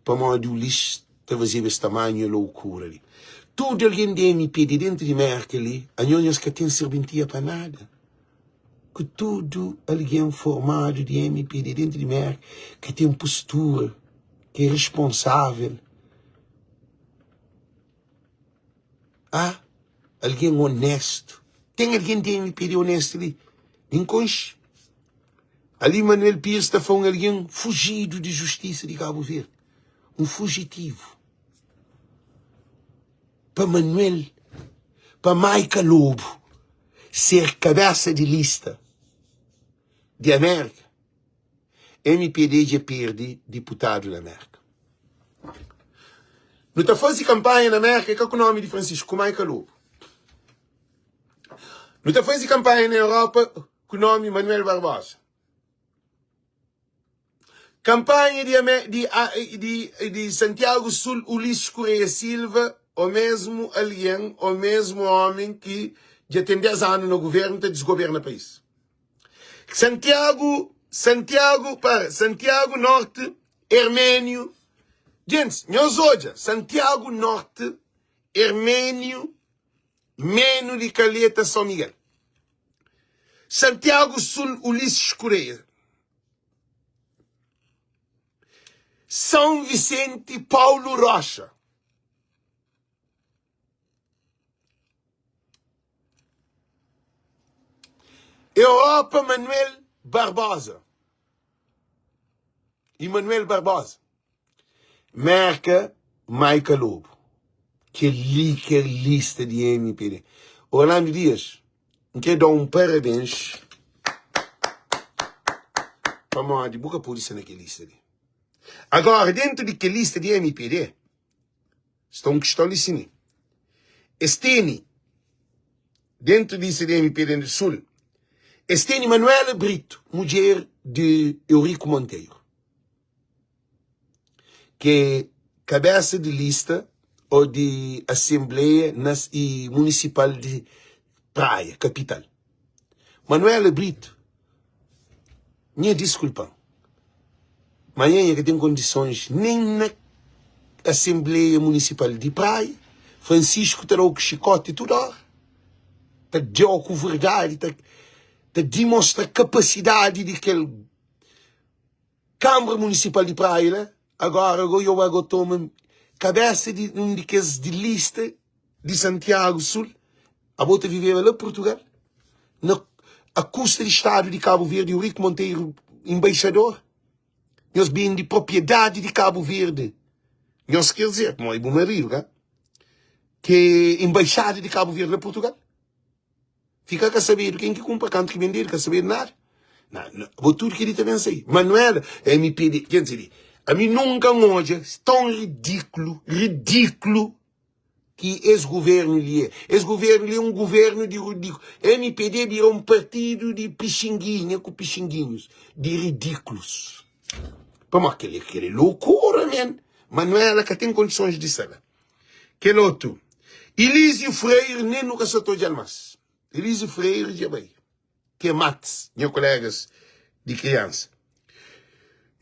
pamodi Ulisses ta fazeba es tamanhu loukura li. Tudu algen di MP di dentu di Merka li, anhos nhos ka ten serventia pa nada. Ku tudu algen formadu di MP di dentu di Merka ki ten postura, ki é responsável. Ah, algen onestu. Ten algen di MP di onestu li? Mi N konxe. Ali Manuel Pires ta fla un algen fujidu di justisa di Kabu Verdi, un fujitivu. Pa Manuel, pa Maica Lobo ser kabesa di lista di Amerika, mpd dja perde diputadu na Merka. Nu ta faze kanpanha na Merka é ka ku nomi di Francisco, ku Maica Lobo. Nu ta faze kanpanha na Europa ku nomi Manuel Barbosa. Kanpanha di, di, di, di Santiago Sul, Ulisses Correia Silva, o mesmu algen, o mesmu omi ki dja ten 10 anu na governu ta desgoberna país. Santiago, Santiago, para, Santiago Norte, Herménio. Gentis, nhos odja, Santiago Norte, Herménio, Menu di Calheta, São Miguel. Santiago Sul, Ulisses Correia. São Vicente, Paulo Rocha. Europa, Manuel Barbosa. Emanuel Barbosa. Merka, Maica Lobo. Kel-li ki é lista di mpd. Orlando Dias, N kre da-u un parabens pamodi bu ka pode sta na kel lista li. Agora, dentu di kel lista di mpd, sta un kiston li si mi. Es tene, dentu di lista di mpd di Sul, es tene Manuela Brito, mudjer di Eurico Monteiro. ki é kabésa di lista ô di asenbleia i munisipal di Praia, kapital. Manuela Brito, nha diskulpa-m, ma nha nha ka ten kondisons nen na asenbleia munisipal di Praia. Francisco ta da-u ku xikóti tudu óra, ta da-u ku verdadi, ta dimostra kapasidadi di kel. Kanbra Munisipal di Praia la, agora go yo ba go toma kabesa di un di kes di lista di Santiago Sul, abo ta viveba la Portugal, na a kusta di Stadu di Kabu Verdi, Eurico Monteiro embaixador, nhos bende propriedadi di Kabu Verdi, nhos ker dizer, pamodi bu maridu ka, ke embaixada di Kabu Verdi la Portugal. Fika ka sabedu ken ki kunpra, kantu ki bendedu, ka sabedu nada. Na, na, bo tudu keli ta ben sai. Manuela, MPD, ken dizer, ami nunka N odja ton ridikulu, ridikulu ki es guvernu li é. Es guvernu li é un guvernu di ridikulu. MPD bira un partidu di pixinguinha ku pixinguinhus, di ridikulus. Pamodi keli, keli é lokura, men. Manuela ka ten kondisons di sta la. Kel otu, Elísio Freire, nen nu ka sa ta odja-l más. Elísio Freire dja bai. Ke Max, nha kolegas di kriansa.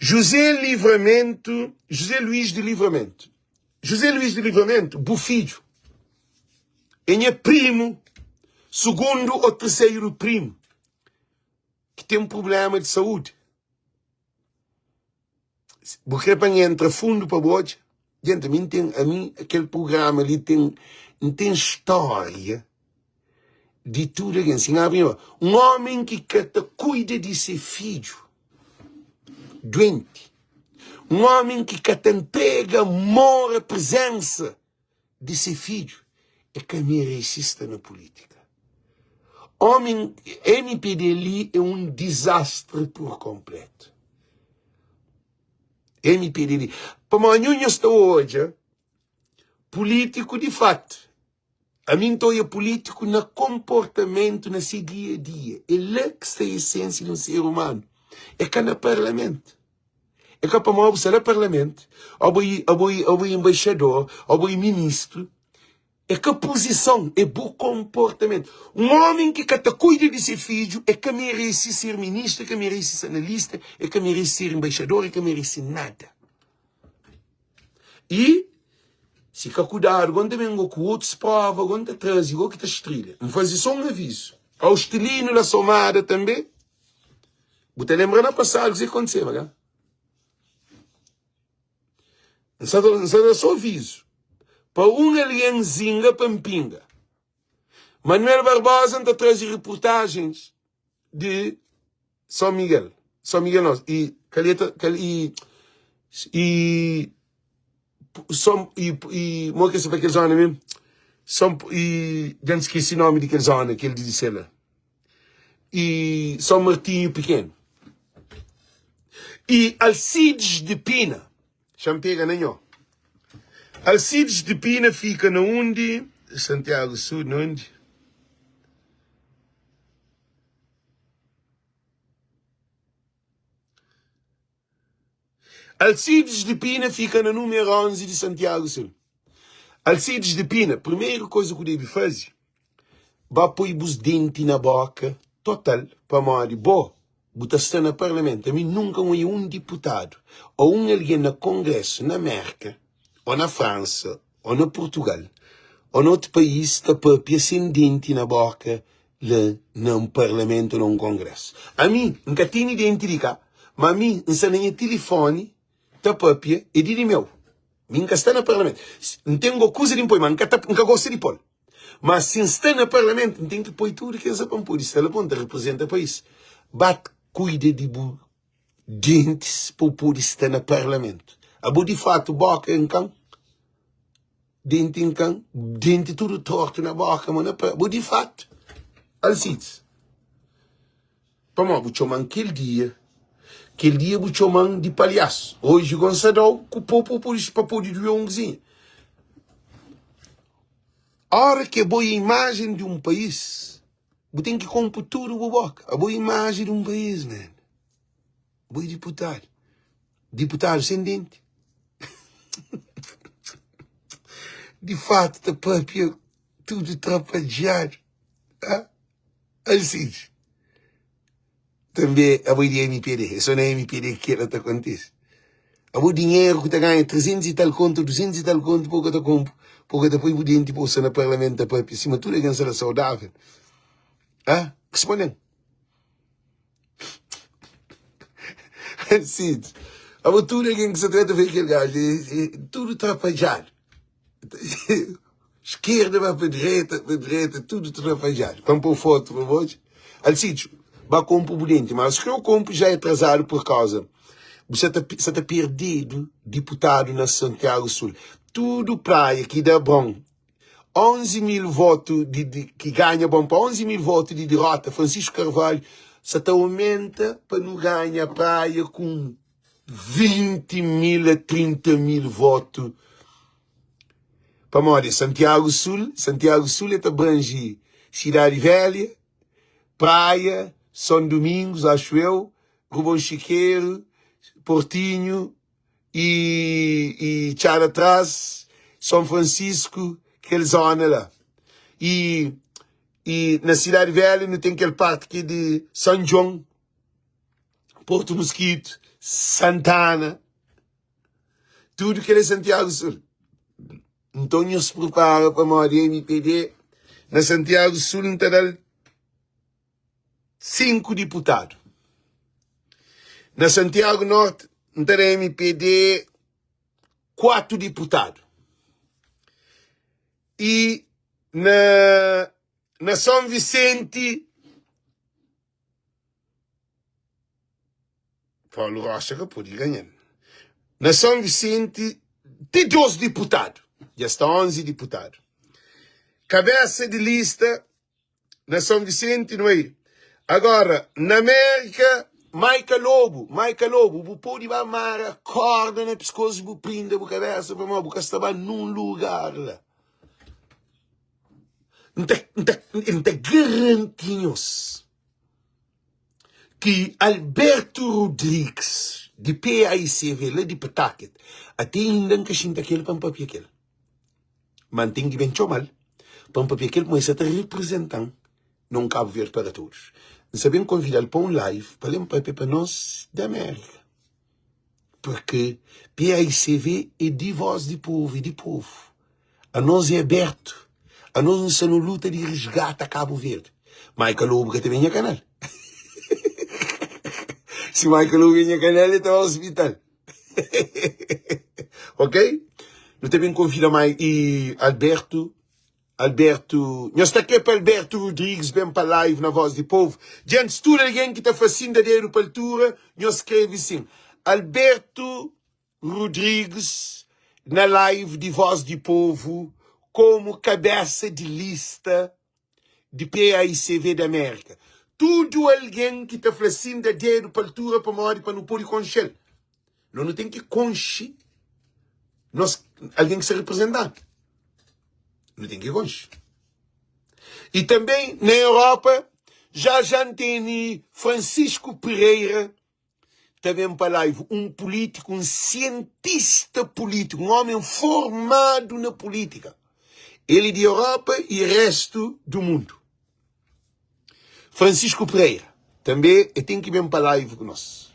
José Livramento, José Luís de Livramento. José Luís de Livramento, bu fidju, é nha primu, sugundu ô terseru primu, ki ten prubléma di saúdi. Bu kre pa N entra fundu pa bu odja? Djenti, ami N ten, ami kel prugrama li ten, N ten stória di tudu algen. Si N abri nha boka, un ómi ki ka ta kuida di se fidju duenti, un ómi ki ka ta ntrega amor, a prezénsa di se fidju, e ka merese sta na pulítika. Ómi, mpd li é un dizastri pur konplétu. Mpd li. Pamodi nhu nhos ta odja pulítiku di fatu. Ami N ta odja pulítiku na konportamentu, na se dia-a-dia. É la ki sta esensia di un ser umanu. É ka na parlamentu. É ka pamodi bu sta na parlamentu, ô bu é enbaixador, ô bu é ministru. É ka puzison, é bu konportamentu. Un ómi ki ka ta kuida di se fidju, e ka merese ser ministru, e ka merese ser analista, e ka merese ser enbaixador, e ka merese nada. I si ka kudadu, go N ta ben go ku otus prova, go N ta traze, go ki ta strilha. N faze so un avizu. Austelinu la Somada tanbe, bu ta lenbra na pasadu kuzê ki kontiseba, ka? N sa da so avizu pa un algen zinga pa N pinga. Manuel Barbosa N ta traze reportajens di São Miguel. São Miguel Norte i Calheta cal i i São i i mo ke sa pa kel zona mesmo São i dja N skesi nomi di kel zona kel di dise la i São Martinho Pequeno i Alcides de Pina Xa-m pega na nho. Alcides de Pina fika na undi? Santiago Sul, na undi? Alcides de Pina fika na númeru 11 di Santiago Sul. Alcides de Pina, primeru koza ku debe faze, ba poi bus denti na boka total, pamodi bo bu ta sta na parlamentu. Ami nunka N oia un diputadu ô un algen na kongrésu na Mérka ô na Fransa ô na Purtugal ô na otu país ta pâpia sen denti na bóka la na un parlamentu ô na un kongrésu. Ami N ka tene denti di ka, má ami N sta na nha tilifóni ta pâpia é di di meu. Mi N ka sta na parlamentu. N ten go kuza di N poi, má N ka ta N ka gosta di pô-l. Má si N sta na parlamentu, N ten ki poi tudu kes pa N pode sta la pa N ta reprizenta país. Ba kuida di bu gentis pa bu pode sta na parlamentu. Abo di fatu boka nkan, denti nkan, denti tudu tortu na boka ma na pa bo di fatu. Alcides, pamodi bu txoman kel dia, kel dia bu txoman di palhasu. Oji go N sa dau ku po pa pode pa pode dueu un kuzinha. Ora ke bo é imajen di un país, bu ten ki konpo tudu bu boka. Abo é imajen di un país, man. Bo é diputadu. Diputadu sen denti. Di fatu ta papia tudu trapadjadu. Ah, Alcides. Tanbe abo é di MPD. É so na MPD ki kela ta kontise. Abo dinheru ku ta ganha 300 i tal kontu, 200 i tal kontu, po ka ta konpo, po ka ta poi bu denti pa bu sta na parlamentu ta papia sima tudu algen sta la saudavel. Ah, responde-m. Alcides, abo tudu algen ki sta ta ta fla kel gaju é tudu trapadjadu. Esquerda vai pa direita, pa direita, tudo trafajado. Pa pôr foto pa bo. Alcides, ba kompu bu denti, mas que eu kompu já é atrasado por causa. Você tá, você tá perdido deputado na Santiago Sul. Tudo praia que dá bom. 11 mil votos de, de, que ganha bom para 11 mil votos de derrota Francisco Carvalho só tá aumenta para não ganhar praia com 20 mil a 30 mil votos Pamodi Santiago Sul, Santiago Sul é ta abrange Cidade Velha, Praia, São Domingos, acho eu, Rubon Chiqueiro, Portinho e, e Txada Trás, São Francisco, kel zona lá. E, e na Cidade Velha nu tem kel parte ki é de São João, Porto Mosquito, Santana, Tudu kel é Santiago Sul. Nton nhos pripara pamodi MPD na Santiago Sul N ta da-l 5 diputadu. Na Santiago Norte N ta da MPD 4 diputadu. E na, na São Vicente Paulo Rocha ka pode ganha. Na São Vicente tem 2 diputadu. Dja sta 11 diputadu. Cabeça de lista na São Vicente, não é? Agora, na América, Maica Lobo, Maica Lobo, bu pode ba mara corda na pescoço, bu prinda bu cabeça, pa bu ka sta ba num lugar lá. N ta, N ta, N ta garanti nhos ki Alberto Rodrigues di PAICV la di Pawtucket ate inda N ka xinta kel pa N papia kel. Ma N ten ki ben txoma-l pa N papia kel pamodi el sa ta reprezenta-m na un Cabo Verde para todos. N sa ben konvida-l pa un live pa el papia pa nos di Amérika. Purki PAICV é di vós di povu, é di povu. Anos é abertu, anos nu sta na luta di resgata Kabu Verdi. Michael Lobo ka ta ben nha kanal. Si Michael Lobo ben nha kanal, el ta ba hospital. Ok? Nu ta ben konvida Mai i Alberto. Alberto, nhos ta kre pa Alberto Rodrigues ben pa live na Voz di Povo? Djentis, tudu algen ki ta fla sin da dedu pa altura, nhos skrebe sin. Alberto Rodrigues na live di Voz di Povo komu kabesa di lista di PAICV di Amérika. Tudu algen ki ta fla sin da dedu pa altura pamodi pa nu pode konxe-l. Nos nu ten ki konxe nos algen ki sta reprezentanu. Nu ten ki konxe. I tanbe na Europa já já N tene Francisco Pereira ta ben pa live, un pulítiku, un sientista pulítiku, un ómi formadu na pulítika. El é di Europa i réstu du mundu. Francisco Pereira, tanbê el ten ki ben pa live ku nos.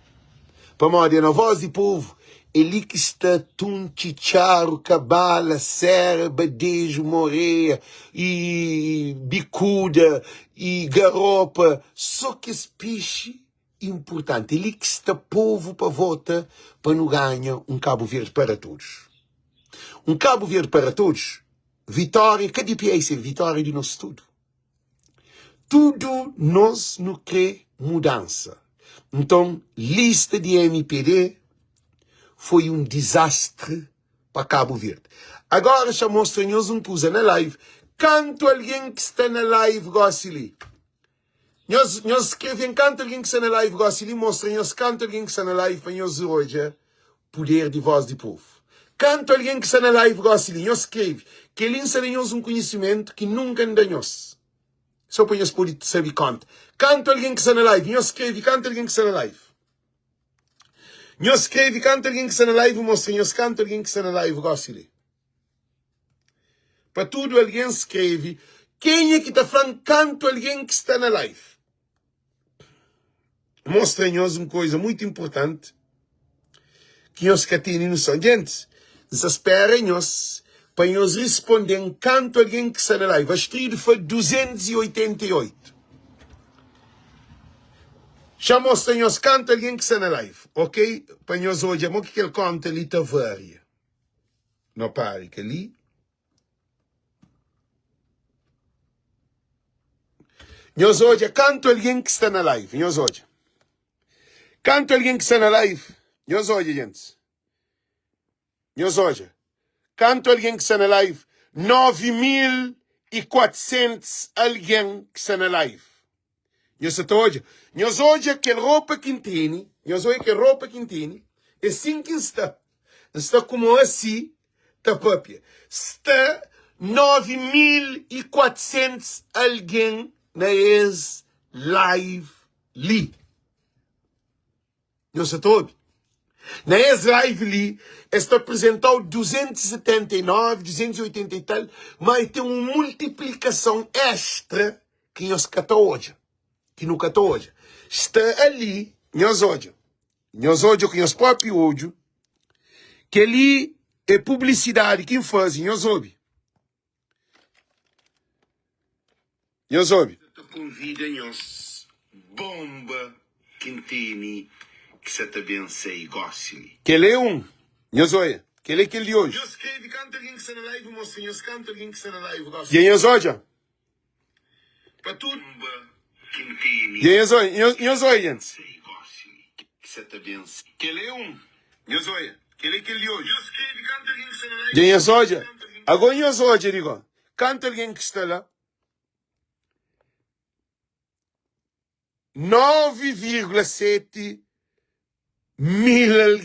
Pamodi é na Voz di Povu, é li ki sta Tuntxi, Txaru, Kabala, Sera, Badeju, Morea i Bikuda i Garopa, sô kes pexi Inpurtanti é li ki sta povu pa vota pa nu ganha un Kabu Verdi para todos. Un Kabu Verdi para todos, vitória ka di PAIC, vitória é di nos tudu. Tudu nos nu kre mudansa. Nton lista di mpd foi un dizastri pa Kabu Verdi. Agora xa mostra nhos un kuza na live, kantu algen ki sta na live gosi li? Nhos nhos skreve-m kantu algen ki sta na live gosi li mostra nhos kantu algen ki sta na live pa nhos odja puder di voz di povu kantu algen ki sta na live gosi li nhos skreve kel-li N sta da nhos un konhisimentu ki nunka N da nhos so pa nhos pode sabe konta kantu algen ki sta na live nhos skreve kantu algen ki sta na live nhos skreve kantu algen ki sta na live mostra nhos kantu algen ki sta na live gosi li. Pa tudu algen skrebe kenha ki ta fla-m kantu algen ki sta na live. Mostra nhos un koisa muitu inpurtanti ki nhos ka tene noson. Gentis, N sta spera nhos pa nhos risponde-m kantu algen ki sta na live. Astrido fla 288. Xa mostra nhos kantu algen ki sta na live, ok? Pa nhos odja mo ki kel konta li ta varia. No pare kel-li. Nhos odja kantu algen ki sta na live. Nhos odja. Kantu algen ki sta na live. Nhos odja, gentis. Nhos odja. Kantu algen ki sta na live. 9400 algen ki sta na live. Nhos sa ta odja? Nhos odja kel ropa ki N tene? Nhos odja kel ropa ki N tene? É sin ki N sta. N sta ku mô asi ta pâpia. Sta 9400 algen na es live li. Nhos sa ta obi? Na es live li, es ta apresentau 279, 280 i tal, ma e ten un multiplikason extra ki nhos ka ta odja, ki nu ka ta odja. Sta ali, nhos odja, nhos odja ku nhos propi odju, kel-li é publisidadi ki N faze, nhos obi. Nhos obi. Ta konvida nhos bonba ki N tene ki sa ta ben sai gosi li. Kel é un. Nhos oia. Kel é kel di oji. Nhos skrebe kantu algen ki sta na live mostra nhos kantu algen ki sta na live gosi. Dja nhos odja. Pa tudu. Bonba ki N tene. Dja nhos oia. Nhos, nhos oia, gentis. Sai gosi li ki sa ta ben sai. Kel é un. Nhos oia. Kel é kel di oji. Nhos skrebe kantu algen ki sta na live. Dja nhos odja. Ago nhos odja di go. Kantu algen ki sta la? 9,7 mil algen.